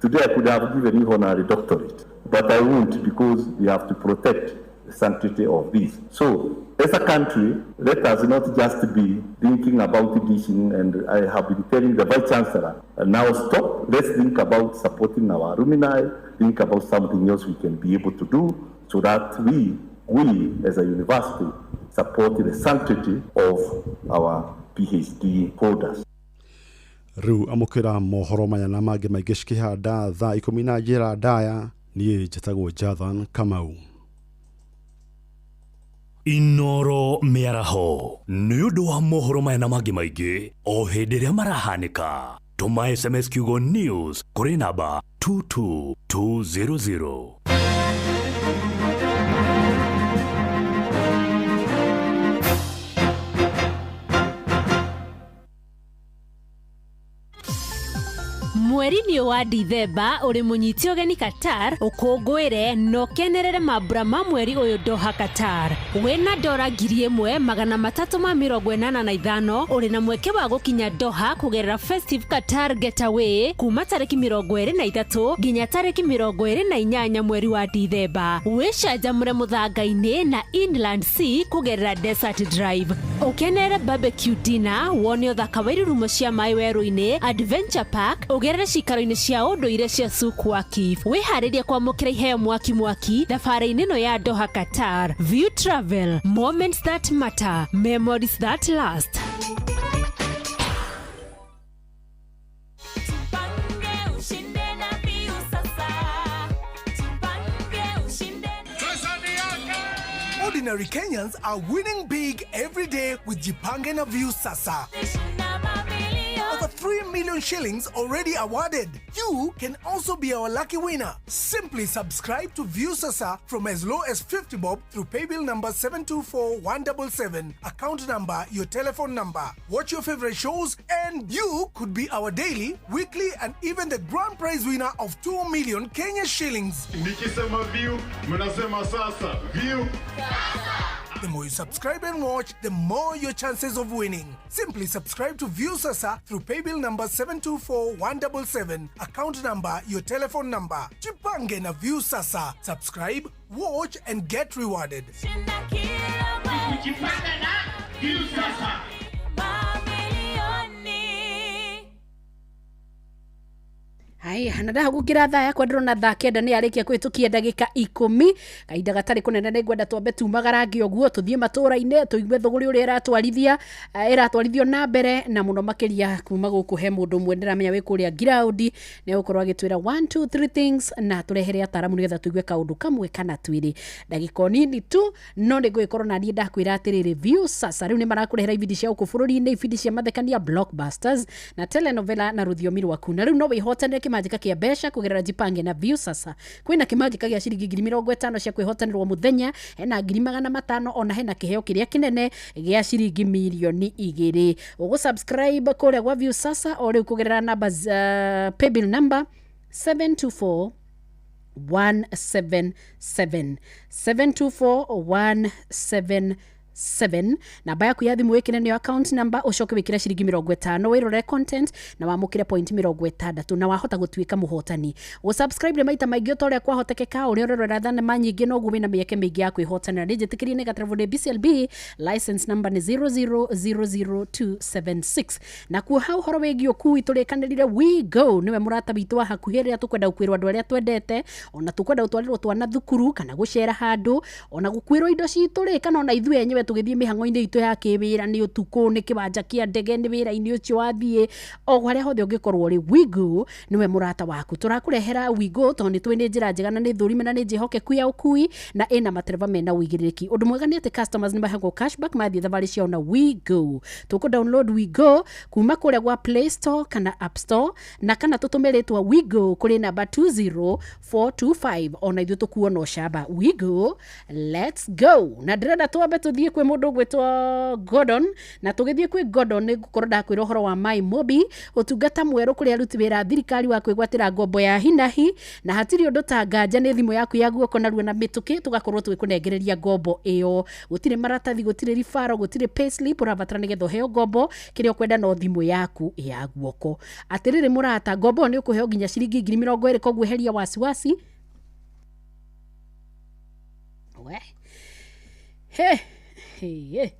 today I could have given you honorary doctorate, but I won't, because we have to protect the sanctity of this. So as a country, let us not just be thinking about teaching, and I have been telling the Vice Chancellor, now stop, let's think about supporting our alumni, think about something else we can be able to do so that we as a university support the sanctity of our PhD holders. Rĩu amũkĩra mohoro maya na mangĩ maingĩ cikĩhanda thaa 10 na njĩra ndaya. Niĩ njĩtagwo Jathan Kamau. Inoro mĩaraho nĩ ũndũ wa mohoro maya na mangĩ maingĩ o hĩndĩ ĩrĩa marahanĩka. Tũma SMS kiugo news kũrĩ namba 22200. Mweri-inĩ wa Dithemba ũrĩ mũnyiti ũgeni Qatar, ũkũngũĩre na ũkenerere mambura ma mweri ũyũ Doha Qatar. Wĩna dora 1385 ũrĩ na mweke wa gũkinya Doha kũgerera Festive Qatar Getaway kuma tarĩki 23 nginya tarĩki 28 mweri wa Dithemba. Wĩcanjamũre mũthanga-inĩ na Inland Sea kũgerera Desert Drive. Ũkenerere barbecue dinner, wone ũthaka wa irurumo cia maĩ werũ-inĩ, Adventure Park, ũgerere cikaro-inĩ cia ũndũire cia Souk Waqif. Wĩharĩrie kwamũkĩra iheo mwaki mwaki thabarĩ-inĩ ĩno ya Doha Qatar. View Travel, moments that matter, memories that last. Ordinary Kenyans are winning big every day with Jipange na View Sasa. Over 3 million shillings already awarded. You can also be our lucky winner. Simply subscribe to View Sasa from as low as 50 bob through paybill number 724177, account number, your telephone number. Watch your favorite shows and you could be our daily, weekly and even the grand prize winner of 2 million Kenya shillings. Nikisema view, mnasema sasa. View. The more you subscribe and watch, the more your chances of winning. Simply subscribe to View Sasa through paybill number 724177, account number, your telephone number. Jipange na View Sasa. Subscribe, watch and get rewarded. Jipange na View Sasa. Aya, na ndahagũkĩra thaa yakwa ndĩrona thaa 9 nĩ yarĩkia kũhĩtũkia ndagĩka 10. Kahinda gatarĩ kũnene nĩ ngwenda twambe tumagarange ũguo tũthiĩ matũũra-inĩ tũigue thũgũrĩ ũrĩa ĩratwarithia ĩratwarithio na mbere, na mũno makĩria kuma gũkũ he mũndũ ũmwe ndĩramenya wĩ kũrĩa ngiraundi nĩ egũkorwo agĩtwĩra 1 2 3 things na tũrehere ataramu nĩgetha tũigue kaũndũ kamwe kana twĩrĩ. Ndagĩka o nini tu no nĩ ngũgĩkorwo naniĩ ndakwĩra atĩrĩrĩ, Viusasa rĩu nĩ marakũrehera ibindi cia gũkũ bũrũri-inĩ, ibindi cia mathekania, blockbusters na telenovela na rũthiomi rwaku. Na rĩu no wĩhotanĩre kĩmanjĩka kĩa mbeca kũgerera Jipange na Viusasa. Kwĩna kĩmanjĩka gĩa ciringi 50,000 cia kwĩhotanĩrwo mũthenya, hena 500,000, ona hena kĩheo kĩrĩa kĩnene gĩa ciringi 2,000,000. Ũgũ subscribe kũrĩa gwa Viusasa o rĩu kũgerera namba paybill number 724 177 724 177. Namba yaku ya thimũ wĩkĩre nĩyo account number, ũcoke wĩkĩre ciringi 50 wĩrore content na wamũkĩre point 60 na wahota gũtuĩka mũhotani. Gũ-subscribe nĩ maita maingĩ o ta ũrĩa kwahotekeka, ũrĩa ũrerorera thenema nyingĩ noguo wĩna mĩeke mĩingĩ ya kwĩhotanĩra. Nĩ njĩtĩkĩrie nĩ gatarabũ nĩ BCLB license number nĩ 0000276. Na kuo hau ũhoro wĩgiĩ ũkui tũrĩkanĩrire We Go nĩwe mũrata witũ wa hakuhĩ rĩrĩa tũkwenda gũkuĩrwo andũ arĩa twendete, ona tũkwenda gũtwarĩrwo twana thukuru kana gũcera handũ, ona gũkuĩrwo indo citũ rĩ, kana ona ithuĩ enyewe tũgĩthiĩ mĩhang'o-inĩ itũ ya kĩwĩra, nĩ ũtukũ, nĩ kĩwanja kĩa ndege, nĩ wĩra-inĩ ũcio wathiĩ, o harĩa hothe ũngĩkorwo rĩ, We Go nĩwe mũrata waku. Tũrakũrehera We Go tondũ nĩ tũĩ nĩ njĩra njega na nĩ thũrime na nĩ njĩhokeku ya ũkui na ĩna matereba mena ũigĩrĩrĩki. Ũndũ mwega nĩ atĩ customers nĩ maheagwo cashback mathiĩ thabarĩ ciao na We Go. Tũkũ download We Go kuma kũrĩa gwa Play Store kana App Store, na kana tũtũme rĩtwa We Go kũrĩ namba 20425, ona ithuĩ tũkuona ũcamba. We Go, let's go. Na ndĩrenda twambe tũthiĩ kwĩ mũndũ ũgwĩtwo Gordon, na tũgĩthiĩ kwĩ Gordon nĩ ngũkorwo ndakwĩra ũhoro wa MyMobi, ũtungata mwerũ kũrĩ aruti wĩra a thirikari wa kwĩgwatĩra ngombo ya hinahi, na hatirĩ ũndũ ta nganja nĩ thimũ yaku ya guoko narua na mĩtũkĩ tũgakorwo tũgĩkũnengereria ngombo ĩyo. Gũtirĩ maratathi, gũtirĩ ribaro, gũtirĩ payslip ũrabatara nĩgetha ũheo ngombo, kĩrĩa ũkwenda no thimũ yaku ya guoko. Atĩrĩrĩ mũrata, ngombo ĩyo nĩ ũkũheo nginya ciringi 20,000, koguo eheria wasiwasi. We he he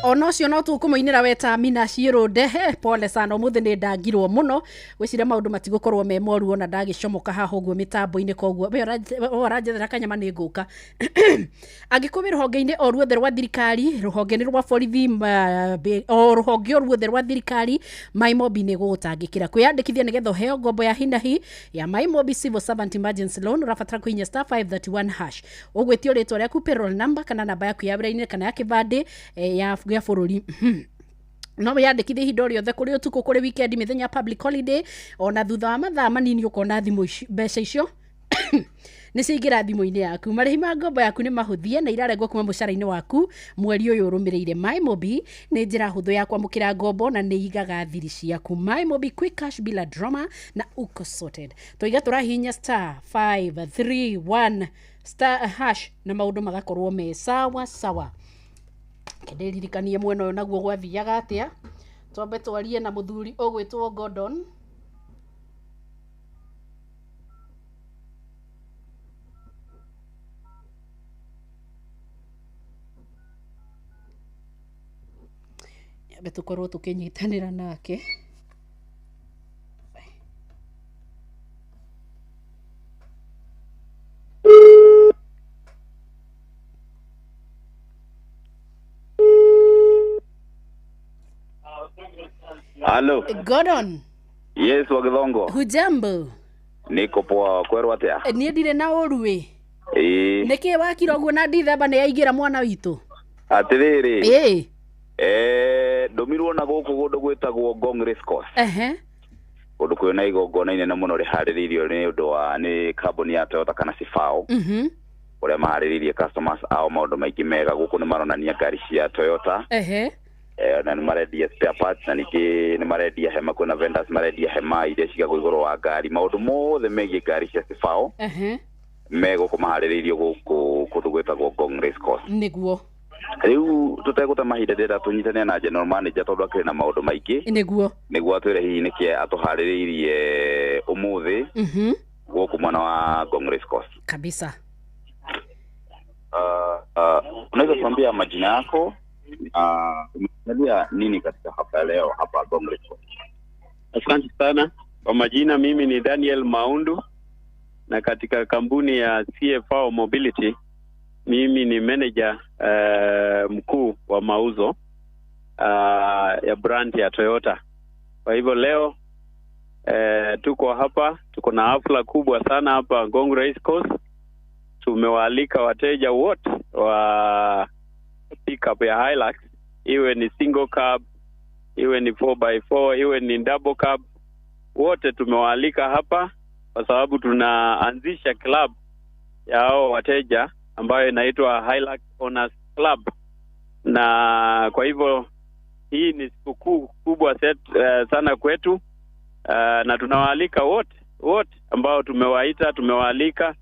ona ũcio no tũkũmũinĩra weta Amina Ciĩrũnde. He pole sana, ũmũthĩ nĩ ndangirwo mũno, gwĩciria maũndũ matigũkorwo me moru ona ndagĩcomoka haha ũguo mĩtambo-inĩ, koguo we ũranjethera kanyama nĩ ngũka. Angĩkorwo wĩ rũhonge-inĩ o ruothe rwa thirikari, rũhonge-inĩ rwa borithi, o rũhonge o ruothe rwa thirikari, MyMobi nĩ ĩgũgũtangĩkĩra. Kwĩyandĩkithia nĩgetha ũheo ngombo ya hinahi ya MyMobi Civil Servant Emergency Loan, ũrabatara kũhihinya star 531 hash. Ũgwĩtio rĩtwa rĩaku, payroll number kana namba yaku ya wĩra-inĩ kana ya kĩbandĩ ya bũrũri. No wĩyandĩkithie ihinda o rĩothe, kũrĩ ũtukũ, kũrĩ weekend, mĩthenya ya public holiday, ona thutha wa mathaa manini ũkona thimũ icio, mbeca icio nĩ ciaingĩra thimũ-inĩ yaku. Marĩhi ma ngombo yaku nĩ mahũthie na irarengwo kuma mũcara-inĩ waku mweri ũyũ ũrũmĩrĩire. MyMobi nĩ njĩra hũthũ ya kwamũkĩra ngombo na nĩ igaga thiri ciaku. MyMobi, quick cash bila drama na uko sorted. Tũiga tũrahihinya star 531 star hash na maũndũ magakorwo me sawa sawa. Ndĩririkanie mwena ũyũ naguo gwathiaga atĩa. Twambe twarie na mũthuri ũgwĩtwo Gordon. Nyambe tũkorwo tũkĩnyitanĩra nake. Halo. Gordon. Yes, wa Githongo. Hujambo? Niko poa, kwerwo atia? Niĩ ndirĩ na ũru ĩ. Ĩĩ. Nĩkĩ wakira ũguo na Dithemba nĩ yaingĩra mwana witũ? Atĩrĩrĩ. Ĩĩ. Ndũmirwo na gũkũ kũndũ gwĩtagwo Ngong Race Course. Ehe. Kũndũ kwĩna igongona inene mũno rĩharĩrĩirio nĩ ũndũ wa nĩ kambuni ya Toyota kana Cifao. Ũrĩa maharĩrĩirie customers ao maũndũ maingĩ mega. Gũkũ nĩ maronania ngari cia Toyota. Ehe. Na nĩ marendia spare parts, na ningĩ nĩ marendia hema, kwĩna vendors marendia hema iria cigagwo igũrũ wa ngari, maũndũ mothe megiĩ ngari cia cibao me gũkũ maharĩrĩirio gũkũ kũndũ gwĩtagwo Ngong Race Course. Nĩguo. Rĩu tũtegũte mahinda, ndĩrenda tũnyitane na general manager tondũ akĩrĩ na maũndũ maingĩ. Nĩguo. Nĩguo atwĩre hihi nĩkĩ atũharĩrĩirie ũmũthĩ gũkũ mwena wa Ngong Race Course. Kabisa. Unaweza tuambia majina yako, umeandalia nini katika hafla leo hapa Ngong Race Course? Asante sana. Kwa majina mimi ni Daniel Maundu, na katika kampuni ya CFAO Mobility mimi ni manager mkuu wa mauzo ya brand ya Toyota. Kwa hivyo leo tuko hapa, tuko na hafla kubwa sana hapa Ngong Race Course. Tumewaalika wateja wote wa pickup ya Hilux, iwe ni single cab, iwe ni 4x4, iwe ni double cab, wote tumewaalika hapa kwa sababu tunaanzisha club ya hao wateja ambayo inaitwa Hilux Owners Club. Na kwa hivyo hii ni sikukuu kubwa sana kwetu, na tunawaalika wote ambao tumewaita, tumewaalika.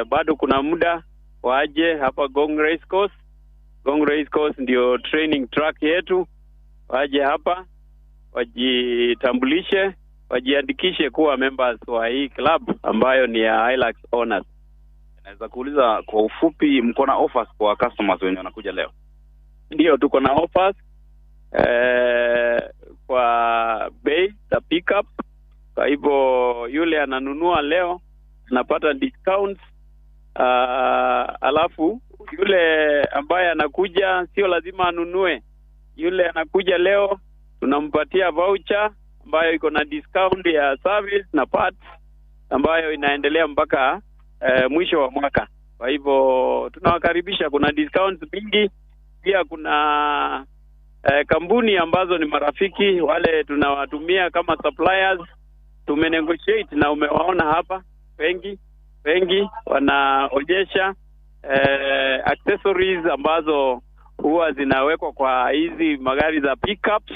Bado kuna muda waje hapa Ngong Race Course. Ngong Race Course ndio training track yetu. Waje hapa wajitambulishe, wajiandikishe kuwa members wa hii club ambayo ni ya Hilux Owners. Naweza kuuliza kwa ufupi, mko na offers kwa customers wenye wanakuja leo? Ndio, tuko na offers kwa bei za pickup. Kwa hivyo yule ananunua leo anapata discounts. Alafu yule ambaye anakuja sio lazima anunue. Yule anakuja leo tunampatia voucher ambayo iko na discount ya service na parts ambayo inaendelea mpaka mwisho wa mwaka. Kwa hivyo tunawakaribisha, kuna discounts mingi. Pia kuna kampuni ambazo ni marafiki, wale tunawatumia kama suppliers. Tumenegotiate na umewaona hapa wengi wanaonyesha accessories ambazo huwa zinawekwa kwa hizi magari za pickups,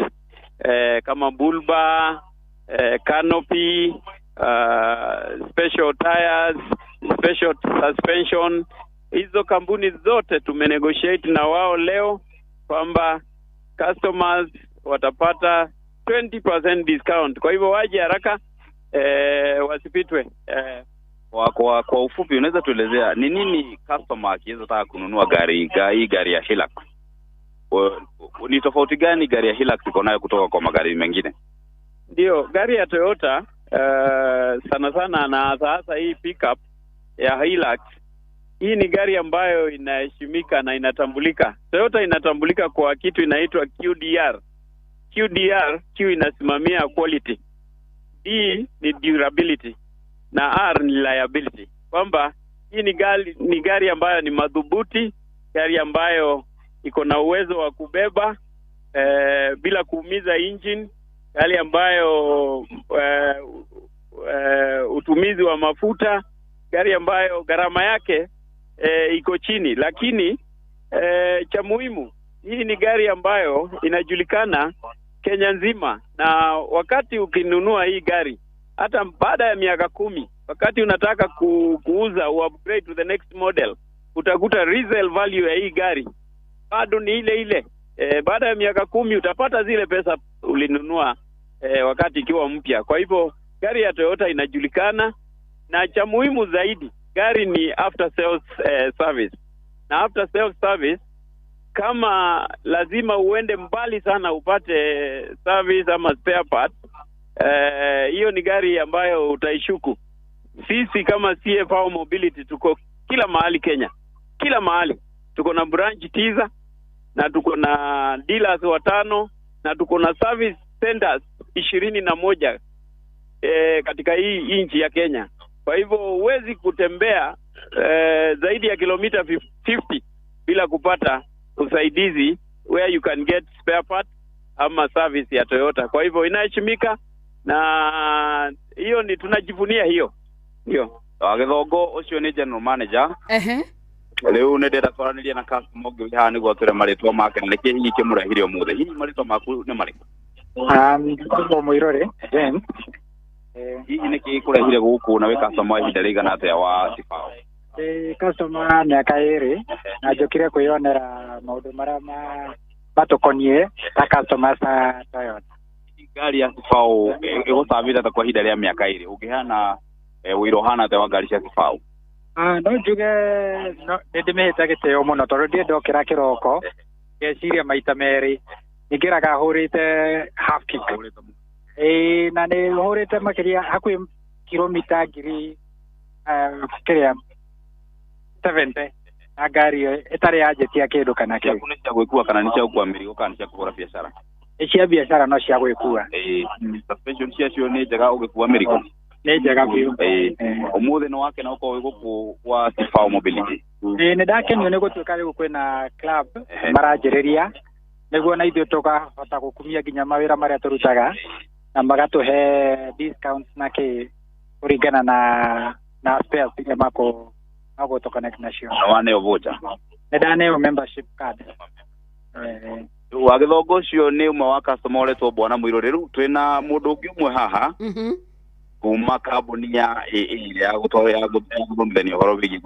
kama bulba, canopy, special tires, special suspension. Hizo kampuni zote tumenegotiate na wao leo kwamba customers watapata 20% discount. Kwa hivyo waje haraka, wasipitwe. Kwa ufupi unaweza tuelezea ni nini customer akiweza taka kununua gari ya Hilux? Ni tofauti gani gari ya Hilux iko nayo kutoka kwa magari mengine? Ndio, gari ya Toyota sana sana na sasa hii pickup ya Hilux, hii ni gari ambayo inaheshimika na inatambulika. Toyota inatambulika kwa kitu inaitwa QDR. QDR, Q inasimamia quality, D ni durability, na R ni liability. Kwamba hii ni gari ambayo ni madhubuti, gari ambayo iko na uwezo wa kubeba bila kuumiza engine, gari ambayo utumizi wa mafuta, gari ambayo gharama yake iko chini. Lakini cha muhimu, hii ni gari ambayo inajulikana Kenya nzima, na wakati ukinunua hii gari, hata baada ya miaka 10, wakati unataka kuuza upgrade to the next model, utakuta resale value ya hii gari bado ni ile ile. Baada ya miaka 10 utapata zile pesa ulinunua wakati ikiwa mpya. Kwa hivyo gari ya Toyota inajulikana, na cha muhimu zaidi, gari ni after sales service. Na after sales service, kama lazima uende mbali sana upate service ama spare part, hiyo ni gari ambayo utaishuku. Sisi kama CFAO Mobility tuko kila mahali Kenya. Kila mahali. Tuko na branch 9 na tuko na dealers 5 na tuko na service centers 21 katika hii nchi ya Kenya. Kwa hivyo huwezi kutembea zaidi ya kilomita 50 bila kupata usaidizi where you can get spare part ama service ya Toyota. Kwa hivyo inaheshimika, na hiyo ni tunajivunia hiyo. Ndio. Githongo ucio ni general manager. Rĩu nĩ ndĩrenda twaranĩrie na customer ũngĩ wĩ haha nĩguo atwĩre marĩtwa make na nĩkĩ hihi kĩmũrehire ũmũthĩ. Hihi marĩtwa maku nĩ marĩkũ? Njĩtagwo Mũirũrĩ James. Hihi nĩkĩ gĩkũrehire gũkũ na wĩ customer wa ihinda rĩigana atĩa wa Cibao? Ndĩ customer mĩaka 2 na njũkire kwĩyonera maũndũ marĩa matũkoniĩ ta customers a Toyota. Ngari ya Cibao ĩgũcabĩte ta kwa ihinda rĩa mĩaka 2, ũngĩheana ũira ũhana atĩa wa ngari cia Cibao? No njuge nĩ ndĩmĩhĩte gĩtĩo mũno tondũ ndiĩ ndokĩra kĩroko ngeciria maita merĩ, ningĩraga hũrĩte half kick. Ĩĩ, na nĩ hũrĩte makĩria hakuhĩ kilomita 70 70 na ngari ĩyo ĩtarĩ yanjĩtia kĩndũ kana kĩ. Ciaku nĩ cia gwĩkua kana nĩ cia gũkua mĩrigo kana nĩ cia kũhũra biacara? Nĩ cia biacara no cia gwĩkua. Ĩĩ, suspension ciacio nĩ njega ũgĩkua mĩrigo? Nĩ njega biũ. Ĩĩ, ũmũthĩ nĩ wakena ũkorwo wĩ gũkũ gwa Cibao Mobility? Ĩĩ, nĩ ndakenio nĩ gũtuĩka rĩu kwĩna club maranjĩrĩria nĩguo na ithuĩ tũkahota gũkumia nginya mawĩra marĩa tũrutaga na magatũhe discounts na kĩ kũringana na spares iria magũtũ connect nacio. Na waneo voucher? Nĩ ndaneo membership card. Wa gĩthongo ũcio nĩ ũmwe wa customer ũretwo Bwana Mũirũrĩ. Rĩu twĩna mũndũ ũngĩ ũmwe haha kuma kambuni ya AA ya gũthomithania ũhoro wĩgiĩ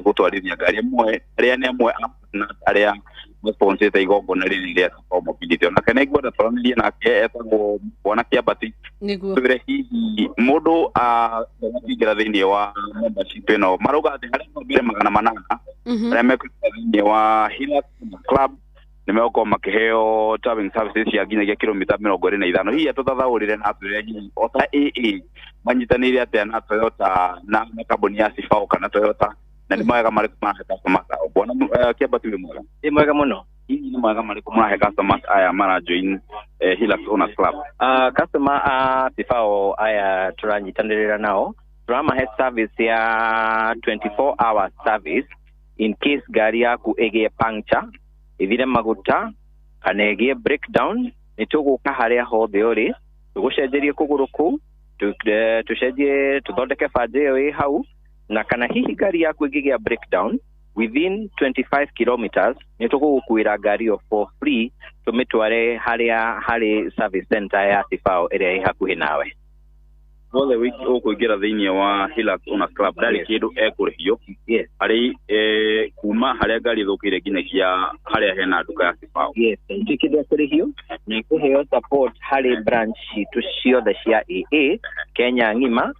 gũtwarithia ngari ĩmwe arĩa nĩ amwe a partners arĩa masponsĩte igongona rĩrĩ rĩa Cibao Mobility. Onake nĩ ngwenda twaranĩrie nake, etagwo Bwana Kĩambati. Nĩguo. Twĩre hihi mũndũ akĩingĩra thĩinĩ wa membership ĩno marauga atĩ harĩa mbere 800 arĩa mekũingĩra thĩinĩ wa Hilux Club nĩ megũkorwo makĩheo towing services cia nginyagia kilomita 25. Hihi atũthathaũrĩre na atwĩre hihi o ta AA manyitanĩire atĩa na Toyota na kambuni ya Cibao kana Toyota, na nĩ mawega marĩkũ marahe customers ao? Bwana Kĩambati, wĩ mwega? Ĩ mwega mũno. Hihi nĩ mawega marĩkũ marahe customers aya mara join Hilux Owners Club? Customer a Cibao aya tũranyitanĩrĩra nao, tũramahe service ya 24 hour service in case ngari yaku ĩgĩe puncture, ĩthire maguta kana ĩgĩe breakdown, nĩ tũgũka harĩa hothe ũrĩ tũgũcenjerie kũgũrũ kũu, tũcenjie tũthondeke banja ĩyo ĩ hau, na kana hihi ngari yaku ĩngĩgĩa breakdown within 25 kilometers nĩ tũgũgũkuĩra ngari ĩyo for free tũmĩtware harĩa harĩ service center ya Cibao ĩrĩa ĩ hakuhĩ nawe. Wothe ũkũingĩra thĩinĩ wa Hilux Owners Club ndarĩ kĩndũ ekũrĩhio harĩ kuma harĩa ngari ĩthũkĩire nginyagia harĩa hena nduka ya Cibao. Yes, gũtirĩ kĩndũ ekũrĩhio na kũheo support harĩ branch citũ ciothe cia AA Kenya ng'ima,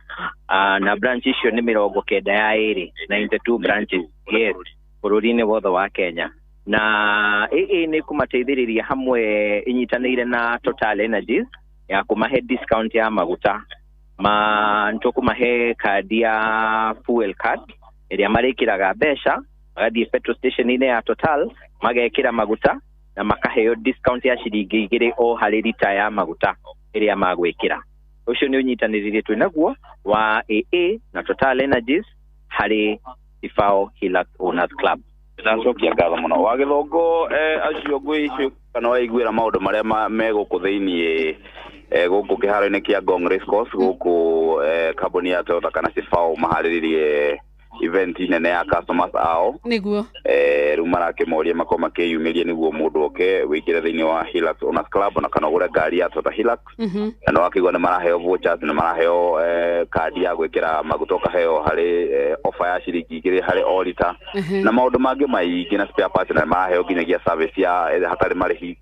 na branch icio nĩ 92, 92 branches, yes, bũrũri-inĩ wothe wa Kenya. Na AA nĩ kũmateithĩrĩria hamwe ĩnyitanĩire na Total Energies ya kũmahe discount ya maguta, ma nĩtũkũmahe kandi ya fuel card ĩrĩa marĩkĩraga mbeca magathiĩ petrol station-inĩ ya Total magekĩra maguta na makaheo discount ya ciringi 2 o harĩ rita ya maguta ĩrĩa magwĩkĩra. Ũcio nĩ ũnyitanĩrĩre twĩ naguo wa AA na Total Energies harĩ Cibao Hilux Owners Club. Ndacokia ngatho mũno wa gĩthongo. Acio ngwĩcio kana waiguĩra maũndũ marĩa me gũkũ thĩiniĩ gũkũ kĩharo-inĩ kĩa Ngong Race Course gũkũ kambuni ya Toyota kana Cibao maharĩrĩrie event nene ya customers ao. Nĩguo. Rĩu marakĩmoria makorwo makĩyumĩria nĩguo mũndũ oke wĩingĩre thĩinĩ wa Hilux Owners Club na kana ũgũre ngari ya Toyota Hilux. Na nĩ wakĩigua nĩ maraheo vouchers, nĩ maraheo kandi ya gwĩkĩra maguta ũkaheo harĩ offer ya ciringi 2 harĩ o lita na maũndũ mangĩ maingĩ na spare parts, na nĩ maraheo nginyagia service ya hatarĩ marĩhi.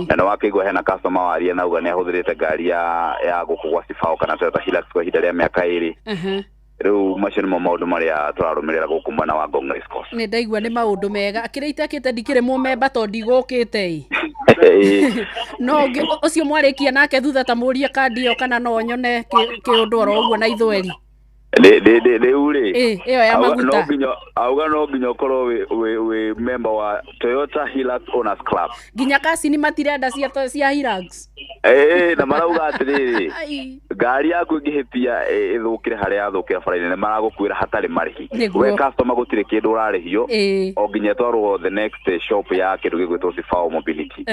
Na nĩ wakĩigua hena customer waria na auga nĩ ahũthĩrĩte ngari ya gũkũ gwa Cibao kana Toyota Hilux kwa ihinda rĩa mĩaka 2. Rĩu macio nĩmo maũndũ marĩa tũrarũmĩrĩra gũkũ mwena wa Ngong Race Course. Nĩ ndaigua nĩ maũndũ mega. Kĩrĩa itekĩte ndikĩrĩ mũmemba tondũ ndigũkĩte ĩ. No ũcio mwarĩkia nake thutha ta mũrie kandi ĩyo kana no nyone kĩũndũ oro ũguo na ithweri. Rĩu rĩ ĩyo ya maguta auga no nginya ũkorwo wĩ member wa Toyota Hilux Owners Club. Nginya kacini matirenda cia Hilux. Na marauga atĩrĩrĩ, ngari yaku ĩngĩhĩtia ĩthũkĩre harĩa yathũkĩra bara-inĩ nĩ maragũkuĩra hatarĩ marĩhi. We customer gũtirĩ kĩndũ ũrarĩhio o nginya ĩtwarwo the next shop ya kĩndũ gĩgwĩtwo Cibao Mobility.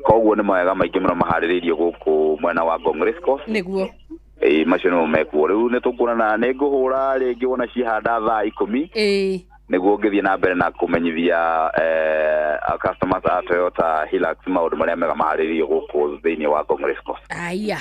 Koguo nĩ mawega maingĩ mũno maharĩrĩirio gũkũ mwena wa Ngong Race Course. Nĩguo. Macio nĩmo mekuo. Rĩu nĩ tũkuonana, nĩ ngũhũra rĩngĩ wona cihanda thaa 10. Nĩguo ngĩthiĩ na mbere na kũmenyithia customers a Toyota Hilux maũndũ marĩa mega maharĩrĩirio gũkũ thĩinĩ wa Ngong Race Course. Aya.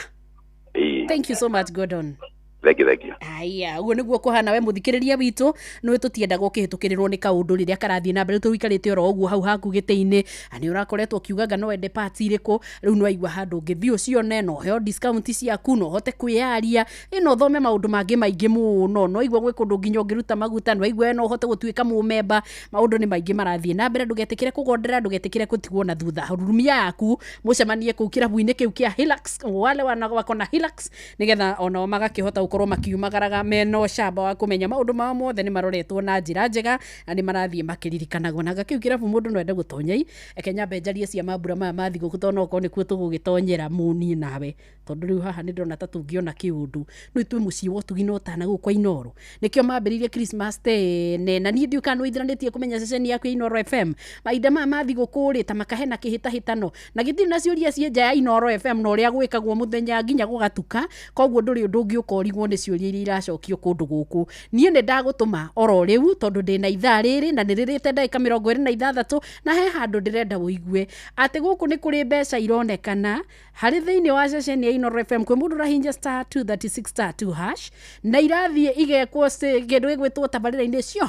Ĩĩ. Thank you so much, Gordon. Thank you, thank you. Aya, uguo nĩguo kũhana we mũthikĩrĩria witũ nĩ tũtiendaga ũkĩhĩtũkĩrĩrwo nĩ kaũndũ rĩrĩa karathiĩ na mbere tũikarĩte oro ũguo hau haku gĩtĩ-inĩ na nĩ ũrakoretwo ũkiuga no wende parts irĩkũ rĩu nĩ waigua handũ ũngĩthiĩ ũcione na ũheo discount ciaku na ũhote kwĩyaria ĩ na ũthome maũndũ mangĩ maingĩ mũno no igua gwĩ kũndũ nginya ũngĩruta maguta no waigua no ũhote gũtuĩka mũmemba maũndũ nĩ maingĩ marathiĩ na mbere ndũgetĩkĩre kũgondera ndũgetĩkĩre kũtigwo na thutha rurumia yaku mũcemanie kũu kĩrabu-inĩ kĩu kĩa Hilux wale wako na Hilux nĩgetha onao magakĩhota gũkorwo makiumagaraga mena ũcamba wa kũmenya maũndũ mao mothe nĩ maroretwo na njĩra njega na nĩ marathiĩ makĩririkanagwo na kĩu kĩrabu mũndũ no ende gũtonya i eke nyambe njarie cia mambura maya ma thigũkũ tondũ no okorwo nĩkuo tũgũgĩtonyera mũniĩ nawe tondũ rĩu haha nĩ ndĩrona ta tũngĩona kĩũndũ no ithuĩ mũciĩ wa ũtugi na ũtana gũkũ kwa Inooro nĩkĩo mambĩrĩirie Christmas tene na niĩ ndiũĩ kana nĩwĩithiranĩtie kũmenya ceceni yaku ya Inooro FM mahinda maya ma thigũkũ rĩ ta makahena kĩhĩtahĩtano na gĩtirĩ na ciũria ciĩ nja ya Inooro FM na ũrĩa gwĩkagwo mũthenya nginya gũgatuka koguo ndũrĩ ũndũ ũngĩ ũkorigwo nĩ ciũria iria iracokio kũndũ gũkũ niĩ nĩ ndagũtũma oro rĩu tondũ ndĩna ithaa rĩrĩ na nĩrĩrĩte ndagĩka 26 na he handũ ndĩrenda ũigue atĩ gũkũ nĩ kũrĩ mbeca ironekana harĩ thĩinĩ wa ceceni ya Inooro FM kwĩ mũndũ ũrahihinya star 236 star 2 hash na irathiĩ igekwo kĩndũ gĩgwĩtwo tabarĩra-inĩ cio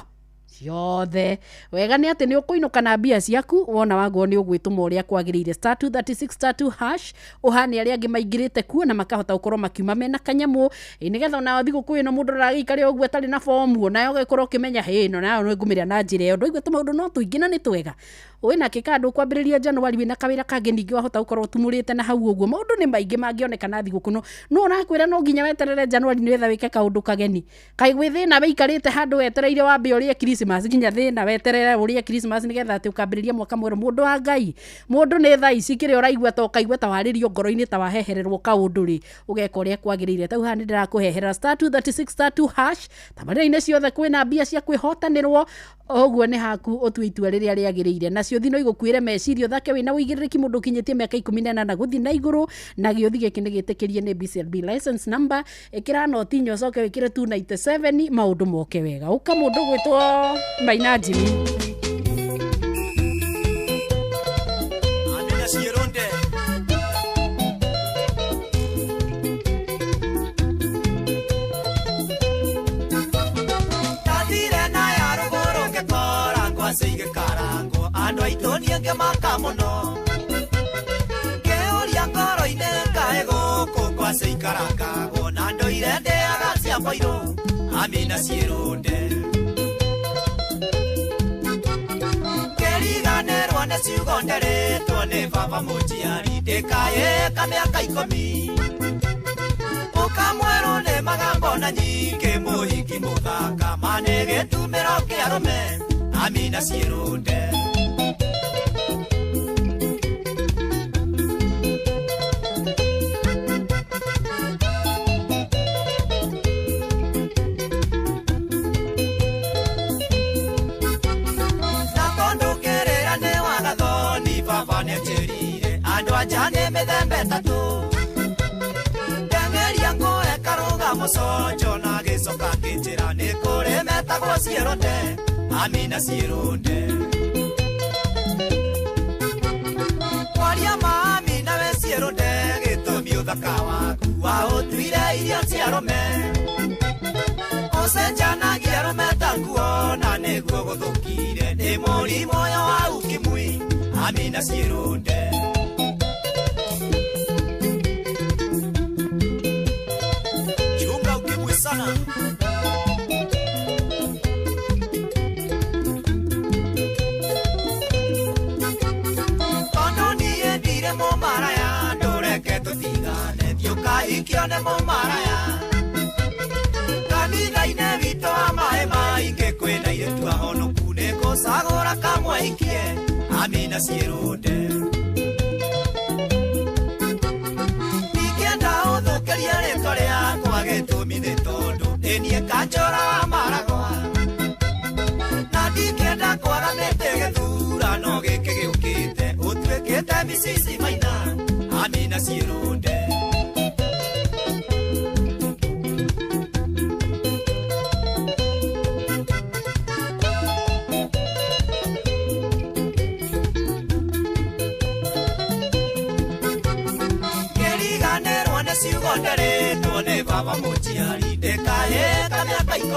ciothe wega nĩ atĩ nĩ ũkũinũka na mbia ciaku wona waguo nĩ ũgwĩtũma ũrĩa kwagĩrĩire star 236 star 2 hash ũhane arĩa angĩ maingĩrĩte kuo na makahota gũkorwo makiuma mena kanyamũ nĩgetha ona thigũkũ ĩno mũndũ ũragĩikare ũguo atarĩ na bomu onayo ũgagĩkorwo ũkĩmenya hĩ ĩno nayo nĩ ngũmĩrĩa na njĩra ĩyo ndwaigua tũmaũndũ no tũingĩ na nĩ twega wĩna kĩkandũ kwambĩrĩria January wĩna kawĩra kangĩ ningĩ wahota gũkorwo ũtumũrĩte na hau ũguo maũndũ nĩ maingĩ mangĩonekana thigũkũ no no ũrakwĩra no nginya weterere January nĩgetha wĩke kaũndũ kageni kaĩ gwĩ thĩna wĩikarĩte handũ wetereire wambe ũrĩe Christmas nginya thĩna weterere ũrĩe Christmas nĩgetha atĩ ũkambĩrĩria mwaka mwerũ mũndũ wa Ngai mũndũ nĩ thaa ici kĩrĩa ũraigua ta ũkaigua ta warĩrio ngoro-inĩ ta wahehererwo kaũndũ rĩ ũgeka ũrĩa kwagĩrĩire tau haha nĩ ndĩrakũheherera star 236 star 2 hash tabarĩra-inĩ ciothe kwĩna mbia cia kwĩhotanĩrwo ũguo nĩ haku ũtue itua rĩrĩa rĩagĩrĩire nacio thino igũkuĩre meciria ũthake wĩna ũigĩrĩrĩki mũndũ ũkinyĩtie mĩaka 18 gũthiĩ na igũrũ na gĩũthi gĩkĩ nĩ gĩtĩkĩrie nĩ BCLB license number ĩkĩra noti inya ũcoke wĩkĩre 297 maũndũ moke wega ũka mũndũ gwĩtwo Maina Jimmy. Amina Ciĩrũnde. Ndathire na ya rũgũrũ ngĩkora ngwacĩ igĩkarangwo andũ aitũ niĩ ngĩmaka mũno ngĩũria ngoro-inĩ kaĩ gũkũ ngwacĩ ikarangagwo na ndũire ndĩaga cia mboirũ Amina Ciĩrũnde. Ngĩriganĩrwo nĩ ciugo nderetwo nĩ baba mũnjiari ndĩkaĩka mĩaka 10 ũkamwerwo nĩ magambo na nyingĩ mũhiki mũthaka ma nĩ gĩtumĩro kĩa arũme Amina Ciĩrũnde. Na tondũ kĩrĩra nĩ wagathoni baba nĩanjĩrire andũ anja nĩ mĩthemba ĩtatũ ndeng'eria ngũe karũga mũconjo na gĩcoka kĩnjĩra nĩ kũrĩ metagwo Ciĩrũnde Amina Ciĩrũnde. Kwaria ma Amina we Ciĩrũnde gĩtũmi ũthaka waku waũtuire irio cia arũme ũcenjanagia arũme ta nguo na nĩguo gũthũkire nĩ mũrimũ ũyũ wa ukimwi Amina Ciĩrũnde. Chunga ukimwi sana. Tondũ niĩ ndire mũmaraya ndũreke tũtigane thiĩ ũkahikio nĩ mũmaraya kanitha-inĩ witũ wa maĩ maingĩ kwĩna airĩtu ahonoku nĩ gũcagũra kamwe ikie Amina Ciĩrũnde. Ndingĩenda ũthũkĩrie rĩtwa rĩakwa gĩtũmi nĩ tondũ nĩ niĩ kanjũra wa maragwa na ndingĩenda kwaga mĩtĩ gĩthurano gĩkĩ gĩũkĩte ũtuĩkĩte micici maina Amina Ciĩrũnde.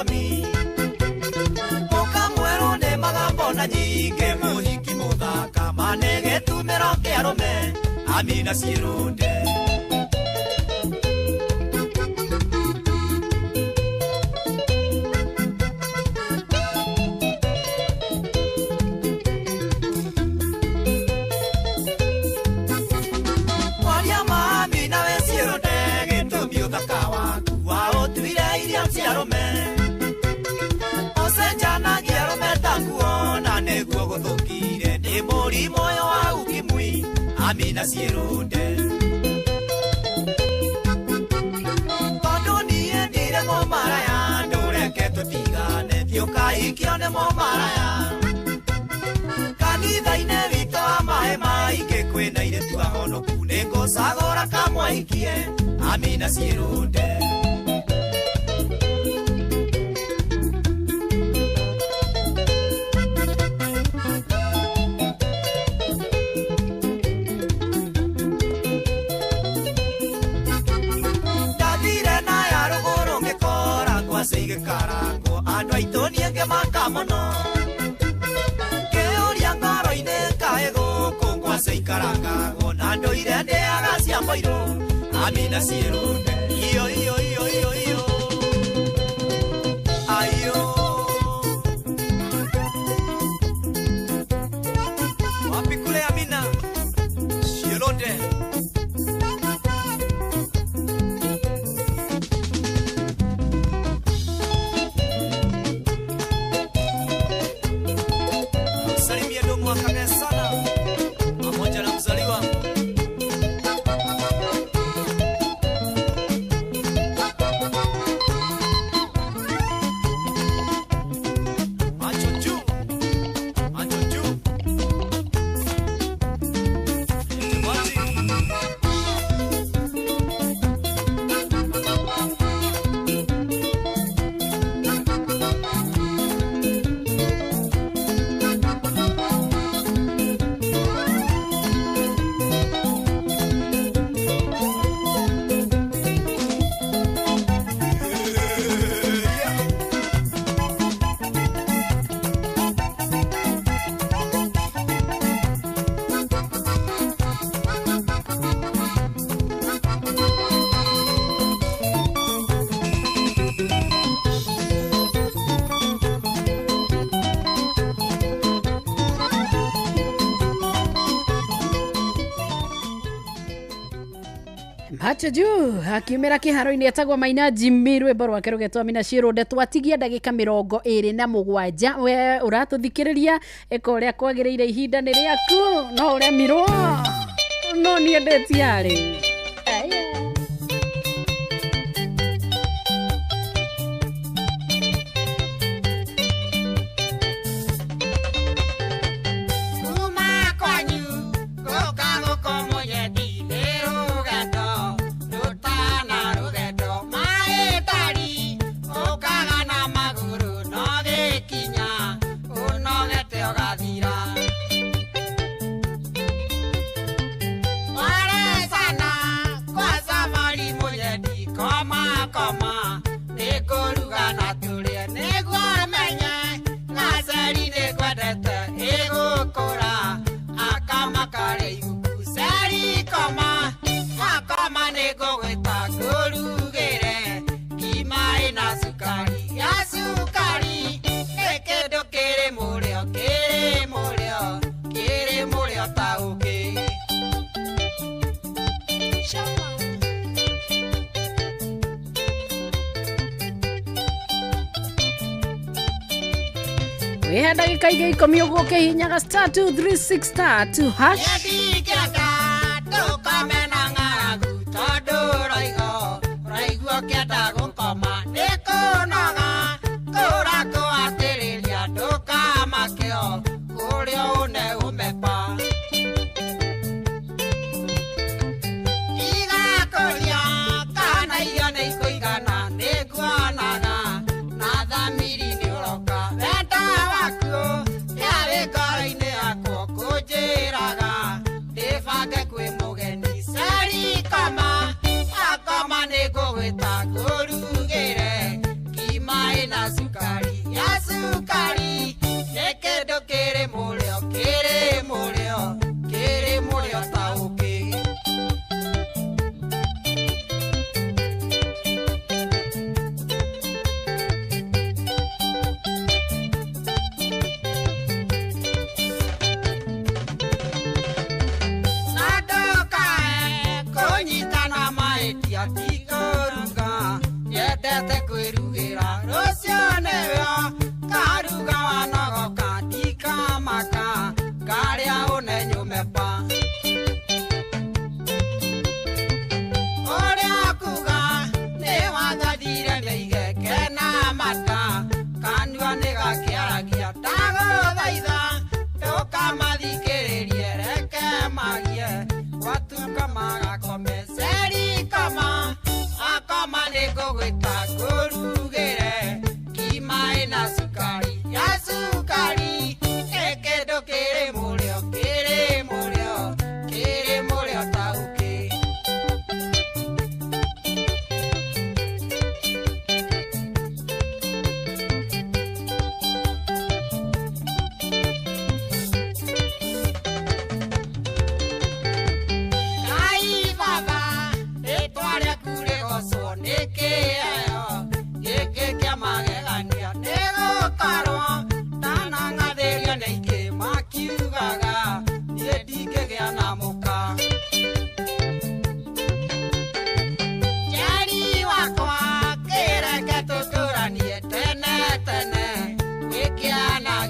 ngomi Mũkamwerũ nĩ magambo na nyingĩ mũhiki mũthaka mane gĩtumĩro kĩa arũme Amina Ciĩrũnde. Mwaria ma Amina we Ciĩrũnde gĩtũmi ũthaka waku waũtuire irio cia arũme Ũcenjanagia arũme ta nguo na nĩguo gũthũkire nĩ mũrimũ ũyũ wa ukimwi Amina Ciĩrũnde. Tondũ niĩ ndirĩ mũmaraya ndũreke tũtigane thiĩ ũkahikio nĩ mũmaraya Kanitha-inĩ witũ wa maĩ maingĩ kwĩna airĩtu ahonoku nĩngũcagũra kamwahikie Amina Ciĩrũnde. Ndathire na ya rũgũrũ ngĩkora ngwacĩ igĩkarangwo andũ aitũ niĩ ngĩmaka mũno Ngĩũria ngoro-inĩ kaĩ gũkũ ngwacĩ ikarangagwo na ndũire ndĩaga cia mũirũ Amina Ciĩrũnde. Iyo iyo iyo iyo iyo ayo Wapi kule Amina Ciĩrũnde. Msalimie domo wa Kagera sana pamoja na mzaliwa. Macho juu, macho juu. Machi. Macho juu akiumĩra kĩharo-inĩ etagwo Maina Jimmy rwĩmbo rwake rũgetwo Amina Ciĩrũnde. Twatigia ndagĩka 27 we ũratũthikĩrĩria ĩka ũrĩa kwagĩrĩire ihinda nĩ rĩaku no ũremirwo no niĩ ndĩtiarĩ. Kuma kwanyu gũka gũkũ mũyendi nĩ rũgendo rũtana rũgendo maĩtari ũkaga na magũrũ no gĩkinya ũnogete ũgathira. Warecana kwa Samari mũyendi koma koma nĩngũruga na tũrĩe nĩguo menye ngaceri nĩngwendete ĩgũkũra akamakare iguku ceri koma wakoma nĩngũgwĩta ngũrugĩre ngima ĩna cukari ya cukari nĩ kĩndũ kĩrĩ mũrĩo kĩrĩ mũrĩo kĩrĩ mũrĩo ta ũkĩ. Wĩhe ndagĩka ingĩ 10 ũguo ũkĩhihinyaga star 236 star 2 hash. Ndingĩenda ndũkome na ng'aragu tondũ ũroigo ũraigua ũkĩenda gũkoma nĩ kũnoga kũra kũhatĩrĩria ndũkamakio kũrĩa une ũmepa. Igakũria kana irio nĩ ikũigana nĩnguonaga na thamiri nĩ ũroka wenda waku yarĩ ngoro-inĩ yakwa kũnjĩraga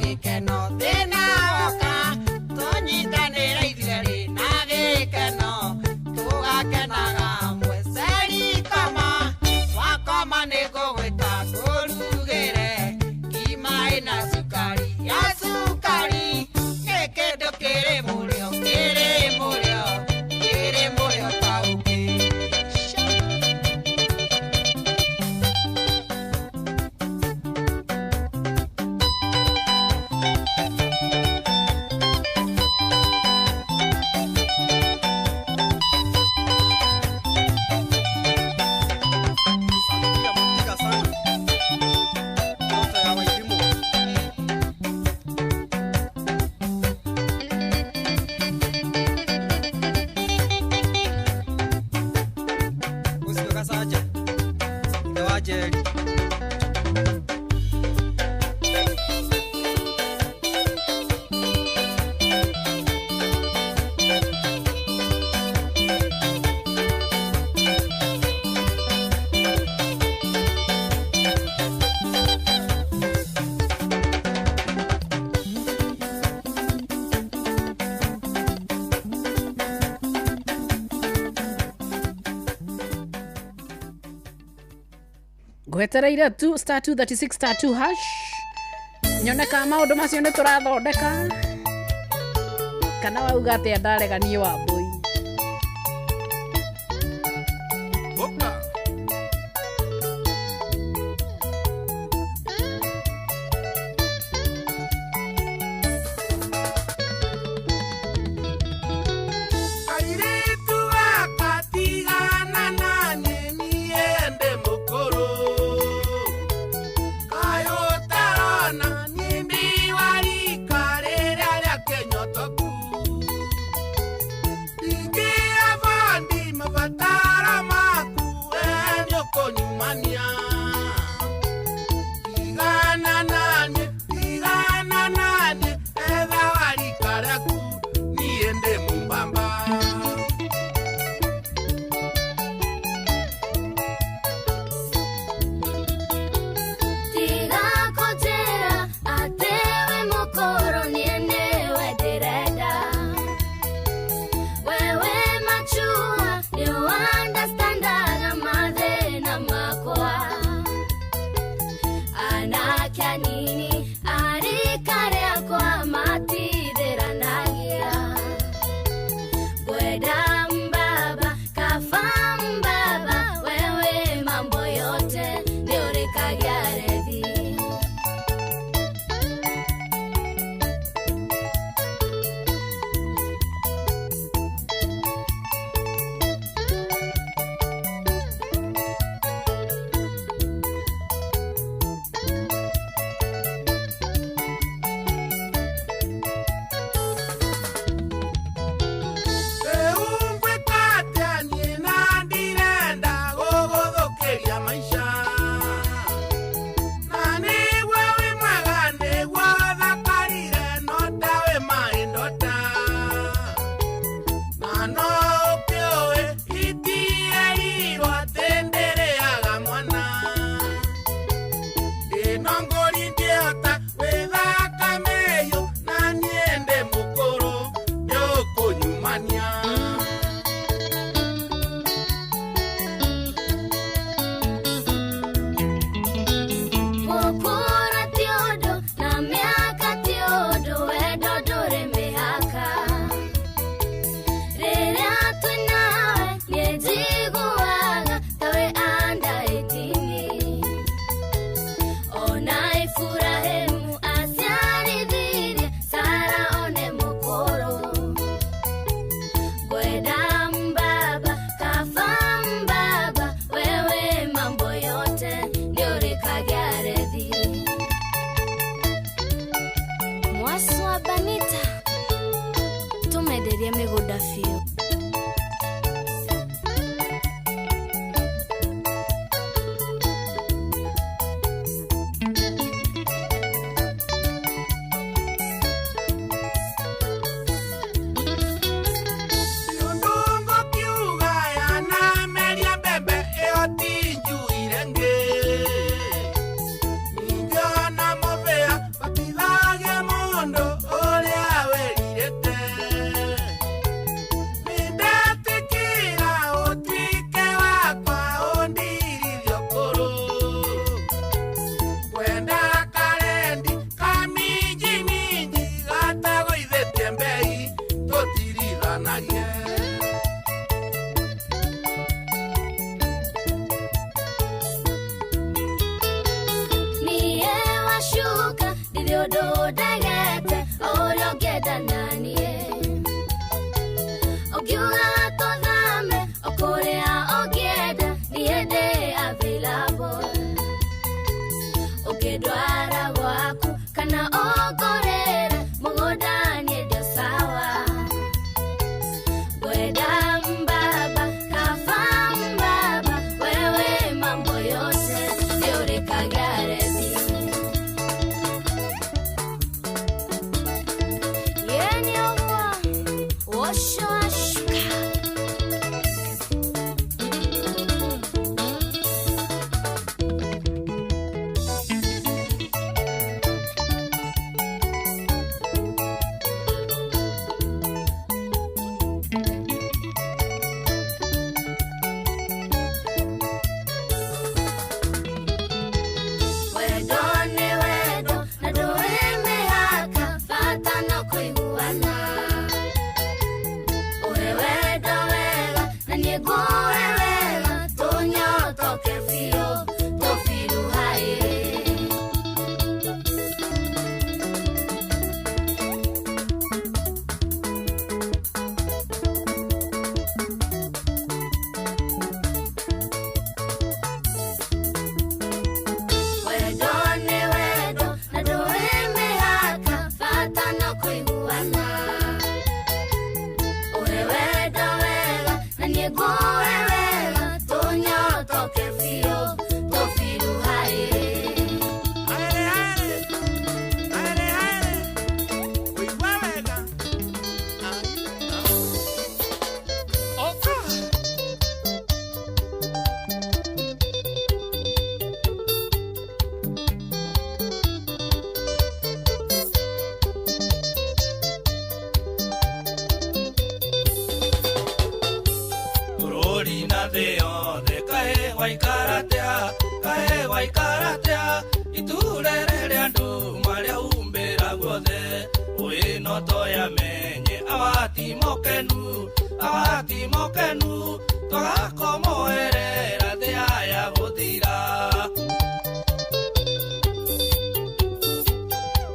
Gĩkeno thĩna woka tũnyitanĩre ithuerĩ na gĩkeno tũgakenaga mweceri koma wakoma nĩngũgwĩta ngũrugĩre ngima ĩna cukari ya cukari nĩ kĩndũ kĩrĩ mũrĩo kĩrĩ mũrĩo kĩrĩ mũrĩo ta ũkĩ. Ũcio Gacaja ithe wa Njeri. Ngwetereire tu star 236 star 2 hash nyone kana maũndũ macio nĩ tũrathondeka kana wauga atĩa ndarega niĩ wa mbũi. Airĩtu akatigana na niĩ ende mũkũrũ kaĩ ũtarona niĩ ndĩ wa rika rĩrĩa rĩa kĩnyotoku ndingĩavondi mabataro maku we nĩũkũnyumania tigana na niĩ tigana na niĩ etha wa rika rĩaku niĩ ndĩ mũmbamba. Tiga kũnjĩra atĩ wĩ mũkũrũ niĩ nĩwe ndĩrenda. We wĩ machua nĩ ũunderstandaga mathĩna makwa. Anake anini a rika rĩakwa matithĩranagia. Ngwenda mbaba kaba mbaba wewe mambo yote nĩũrĩkagia rethi. Rĩu ngwĩka atĩa niĩ na ndirenda gũgũthũkĩria maica na nĩguo wĩ mwega nĩguo thakarire no ta wĩ maĩ ndota na no ũkĩũĩ itierirwo atĩ ndĩrĩaga mwana ndĩno ngũri ndĩhota gwĩthaka mĩhiũ na niĩ ndĩ mũkũrũ nĩũkũnyumania. Gũkũra ti ũndũ na mĩaka ti ũndũ wendo ndũrĩ mĩhaka. Rĩrĩa twĩ nawe niĩ njiguaga ta wĩ under 18. Ona Iburahĩmu aciarithirie Sara one mũkũrũ. Ngwenda mbaba kaba mbaba wewe mambo yote nĩũrĩkagia rethi. Mwaswa Banita tũmenderie mĩgũnda biũ. Ndungo kiuga yanameria mbembe ĩyo ti njuire ngĩ ningĩ ona mũbĩa batithagia Gũtirĩ ũndũ ndegete o ũrĩa ũngĩenda naniĩ. Ũngiuga tũthame o kũrĩa ũngĩenda niĩ ndĩ available. Ũngĩndwara gwaku kana ũngũrĩre mũgũnda niĩ ndĩ sawa. Ngwenda mbaba kaba mbaba wewe mambo yote siũrĩkagia rethi. Yeni ũguo ũcio ashuka. Wendo nĩ wendo na ndũrĩ mĩhaka bata no kũiguana. Ũhe wendo wega na niĩ ngũhe wega tũnyotoke biũ tũbiruhaĩ. Wendo nĩ wendo na ndũrĩ mĩhaka bata no kũiguana. Ũhe wendo wega na niĩ ngũhe wega tũnyotoke biũ tũbiruhaĩ. Bũrũri na thĩ yothe kaĩ waikara atĩa, kaĩ waikara atĩa, iturere rĩa andũ marĩa humbĩra guothe, ũĩ no toyamenye awati mokenu, awati mokenu, twagakomoerera thĩ aya gũthira.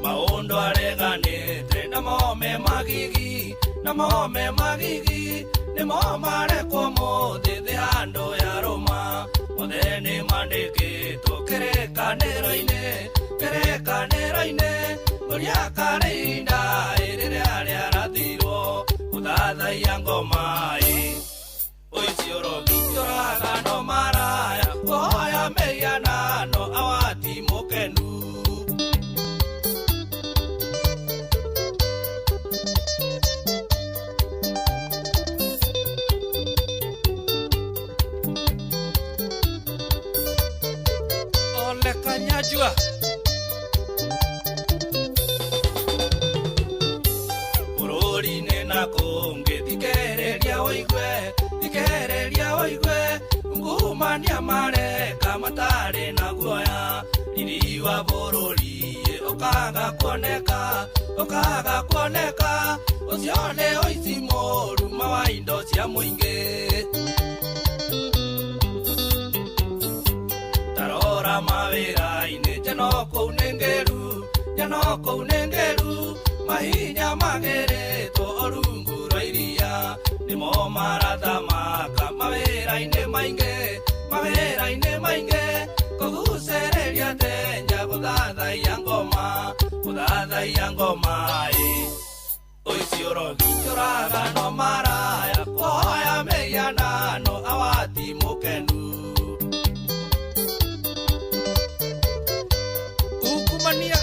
Maũndũ areganĩte namo me magigi, namo me magigi, nĩmo marekwo mũthĩ thĩ handũ ya rũma, mothe nĩ mandĩkĩtwo kĩrĩkanĩro-inĩ, kĩrĩkanĩro-inĩ, mũria karĩinda rĩrĩa rĩarathirwo gũthathaiya ngoma-ĩ. Ũici ũrogi ũragano maraya kũhoya mĩhianano awati mũkenu. Ole Kanyajua. Bũrũri-inĩ na kũngĩ thikĩrĩria ũigue, thikĩrĩria ũigue, ngumania mareka matarĩ na guoya, riri wa bũrũri ũkaga kuoneka, ũkaga kuoneka, ũcio nĩ ũici mũũru wa indo cia mũingĩ. Tarora mawĩra-inĩ njano kũu nĩ ngĩru, njano kũu nĩ ngĩru, mahinya magĩrĩtwo o rungu rwa iria, nĩmo marathamaka mawĩra-inĩ maingĩ, mawĩra-inĩ maingĩ, kũgucĩrĩria tenya gũthathaiya ngoma, gũthathaiya ngoma-ĩ. Ũici ũrogi ũragano maraya kũhoya mĩhianano awati mũkenu. Ukumania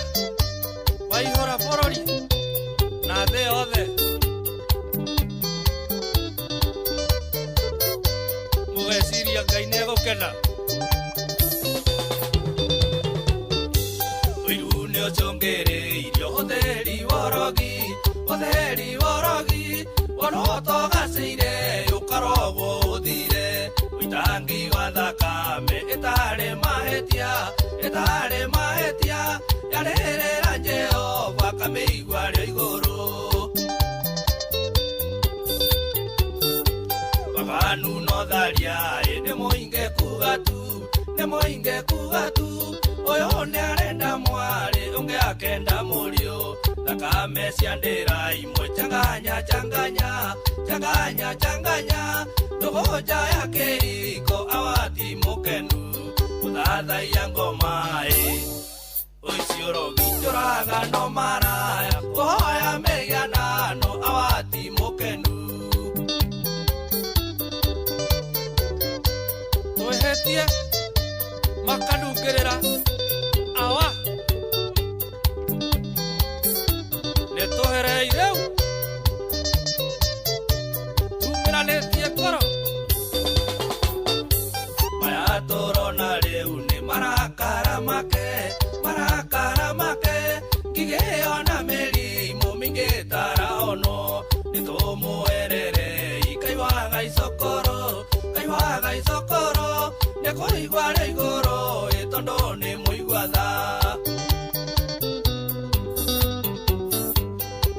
waihũra bũrũri na thĩ yothe. Mũgeciria Ngai nĩegũkena. Ũiru nĩũcũngĩrĩirio ũtheri wa ũrogi, ũtheri wa ũrogi, wona ũtogacĩire ũkarogwo ũthire, ũitangi wa thakame ĩtarĩ mahĩtia, ĩtarĩ mahĩtia, yarĩrĩra Jehova kamĩigua rĩo igũrũ. Waganu no tharia nĩ mũingĩ kuga tu, nĩ mũingĩ kuga tu, ũyũ nĩarenda mwarĩ ũngĩ akenda na mũriũ thakame cia ndĩra imwe changanya changanya changanya changanya ndũgũnja ya kĩhiko awati mũkenu gũthathaiya ngoma ĩ ũciũrogi njũraga no maraya kũhoya mĩhianano awati mũkenu twĩhĩtie makanungĩrĩra awa nĩtũherei rĩu tumĩranĩtie ngoro maya tũrona rĩu nĩ marakara make ngigĩo na mĩrimũ mĩingĩ taraonwo nĩtũmũererei kaiwaga icokoro nĩkũigua rĩ igũrũ ĩ tondũ nĩ mũigua tha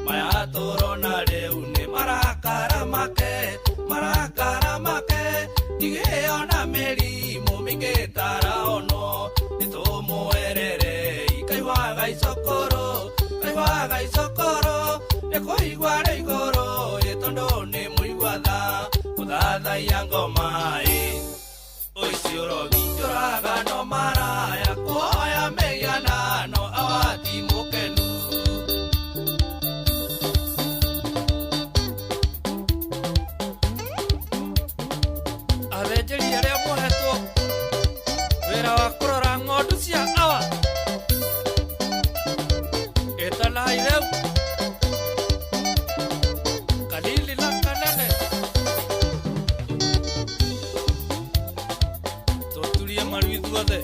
maya tũrona rĩu nĩ marakara make ngigĩo na mĩrimũ mĩingĩ taraonwo nĩtũmũererei kaiwaga icokoro nĩkũigua rĩ igũrũ ĩ tondũ nĩ mũigua tha gũthathaiya ngoma ĩ ũciũrogi njũraga no maraya kũhoya mĩhianano awati mũkenu athĩnjĩri arĩa mohetwo wĩra wa kũrora ng'ondu cia awa ĩtanai rĩu kanini na kanene tũturie maru ithuothe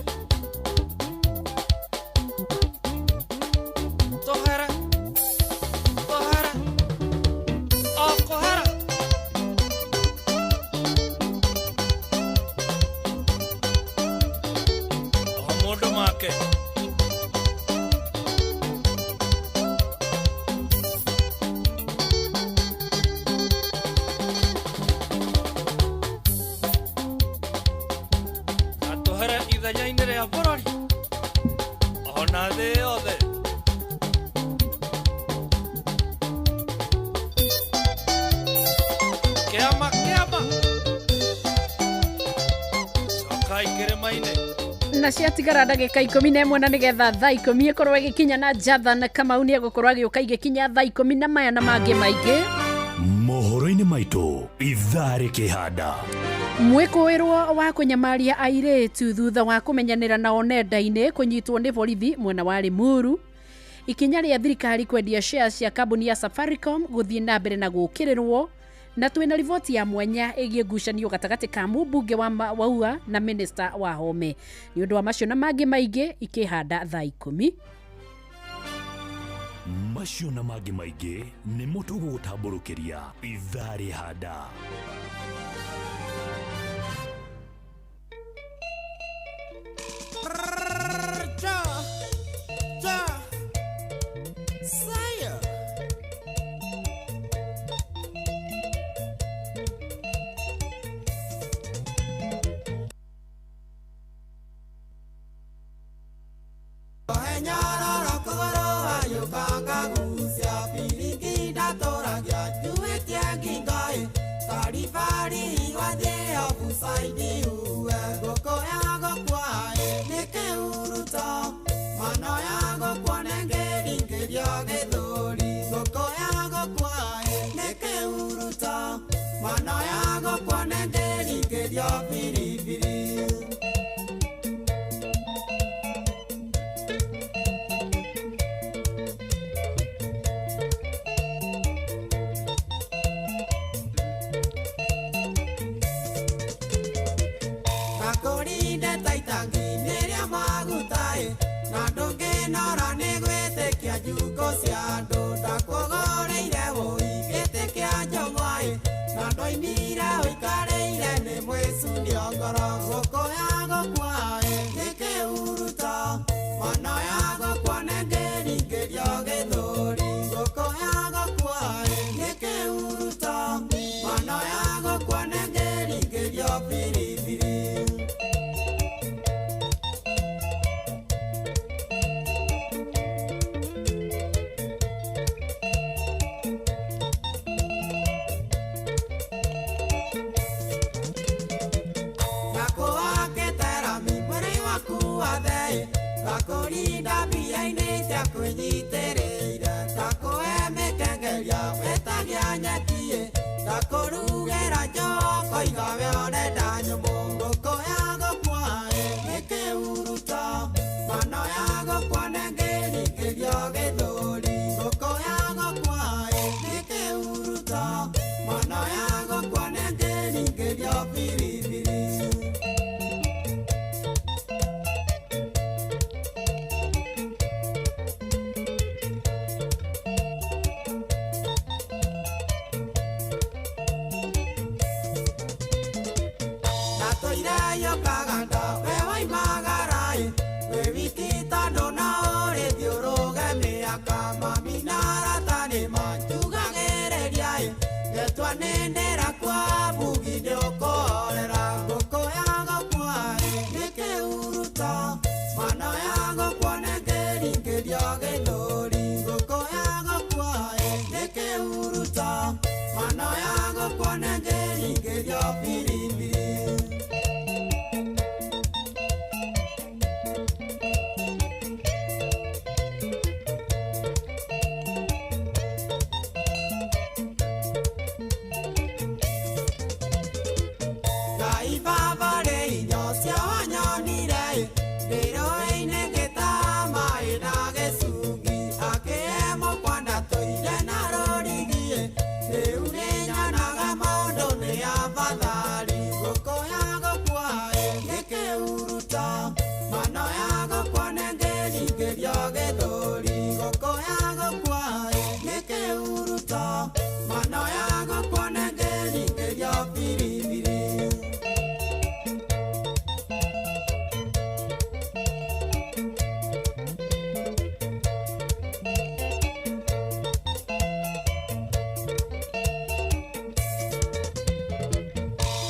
tũhere tũhere o kũhera o mũndũ make atũhere ithenya-inĩ rĩa bũrũri ona thĩ yothe kĩama kĩama cokai kĩrĩma-inĩ na ciatigara ndagĩka 11 na nĩgetha thaa 10 ĩkorwo ĩgĩkinya na Jathan Kamau nĩ egũkorwo agĩũka igĩkinya thaa 10 na maya na mangĩ maingĩ mohoro-inĩ maitũ ithaa rĩkĩhanda mwĩkũĩrwo wa kũnyamaria airĩtu thutha wa kũmenyanĩra nao nenda-inĩ kũnyitwo nĩ borithi mwena wa Limuru ikinya rĩa thirikari kwendia shares cia kambuni ya Safaricom gũthiĩ na mbere na gũũkĩrĩrwo na twĩna riboti ya mwanya ĩgiĩ ngucanio gatagatĩ ka mũmbunge wa Waua na minista wa Home nĩ ũndũ wa macio na mangĩ maingĩ ikĩhanda thaa 10 macio na mangĩ maingĩ nĩmo tũgũgũtambũrũkĩria ithaa rĩhanda Ja, ja, sire. Njokoiga we ũrenda nyũmũ. Ngũkũ ya gũkua ĩ nĩ kĩhuruto, mano ya gũkua nengĩringĩrio gĩthũri. Ngũkũ ya gũkua ĩ nĩ kĩhuruto, mano ya gũkua nengĩringĩrio biribiri. Ndatũire yũkaga we waimagara-ĩ, wĩ wiki tondũ no ũrĩthiĩ ũrũge mĩaka. Mami na arata nĩmanjugagĩrĩria-ĩ, ngetua nĩndĩrakua bugi nĩũkũhorera. Ngũkũ ya gũkua-ĩ nĩ kĩhuruto, mano ya gũkua nengĩringĩrio gĩthũri. Ngũkũ ya gũkua-ĩ nĩ kĩhuruto, mano ya gũkua nengĩringĩrio biribiri. Ngai baba rĩ indo cia wanyonire ndĩ rũĩ-inĩ ngĩtaha maĩ na gĩcungi, akĩhe mũkwa ndatũire na rũrigi, rĩu nĩnyonaga maũndũ nĩ abathari. Ngũkũ ya gũkua ĩ nĩ kĩhuruto, mano ya gũkua nengĩringĩrio gĩthũri. Ngũkũ ya gũkua ĩ nĩ kĩhuruto, mano ya gũkua nengĩringĩrio biribiri.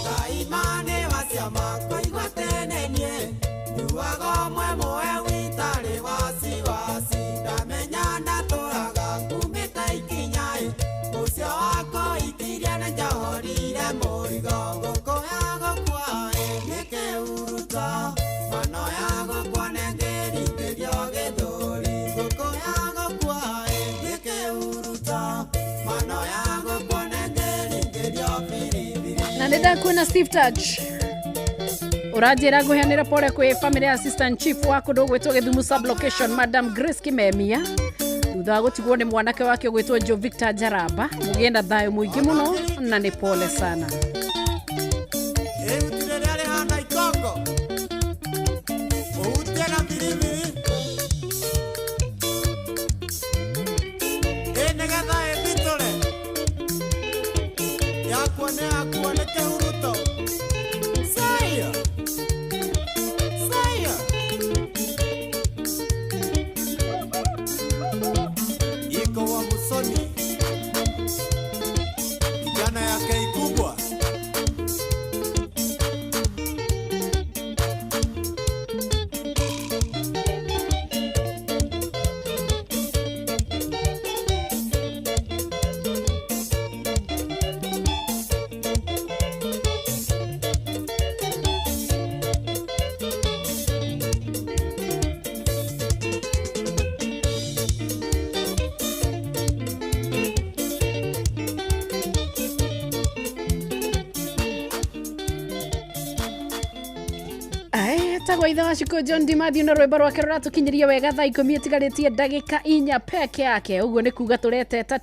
Ngaimane wa ciama kũigua tene niĩ nyuaga ũmwe mũe witarĩ wasiwasi, ndamenya ndatũraga ngumĩte ikinya-ĩ, ũcio wakũikirie nĩnjohorire mũrigo. Ngũkũ ya gũkua-ĩ nĩ kĩhuruto, mano ya gũkua nengĩringĩrio gĩthũri. Ngũkũ ya gũkua-ĩ nĩ kĩhuruto, mano ya gũkua nengĩringĩrio biribiri. Na nĩ ndakuona Steve Touch ũranjĩra ngũheanĩre pole kwĩ family assistant chief wa kũndũ gwĩtwo Gĩthumo sublocation Madam Grace Kimemia thutha wa gũtigwo nĩ mwanake wake ũgwĩtwo Joe Victor Njaramba. Mũgĩe na thayũ mũingĩ mũno na nĩ pole sana. Ihuti rĩrĩa rĩhana ikongo ũhutie na biribiri ĩ nĩgetha ĩthitũre yakuo nĩ yakuo nĩ kĩhuruto. Saia saia iko wa Musoni kijana yake ikubwa. Tagwo ithe wa Shiko John Dimathew na rwĩmbo rwake rũratũkinyĩria wega thaa 10 ĩtigarĩtie ndagĩka 4 peke yake. Ũguo nĩ kuga tũreteta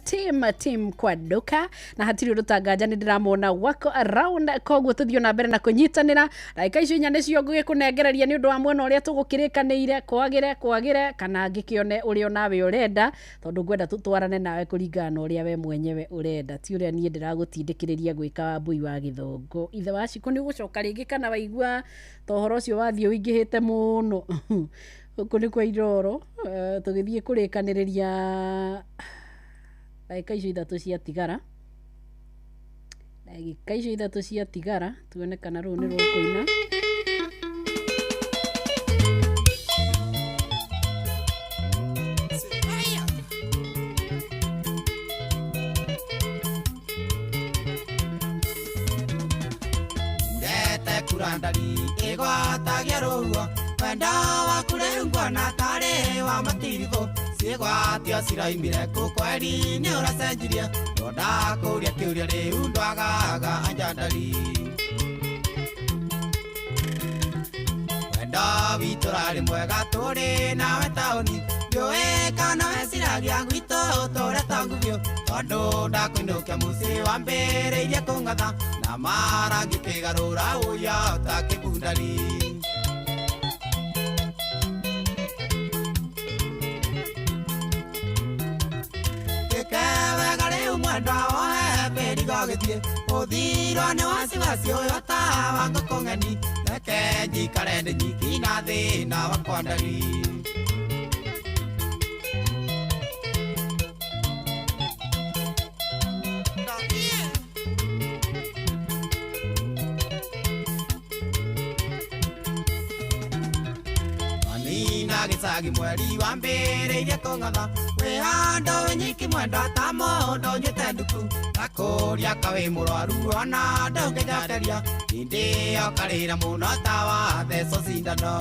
team kwa nduka na hatirĩ ũndũ tanganja nĩ ndĩramona wako around, koguo tũthiĩ na mbere na kũnyitanĩra. Ndagĩka icio 4 nĩcio ngũgĩkũnengereria nĩ ũndũ wa mwena ũrĩa tũgũkĩrĩkanĩire, kwagĩre kana ngĩkĩone ũrĩa onawe ũrenda, tondũ ngwenda tũtwarane nawe kũringana na ũrĩa we mwenyewe ũrenda, ti ũrĩa niĩ ndĩragũtindĩkĩrĩria gwĩka wambui wa gĩthũngũ. Ithe wa Shiko nĩ ũgũcoka rĩngĩ kana waigua ta ũhoro ũcio wathiĩ ũingĩhĩte mũno? Gũkũ nĩ kwa Iroro, tũgĩthiĩ kũrĩkanĩrĩria ndagĩka icio 3 ciatigara, ndagĩka icio 3 ciatigara, tuone kana rũu nĩ rũkũina. Kurandari igwatagia rũhuho wendo waku rĩu nguona tarĩ wa matiribũ. Ciĩgwatio ciraimire kũ kweri nĩ ũracenjirie ndondakũria kĩũria rĩu ndwagaga anja ndari Wendo witũ ũrarĩ mwega tũrĩ nawe taũni ndiũĩ kana weciragia gwitũ ũtũre tongu biũ tondũ ndakũinũkia mũciĩ wambĩrĩirie kũng'atha na marangi kĩgarũra ũya ta kĩbundari Wega rĩu mwendwa wohe mĩrigo gĩthiĩ ũthirwo nĩ wasiwasi ũyũ ta wa ngũkũ ng'eni reke njikare ndĩ nyiki na thĩna wakwa ndari Manina gĩcagi mweri wambĩrĩirie kũng'atha wĩ handũ wĩ nyiki mwendwa ta mũndũ ũnyuĩte nduku ndakũria ka wĩ mũrwaru ona ndũngĩnjokeria hĩndĩ ĩyo karĩra mũno ta wathecwo cindano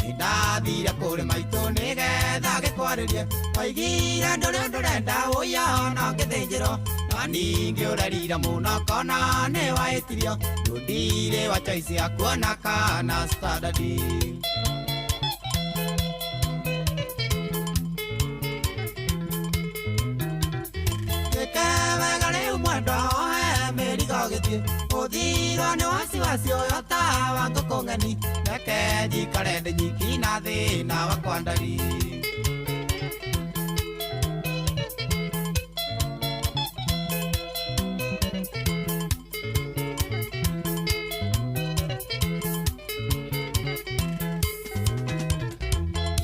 Nĩndathire kũrĩ maitũ nĩgetha ngĩkwarĩrie waigire ndũrĩ ũndũ ũrenda ũya ona ũngĩthĩnjĩrwo na ningĩ ũrerira mũno kona nĩ wahĩtirio ndũndirĩ wa choice ya kuona kana standard Wega rĩu mwendwa wohe mĩrigo gĩthiĩ ũthirwo nĩ wasiwasi ũyũ ta wa ngũkũ ng'eni reke njikare ndĩ nyiki na thĩna wakwa ndari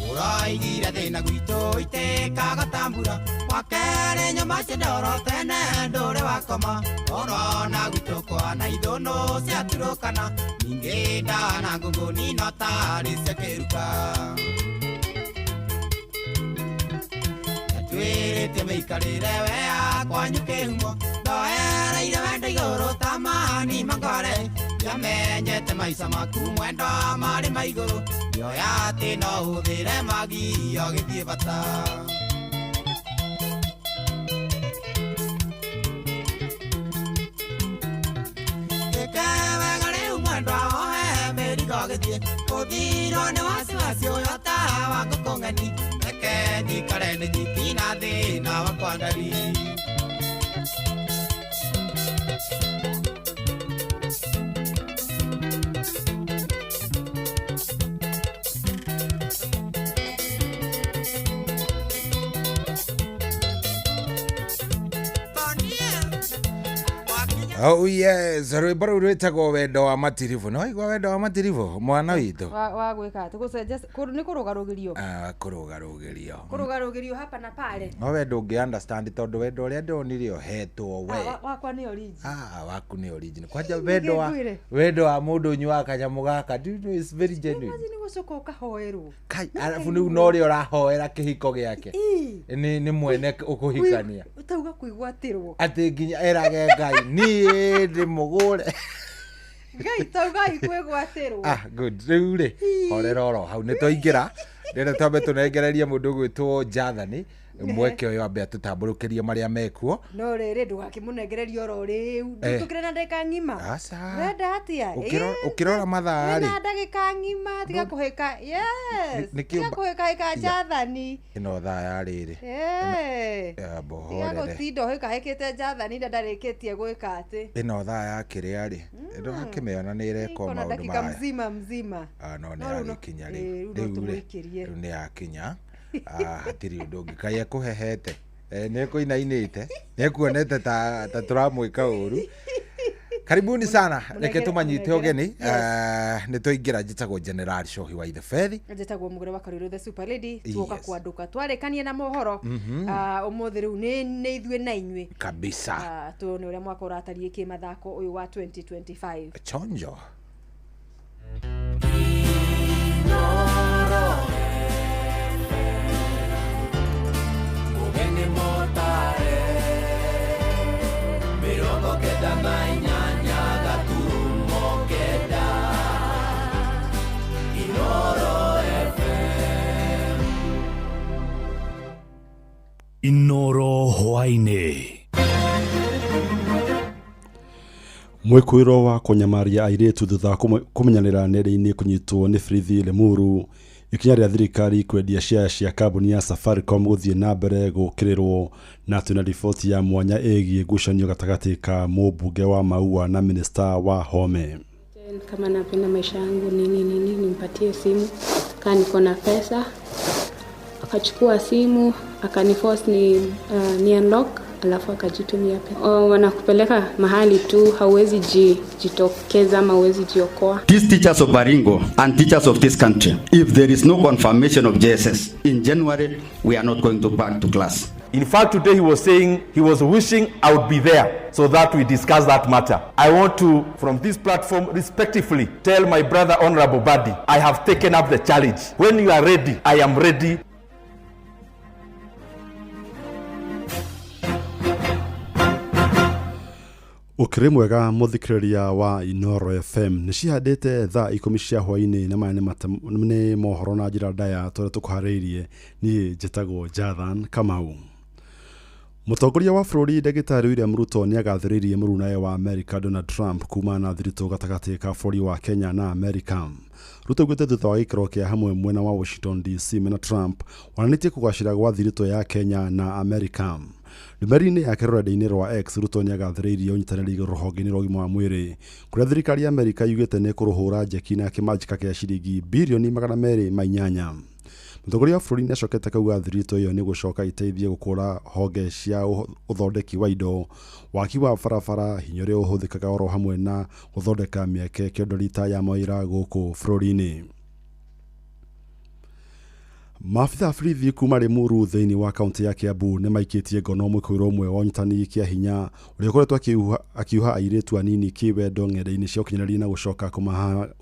Ũroigire thĩna gwitũ itĩkaga ta mbura wakerĩ nyũmba cia ndoro tene ndũrĩ wakoma ũrona gwitũ kwana ithũnũ ciaturũkana ningĩ ndana ngũngũni no tarĩ cia kĩruka Twĩrĩte mĩikarĩre we kwanyu kĩhumo ndoereire wendo igũrũ ta mani mangore ndiamenyete maica maku mwendwa marĩ ma igũrũ ndioya atĩ no hũthĩre magio gĩthiĩ bata Ĩke wega rĩu mwendwa wohe mĩrigo gĩthiĩ ũthirwo nĩ wasiwasi ũyũ ta wa ngũkũ ng'eni reke njikare ndĩ nyiki na thĩna wakwa ndari Oh yes, rwĩmbo rũu rwĩtagwo wendo wa matiribu. No igua wendo wa matiribu mwana witũ. Wa gwĩka atĩ gũcenjia nĩ kũrũgarũgĩrio. Ah, kũrũgarũgĩrio. Kũrũgarũgĩrio hapa na pale. No wendo ũngĩ understand tondũ wendo ũrĩa ndonire ũhetwo we. Wakwa nĩ origin. Ah, waku nĩ origin. Kwanja wendo wa mũndũ ũnyuaga kanyamũ gaka, do you know it's very genuine. Imagine gũcoka ũkahoerwo. Kai, arabu rĩu no ũrĩa ũrahoera kĩhiko gĩake. Nĩ mwene ũkũhikania. Ũtauga kwĩgwatĩrwo. Atĩ nginya erage Ngai niĩ ndĩ mũgũre. Ngai taugai kwĩgwatĩrwo. Ah, good. Rĩu rĩ, horera oro hau nĩ twaingĩra. Ndĩrenda twambe tũnengererie mũndũ ũgwĩtwo Jathani mweke ũyũ ambe atũtambũrũkĩrie marĩa mekuo. No rĩrĩ ndũgakĩmũnengererie oro rĩu. Tũkĩrĩ na ndagĩka ng'ima. Aca. Ũrenda atĩa? Ũkĩrora mathaa rĩ. Wĩna ndagĩka ng'ima tiga kũhĩka. Yes. Tiga kũhĩkahĩka Jathani. Ĩno thaa ya rĩrĩ. Tiga gũtinda ũhĩkahĩkĩte Jathani na ndarĩkĩtie gwĩka atĩ. Ĩno thaa ya kĩrĩa rĩ. Ndũgakĩmĩona nĩ ĩreka maũndũ maya. Ndagĩka mzima mzima. No nĩ yagĩkinya rĩu. Rĩu nĩ yakinya. Hatirĩ ũndũ ũngĩ kaĩ ekũhehete nĩ ekũinainĩte nĩ ekuonete ta tũramwĩka ũru. Karibuni sana, reke tũmanyite ũgeni. Nĩ twaingĩra. Njĩtagwo General Shohi wa Itheberi. Njĩtagwo Mũgũre wa Karũirũ the Super Lady. Tuoka kwandũka twarĩkanie na mohoro ũmũthĩ rĩu nĩ ithuĩ na inyuĩ kabisa. Tuone ũrĩa mwaka ũratariĩ kĩmathako ũyũ wa 2025. Chonjo. Kenda na inyanya gaturumo kenda Inoro FM. Inoro hwaĩ-inĩ. Mwĩkũĩrwo wa kũnyamaria airĩtu thutha wa kũmenyanĩra nenda-inĩ kũnyitwo nĩ borithi Limuru. Ikinya rĩa thirikari kwendia share cia kambuni ya Safaricom gũthiĩ na mbere gũkĩrĩrwo. Na twĩna riboti ya mwanya ĩgiĩ ngucanio gatagatĩ ka mũmbunge wa Maua na minista wa Home. Kama napenda maisha yangu nini nini, nimpatie simu kaa niko na pesa. Akachukua simu akaniforce ni unlock, alafu akajitumia pesa. Wanakupeleka mahali tu hauwezi jitokeza ama hauwezi jiokoa. These teachers of Baringo and teachers of this country, if there is no confirmation of JSS in January, we are not going to back to class. In fact, today he was saying he was wishing I would be there so that we discuss that matter. I want to, from this platform, respectfully tell my brother Honorable Badi, I have taken up the challenge. When you are ready, I am ready. Ũkĩrĩ mwega mũthikĩrĩria wa Inoro FM. Nĩ cihandĩte thaa 10 cia hwaĩ-inĩ na maya nĩ mohoro na njĩra ndaya tũrĩa tũkũharĩirie. Niĩ njĩtagwo Jathan Kamau. Mũtongoria wa bũrũri ndagĩtarĩ William Ruto nĩ agathĩrĩirie mũrunawe wa Amerika Donald Trump kumana na thiritũ gatagatĩ ka bũrũri wa Kenya na Amerika. Ruto augĩte thutha wa gĩikaro kĩa hamwe mwena wa Washington DC mena Trump wonanĩtie kũgacĩra gwa thiritũ ya Kenya na Amerika. Ndũmĩrĩri-inĩ yake rũrenda-inĩ rwa X, Ruto nĩ agathĩrĩirie ũnyitanĩri rũhonge-inĩ rwa ũgima wa mwĩrĩ kũrĩa thirikari ya Amerika yugĩte nĩ kũrũhũra njeki na kĩmanjĩka kĩa ciringi birioni 208. Mũtongoria wa bũrũri nĩacokete akauga thiritũ ĩyo nĩ gũcoka iteithie gũkũra honge cia ũthondeki wa indo, waki wa barabara, hinya ũrĩa ũhũthĩkaga oro hamwe na gũthondeka mĩeke kĩondorita ya mawĩra gũkũ bũrũri-inĩ. Maabitha a borithi kuma Limuru thĩinĩ wa kaunti ya Kiambu nĩ maikĩtie ngono mwĩkũĩrwo ũmwe wa ũnyitani kĩa hinya ũrĩa ũkoretwo akiuha airĩtu anini kĩwendo ng'enda-inĩ cia ũkinyanĩria na gũcoka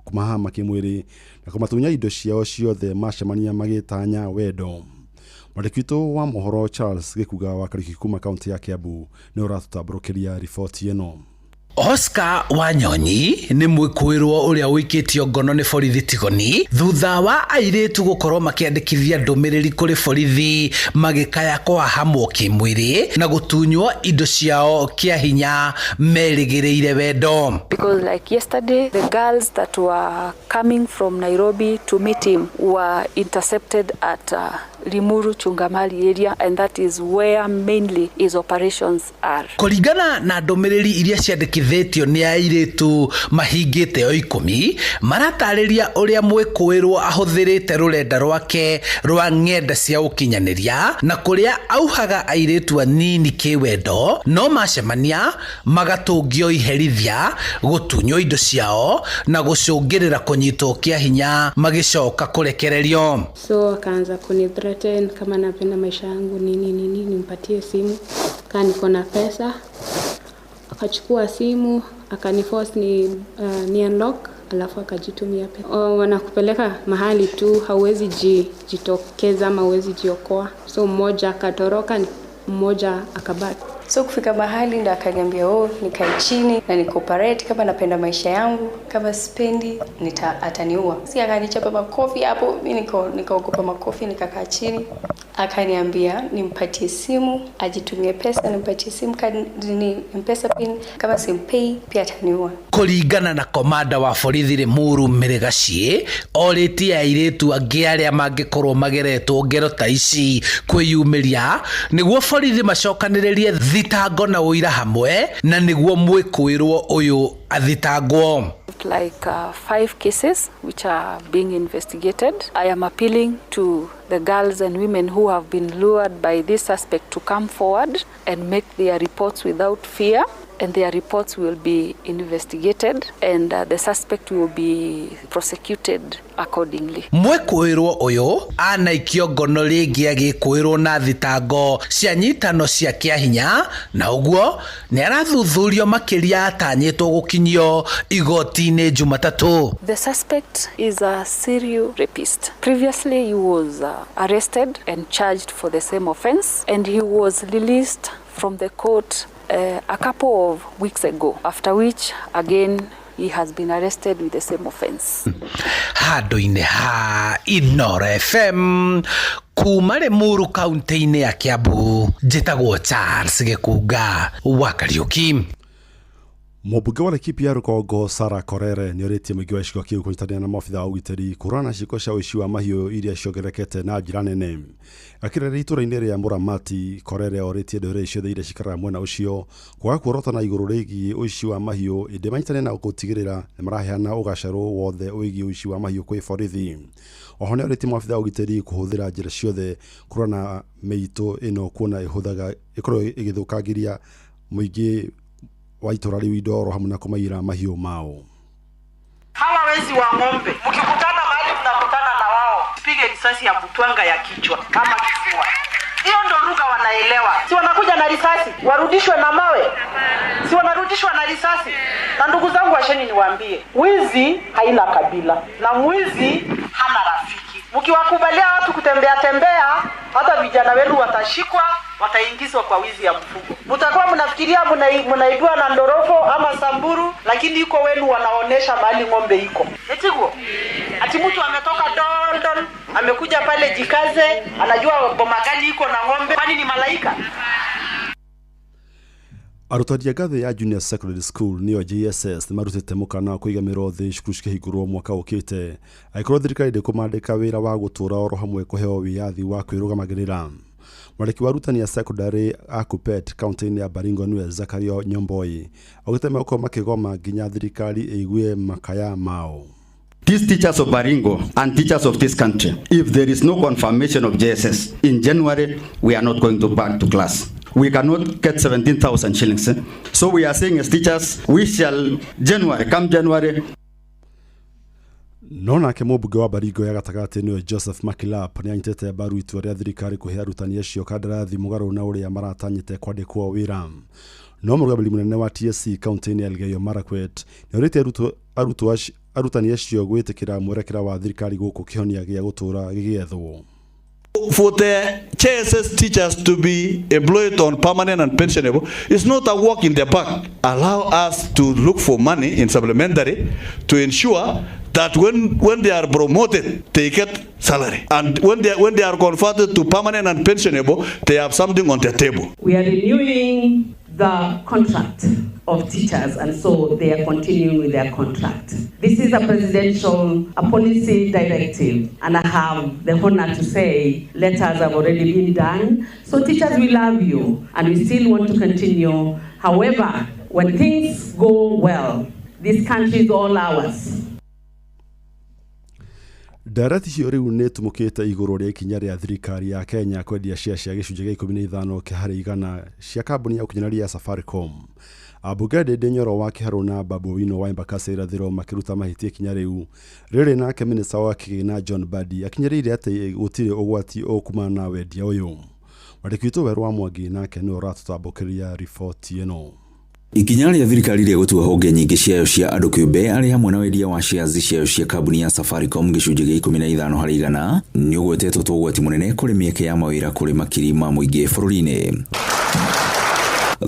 kũmahama kĩmwĩrĩ na kũmatunya indo ciao ciothe macemania magĩtanya wendo. Mwandĩki witũ wa mohoro Charles Gĩkuga wa Kariuki kuma kaunti ya Kiambu nĩ ũratũtambũrũkĩria riboti ĩno. Oscar Wanyonyi nĩ mwĩkũĩrwo ũrĩa ũikĩtio ngono nĩ borithi Tigoni thutha wa airĩtu gũkorwo makĩandĩkithia ndũmĩrĩri kũrĩ borithi magĩkaya kũhahamwo kĩmwĩrĩ na gũtunywo indo ciao kĩa hinya merĩgĩrĩire wendo. Because like yesterday, the girls that were coming from Nairobi to meet him were intercepted at Limuru Chungamali area, and that is where mainly his operations are. Kũringana na ndũmĩrĩri iria ciandĩkithĩtio nĩ airĩtu mahingĩte o 10 maratarĩria ũrĩa mwĩkũĩrwo ahũthĩrĩte rũrenda rwake rwa ng'enda cia ũkinyanĩria na kũrĩa auhaga airĩtu anini kĩwendo no macemania magatũngio iherithia gũtunywo indo ciao na gũcũngĩrĩra kũnyitwo kĩa hinya magĩcoka kũrekererio. So akaanza kunithreaten kama napenda maisha yangu nini nini, nimpatie simu kaa niko na pesa. Akachukua simu akaniforce ni unlock, alafu akajitumia pesa. Wanakupeleka mahali tu hauwezi jitokeza ama hauwezi jiokoa. So mmoja akatoroka, mmoja akabaki. So kufika mahali ndo akaniambia nikae chini na nikooperate, kama napenda maisha yangu, kama sipendi ataniua. Si akanichapa makofi hapo, mimi nikaogopa makofi, nikakaa chini. Akaniambia nimpatie simu, ajitumie pesa, nimpatie simu kadi ni M-Pesa pin, kama simpei pia ataniua. Kũringana na komanda wa borithi Limuru Mĩrĩgaciĩ orĩtie airĩtu angĩ arĩa mangĩkorwo mageretwo ngero ta ici kwĩyumĩria nĩguo borithi macokanĩrĩrie thitango na ũira hamwe na nĩguo mwĩkũĩrwo ũyũ athitangwo. Like 5 cases which are being investigated. I am appealing to the girls and women who have been lured by this suspect to come forward and make their reports without fear, and their reports will be investigated and the suspect will be prosecuted accordingly. Mwĩkũĩrwo ũyũ anaikio ngono rĩngĩ agĩkũĩrwo na thitango cia nyitano cia kĩa hinya na ũguo nĩ arathuthurio makĩria atanyĩtwo gũkinyio igoti-inĩ Jumatatũ. The suspect is a serial rapist. Previously he was arrested and charged for the same offense, and he was released from the court a couple of weeks ago, after which again he has been arrested with the same offense. Handũ-inĩ ha Inoro FM Kuma Limuru kaunti-inĩ ya Kiambu, njĩtagwo Charles Gĩkunga wa Kariuki. Mũmbunge wa Laikipia Rũgongo Sarah Korere nĩ orĩtie mũingĩ wa gĩcigo kĩu kũnyitanĩra na maabitha a ũgitĩri kũhũrana na ciĩko cia ũici wa mahiũ iria ciongererekete na njĩra nene. Akĩrĩrĩria itũũra-inĩ rĩa Mũramati, Korere orĩtie ndũrĩrĩ ciothe iria cikaraga mwena ũcio kwaga kuorotana igũrũ rĩgiĩ ũici wa mahiũ ĩndĩ manyitanĩre na gũtigĩrĩra nĩ maraheana ũgacerũ wothe wĩgiĩ ũici wa mahiũ kwĩ borithi. Oho nĩ orĩtie maabitha a ũgitĩri kũhũthĩra njĩra ciothe kũrũa na mĩitũ ĩno kuona ĩhũthaga ĩkoragwo ĩgĩthũkangĩria mũingĩ wa itũra rĩu indo oro hamwe na kũmaiyĩra mahiũ mao. Hawa wezi wa ng'ombe mkikutana mahali mnakutana na wao, pige risasi ya mtwanga ya kichwa kama kifua. Hiyo ndo lugha wanaelewa. Si wanakuja na risasi, warudishwe na mawe? Si wanarudishwa na risasi? Na ndugu zangu, washeni niwaambie, wizi haina kabila na mwizi hana rafiki. Mkiwakubalia watu kutembea tembea, hata vijana wenu watashikwa, wataingizwa kwa wizi ya mfugo. Mtakuwa mnafikiria mnaibiwa na ndorofo ama samburu, lakini iko wenu wanaonesha mahali ng'ombe iko. Etiguo? Ati mtu ametoka Dondon, amekuja pale Jikaze, anajua boma gani iko na ng'ombe, kwani ni malaika? Arutani a ngathĩ ya Junior Secondary School nĩyo JSS nĩmarutĩte mũkana wa kũiga mĩro thĩ cukuru cikĩhingũrwo mwaka ũkĩte angĩkorwo thirikari ndĩkũmandĩka wĩra wa gũtũũra oro hamwe kũheo wĩyathi wa kwĩrũgamagĩrĩra. Mwandĩki wa arutani a secondary a Kuppet kaunti-inĩ ya Baringo nĩwe Zakaria Nyomboi augĩte megũkorwo makĩgoma nginya thirikari ĩigue makaya mao. These teachers of Baringo and teachers of this country, if there is no confirmation of JSS in January, we are not going to back to class. We cannot get 17,000 shillings. So we are saying as teachers, we shall January, come January. No nake mũmbunge wa Baringo ya gatagatĩ nĩwe Joseph Makilap nĩ anyitĩte mbaru itua rĩa thirikari kũhe arutani acio kandarathi mũgarũ na ũrĩa maratanyĩte kwandĩkwo wĩra. No mũrũgamĩrĩri mũnene wa TSC kaunti-inĩ ya Elgeyo Marakwet nĩ orĩtie arutani acio gwĩtĩkĩra mwerekera wa thirikari gũkũ kĩhonia gĩa gũtũũra gĩgĩethwo. For the JSS teachers to be employed on permanent and pensionable, it's not a walk in the park. Allow us to look for money in supplementary to ensure that when they are promoted, they get salary. And when they are converted to permanent and pensionable, they have something on the table. We are renewing the contract of teachers, and so they are continuing with their contract. This is a presidential policy directive, and I have the honor to say letters have already been done. So teachers, we love you, and we still want to continue. However, when things go well, this country is all ours. Ndereti icio rĩu nĩ tumũkĩte igũrũ rĩa ikinya rĩa thirikari ya Kenya kwendia share cia gĩcunjĩ gĩa 15 harĩ igana cia kambuni ya ũkinyanĩria ya Safaricom. Ambunge Ndindi Nyoro wa Kĩharũ na Babu Owino wa Embakasi irathĩro makĩruta mahĩtia ikinya rĩu rĩrĩ, nake minista wa kĩgĩna John Mbadi akinyĩrĩire atĩ gũtirĩ ũgwati ũkumana na wendia ũyũ. Mwandĩki witũ Werũ wa Mwangi nake nĩwe ũratũtambũkĩria riboti ĩno. Ikinya rĩa thirikari rĩa gũtua honge nyingĩ ciayo cia andũ kĩũmbe arĩ hamwe na wendia wa shares ciayo cia kambuni ya Safaricom gĩcunjĩ gĩa 15 harĩ igana nĩ ũgwetetwo ta ũgwati mũnene kũrĩ mĩeke ya mawĩra kũrĩ makiri ma mũingĩ bũrũri-inĩ.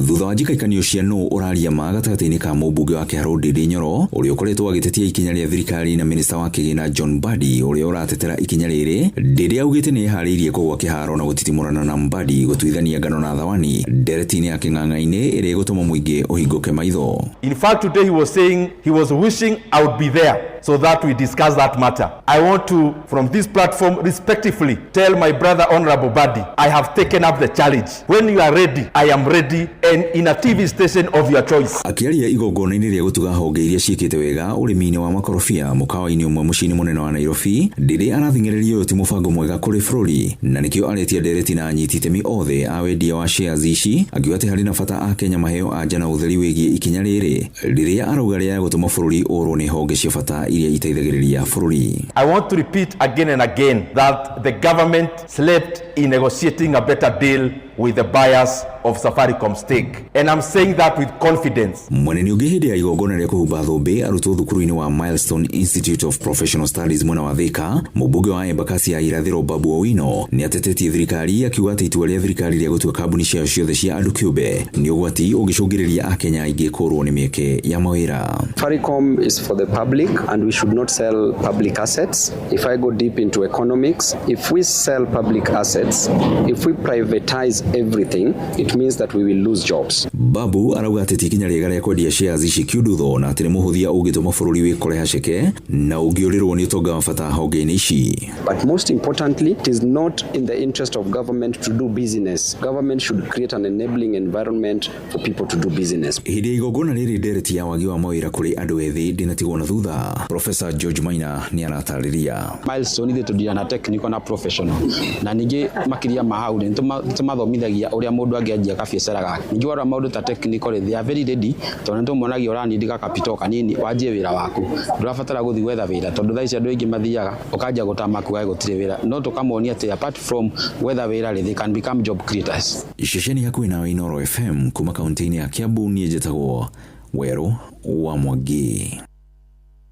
Thutha wa njikaikanio cia nũ ũraria ma gatagatĩ-inĩ ka mũmbunge wa Kĩharũ Ndindi Nyoro ũrĩa ũkoretwo agĩtetia ikinya rĩa thirikari na minista wa kĩgĩna John Mbadi ũrĩa ũratetera ikinya rĩrĩ, Ndindi augĩte nĩ eharĩirie kũgwa kĩharo na gũtitimũrana na Mbadi gũtuithania ngano na thawani ndereti-inĩ ya kĩng'ang'a-inĩ ĩrĩa ĩgũtũma mũingĩ ũhingũke maitho. In fact, today he was saying he was wishing I would be there so that we discuss that matter. I want to, from this platform, respectively, tell my brother Honorable Mbadi, I have taken up the challenge. When you are ready, I am ready, and in a TV station of your choice. Akiaria igongona-inĩ rĩa gũtuga honge iria ciĩkĩte wega ũrĩmi-inĩ wa makorobia mũkawa-inĩ ũmwe mũciĩ-inĩ mũnene wa Nairobi, Ndindi arathing'ĩrĩria ũyũ ti mũbango mwega kũrĩ bũrũri na nĩkĩo aretia ndereti na anyiti itemi othe a wendia wa shares ici, akiuga atĩ harĩ na bata a Kenya maheo anja na ũtheri wĩgiĩ ikinya rĩrĩ rĩrĩa arauga rĩa gũtũma bũrũri ũrwo nĩ honge cia bata iria iteithagĩrĩria bũrũri. I want to repeat again and again that the government slept in negotiating a better deal with the buyers of Safaricom stake. And I'm saying that with confidence. Mweneni ũngĩ hĩndĩ ya igongona rĩa kũhumba thũmbĩ arutwo thukuru-inĩ wa Milestone Institute of Professional Studies mwena wa Thika, mũmbunge wa Embakasi ya Irathĩro Babu Owino nĩ atetetie thirikari akiuga atĩ itua rĩa thirikari rĩa gũtua kambuni ciayo ciothe cia andũ kĩũmbe nĩ ũgwati ũngĩcũngĩrĩria Akenya aingĩ kũrwo nĩ mĩeke ya mawĩra. Safaricom is for the public and we should not sell public assets. If I go deep into economics, if we sell public assets, if we privatize everything, it means that we will lose jobs. Babu arauga atĩ ti ikinya rĩega rĩa kwendia shares ici kiundutho na atĩ nĩ mũhũthia ũngĩtũma bũrũri wĩkore haceke na ũngĩũrĩrwo nĩ ũtonga wa bata honge-inĩ ici. But most importantly, it is not in the interest of government to do business. Government should create an enabling environment for people to do business. Hĩndĩ ya igongona rĩrĩ ndereti ya wagi wa mawĩra kũrĩ andũ ethĩ ndĩnatigwo na thutha. Professor George Maina nĩ aratarĩria. Milestone ithuĩ tũdeala na technical na professional na ningĩ makĩria ma hau rĩ, nĩtũmathomithagia ũrĩa mũndũ angĩanjia kabiacara gake. Ningĩ warora maũndũ ta technical rĩ, they are very ready tondũ nĩtũmonagia ũranindi ga capital kanini wanjie wĩra waku, ndũrabatara gũthiĩ gwetha wĩra tondũ thaa ici andũ aingĩ mathiaga ũkanjia gũtama kuga gũtirĩ wĩra, no tũkamonia atĩ apart from gwetha wĩra rĩ, they can become job creators. Ceceni hakuhĩ nawe Inooro FM kuma kaunti-inĩ ya Kiambu, niĩ njĩtagwo Werũ wa Mwangi.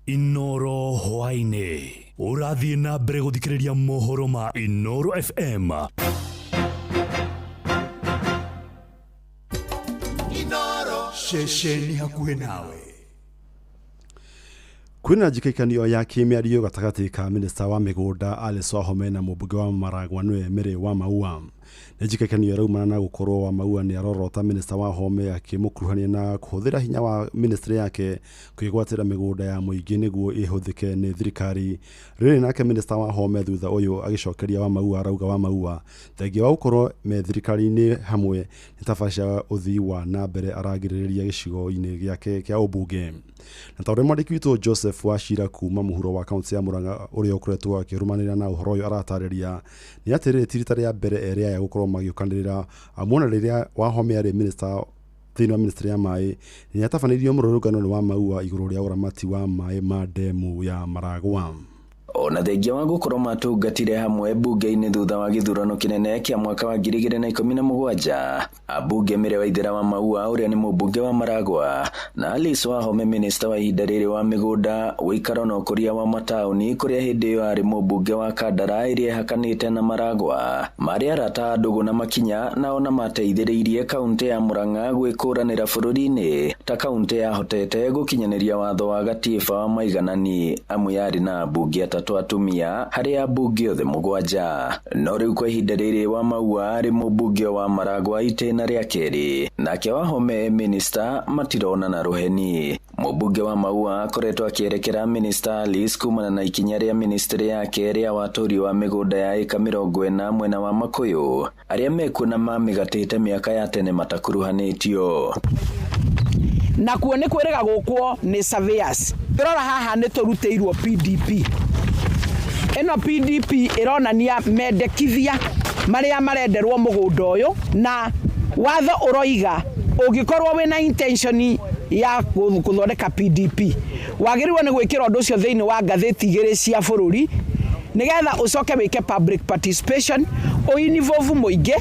Inooro hwaĩ-inĩ ũrathiĩ na mbere gũthikĩrĩria mohoro ma Inooro FM. Inooro ceceni hakuhĩ nawe. Kwĩna njikaikanio ya kĩmĩario gatagatĩ ka minista wa mĩgũnda Alice Wahome na mũmbunge wa Maragwa nĩwe Mary wa Maua. Nĩ njikaikanio ĩraumana na gũkorwo wa Maua nĩ arorota minista Wahome akĩmũkuruhania na kũhũthĩra hinya wa ministry yake kwĩgwatĩra mĩgũnda ya mũingĩ nĩguo ĩhũthĩke nĩ thirikari. Rĩrĩ nake minista Wahome thutha ũyũ agĩcokeria wa Maua arauga wa Maua thengia wa gũkorwo me thirikari-inĩ hamwe nĩ tabaca ũthii wa na mbere aragirĩrĩria gĩcigo-inĩ gĩake kĩa ũmbunge. Na ta ũrĩa mwandĩki witũ Joseph Wachira kuma mũhuro wa kaunti ya Murang'a ũrĩa ũkoretwo akĩrũmanĩrĩra na ũhoro ũyũ aratarĩria nĩ atĩ rĩrĩ ti rita rĩa mbere erĩ aya gũkorwo magĩũkanĩrĩra amuona rĩrĩa Wahome arĩ minister thĩinĩ wa ministry ya maĩ nĩ atabanĩirio mũrũrũngano nĩ wa Maua igũrũ rĩa ũramati wa maĩ ma ndemu ya Maragwa. Ona thengia wa gũkorwo matungatire hamwe mbunge-inĩ thutha wa gĩthurano kĩnene kĩa mwaka wa 2017, ambunge Mary Waithera wa Maua ũrĩa nĩ mũmbunge wa Maragwa na Alice Wahome minista wa ihinda rĩrĩ wa mĩgũnda, ũikaro na ũkũria wa mataũni kũrĩa hĩndĩ ĩyo arĩ mũmbunge wa Kandara ĩrĩa ĩhakanĩte na Maragwa, marĩ arata ndũgũ na makinya na ona mateithĩrĩirie kaunti ya Murang'a gwĩkũranĩra bũrũri-inĩ ta kaunti yahotete gũkinyanĩria watho wa gatiba wa maiganani amu yarĩ na ambunge atatũ atumia harĩ ambunge othe mũgwanja. No rĩu kwa ihinda rĩrĩ wa Maua arĩ mũmbunge wa Maragwa itĩna rĩa kerĩ, nake Wahome minista matironana rũheni. Mũmbunge wa Maua akoretwo akĩerekera minista Alice kumana na ikinya rĩa ministry yake rĩa watũri wa mĩgũnda ya ĩka 40 mwena wa Makuyu arĩa mekuo na mamĩgatĩte mĩaka ya tene matakuruhanĩtio. Na kuo nĩ kwĩrĩga gũkwo nĩ surveyors. Tũrora haha nĩ tũrutĩirwo PDP. Ĩno PDP ĩronania mendekithia marĩa marenderwo mũgũnda ũyũ, na watho ũroiga ũngĩkorwo wĩna intention ya gũthondeka PDP wagĩrĩirwo nĩ gwĩkĩra ũndũ ũcio thĩinĩ wa ngathĩti igĩrĩ cia bũrũri nĩgetha ũcoke wĩke public participation ũinvolve mũingĩ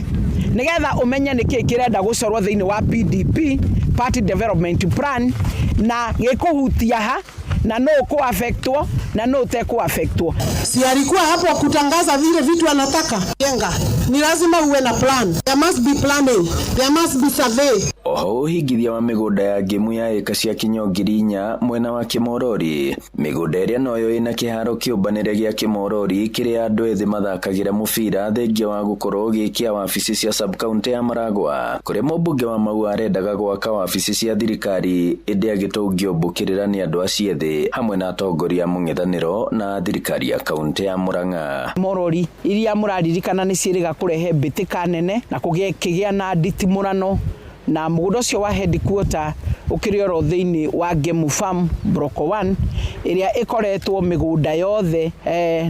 nĩgetha ũmenye nĩkĩĩ kĩrenda gũcorwo thĩinĩ wa PDP, Party Development Plan, na gĩkũhutia ha na no kuaffectwo na no te kuaffectwo. Si alikuwa hapo kutangaza vile vitu anataka jenga. Ni lazima uwe na plan. There must be planning. There must be survey. Oho ũhingithia wa mĩgũnda ya ngĩmu ya ĩka cia kinyio 4,000 mwena wa Kĩmorori, mĩgũnda ĩrĩa noyo ĩna kĩharo kĩũmbanĩre gĩa Kĩmorori kĩrĩa andũ ethĩ mathakagĩra mũbira thengia wa gũkorwo gĩkĩa wabici cia sub-county ya Maragwa kũrĩa mũmbunge wa Maua arendaga gwaka wabici cia thirikari ĩndĩ agĩtũngio mbũkĩrĩra nĩ andũ acio ethĩ hamwe na atongoria mũng'ethanĩro na thirikari ya kaunti ya Murang'a. Morori iria mũraririkana nĩ ciĩrĩga kũrehe mbĩtĩka nene na kũgĩa na nditimũrano na mũgũnda ũcio wa headquarter ũkĩrĩ oro thĩinĩ wa Ngemu Farm Block 1 ĩrĩa ĩkoretwo mĩgũnda yothe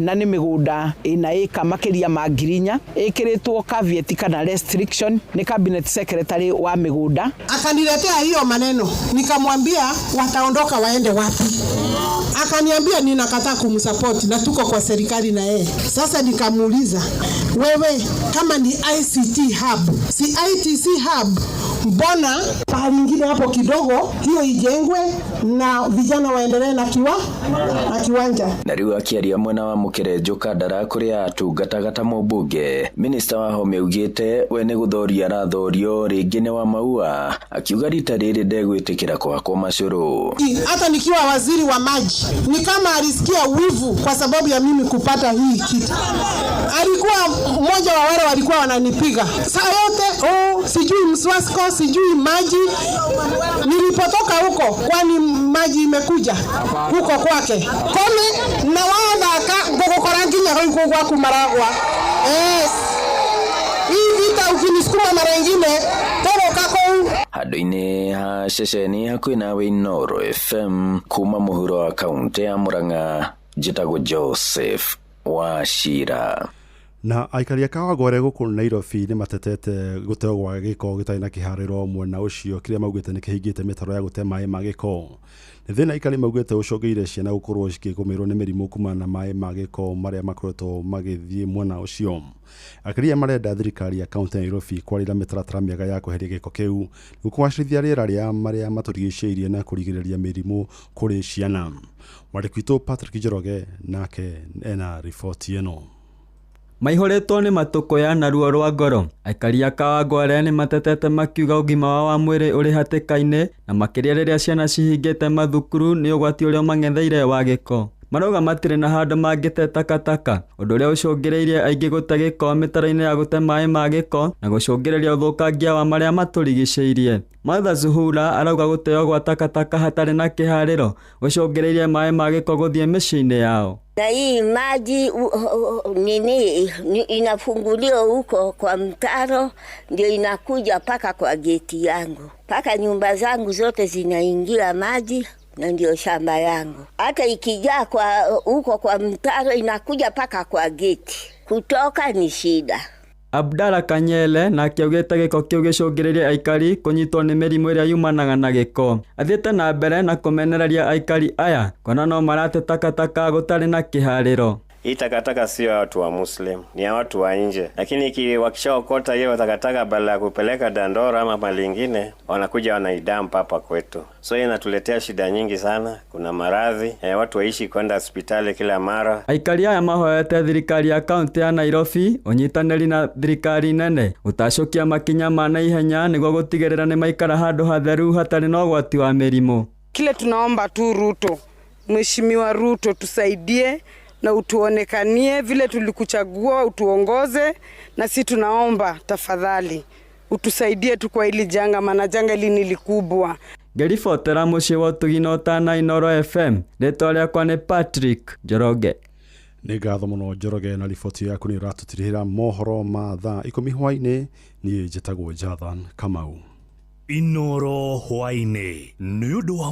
na nĩ mĩgũnda ĩna ĩka makĩria ma 4,000 ĩkĩrĩtwo caveat kana restriction nĩ cabinet secretary wa mĩgũnda. Akaniletea hiyo maneno nikamwambia wataondoka waende wapi? Akaniambia ninakataa kumsupport na tuko kwa serikali na yeye. Sasa nikamuuliza, wewe Kama ni ICT hub, si ITC hub, mbona pahali ingine hapo kidogo hiyo ijengwe na vijana waendelee na kiwanja. Na rĩu akĩaria mwena wa Mũkerenjũ Kandara kũrĩa atungataga ta mũmbunge, minista Wahome augĩte we nĩ gũthoria arathorio rĩngĩ nĩ wa Maua, akiuga rita rĩrĩ ndegwĩtĩkĩra kũhakwo macũrũ. Hata nikiwa waziri wa maji ni kama alisikia wivu kwa sababu ya mimi kupata hii kitu. Alikuwa mmoja wa wale walikuwa wananipiga saa yote, oh, sijui mswasko, sijui maji. Nilipotoka huko, kwani maji imekuja huko kwake kome na wathaka ngũgũkora nginya gũkũ gwaku Maragwa. Yes, hii vita ukinisukuma mara ingine toroka kũu. Handũ-inĩ ha ceceni hakuhĩ nawe Inooro FM kuma mũhuro wa kaunti ya Murang'a, njĩtagwo Joseph Wachira. Na aikari a Kawangware gũkũ Nairobi nĩ matetete gũteo gwa gĩko gĩtarĩ na kĩharĩro mwena ũcio kĩrĩa maugĩte nĩ kĩhingĩte mĩtaro ya gũte maĩ ma gĩko. Nĩ thĩna aikari maugĩte ũcũngĩire ciana gũkorwo cikĩgũmĩrwo nĩ mĩrimũ kumana na maĩ ma gĩko marĩa makoretwo magĩthiĩ mwena ũcio. Aikari aya marenda thirikari ya kaunti ya Nairobi kwarĩra mĩtaratara mĩega ya kweheria gĩko kĩu nĩguo kũgacĩrithia rĩera rĩa marĩa matũrigicĩirie na kũrigĩrĩria mĩrimũ kũrĩ ciana. Mwandĩki witũ Patrick Njoroge nake ena riboti ĩno. Maihũrĩtwo nĩ matũkũya na ruo rwa ngoro, aikari a Kawangware nĩ matetete makiuga ũgima wao wa mwĩrĩ ũrĩ hatĩka-inĩ na makĩria rĩrĩa ciana cihingĩte mathukuru nĩ ũgwati ũrĩa ũmang'etheire wa gĩko. Marauga matirĩ na handũ mangĩte takataka, ũndũ ũrĩa ũcũngĩrĩirie aingĩ gũte gĩko mĩtaro-inĩ ya gũte maĩ ma gĩko na gũcũngĩrĩria ũthũkangia wa marĩa matũrigicĩirie. Martha Zuhura arauga gũteo gwa takataka hatarĩ na kĩharĩro gũcũngĩrĩirie maĩ ma gĩko gũthiĩ mĩciĩ-inĩ yao. Na hii maji nini inafunguliwa huko kwa mtaro ndio inakuja paka kwa geti yangu. Paka nyumba zangu zote zinaingia maji na ndio shamba yangu. Hata ikijaa kwa huko kwa mtaro inakuja paka kwa geti. Kutoka ni shida. Abdala Kanyele nake augĩte gĩko kĩu gĩcũngĩrĩirie aikari kũnyitwo nĩ mĩrimũ ĩrĩa yumanaga na gĩko. Athiĩte na mbere na kũmenereria aikari aya kuona no marate takataka gũtarĩ na kĩharĩro. Hii takataka sio ya watu wa Muslim, ni ya watu wa nje. Lakini wakishaokota hiyo takataka badala ya kupeleka Dandora ama mahali ingine, wanakuja wanaidamp hapa kwetu. So hii inatuletea shida nyingi sana, kuna maradhi, watu waishi kwenda hospitali kila mara. Aikari aya mahoete thirikari ya kaunti ya Nairobi ũnyitanĩri na thirikari nene gũtacũkia makinya ma naihenya nĩguo gũtigĩrĩra nĩ maikara handũ hatheru hatarĩ na ũgwati wa mĩrimũ. Kile tunaomba tu Ruto, Mheshimiwa Ruto, tusaidie na utuonekanie vile tulikuchagua, utuongoze, na si tunaomba tafadhali utusaidie tu kwa hili janga, maana janga hili ni likubwa. Ngĩribotera mũciĩ wa ũtugi na ũtana Inooro FM, rĩtwa rĩakwa nĩ Patrick Njoroge. Nĩ ngatho mũno Njoroge na riboti yaku nĩ ũratũtirihĩra mohoro ma thaa 10 hwaĩ-inĩ. Niĩ njĩtagwo Jathan Kamau. Inooro hwaĩ-inĩ nĩ ũndũ wa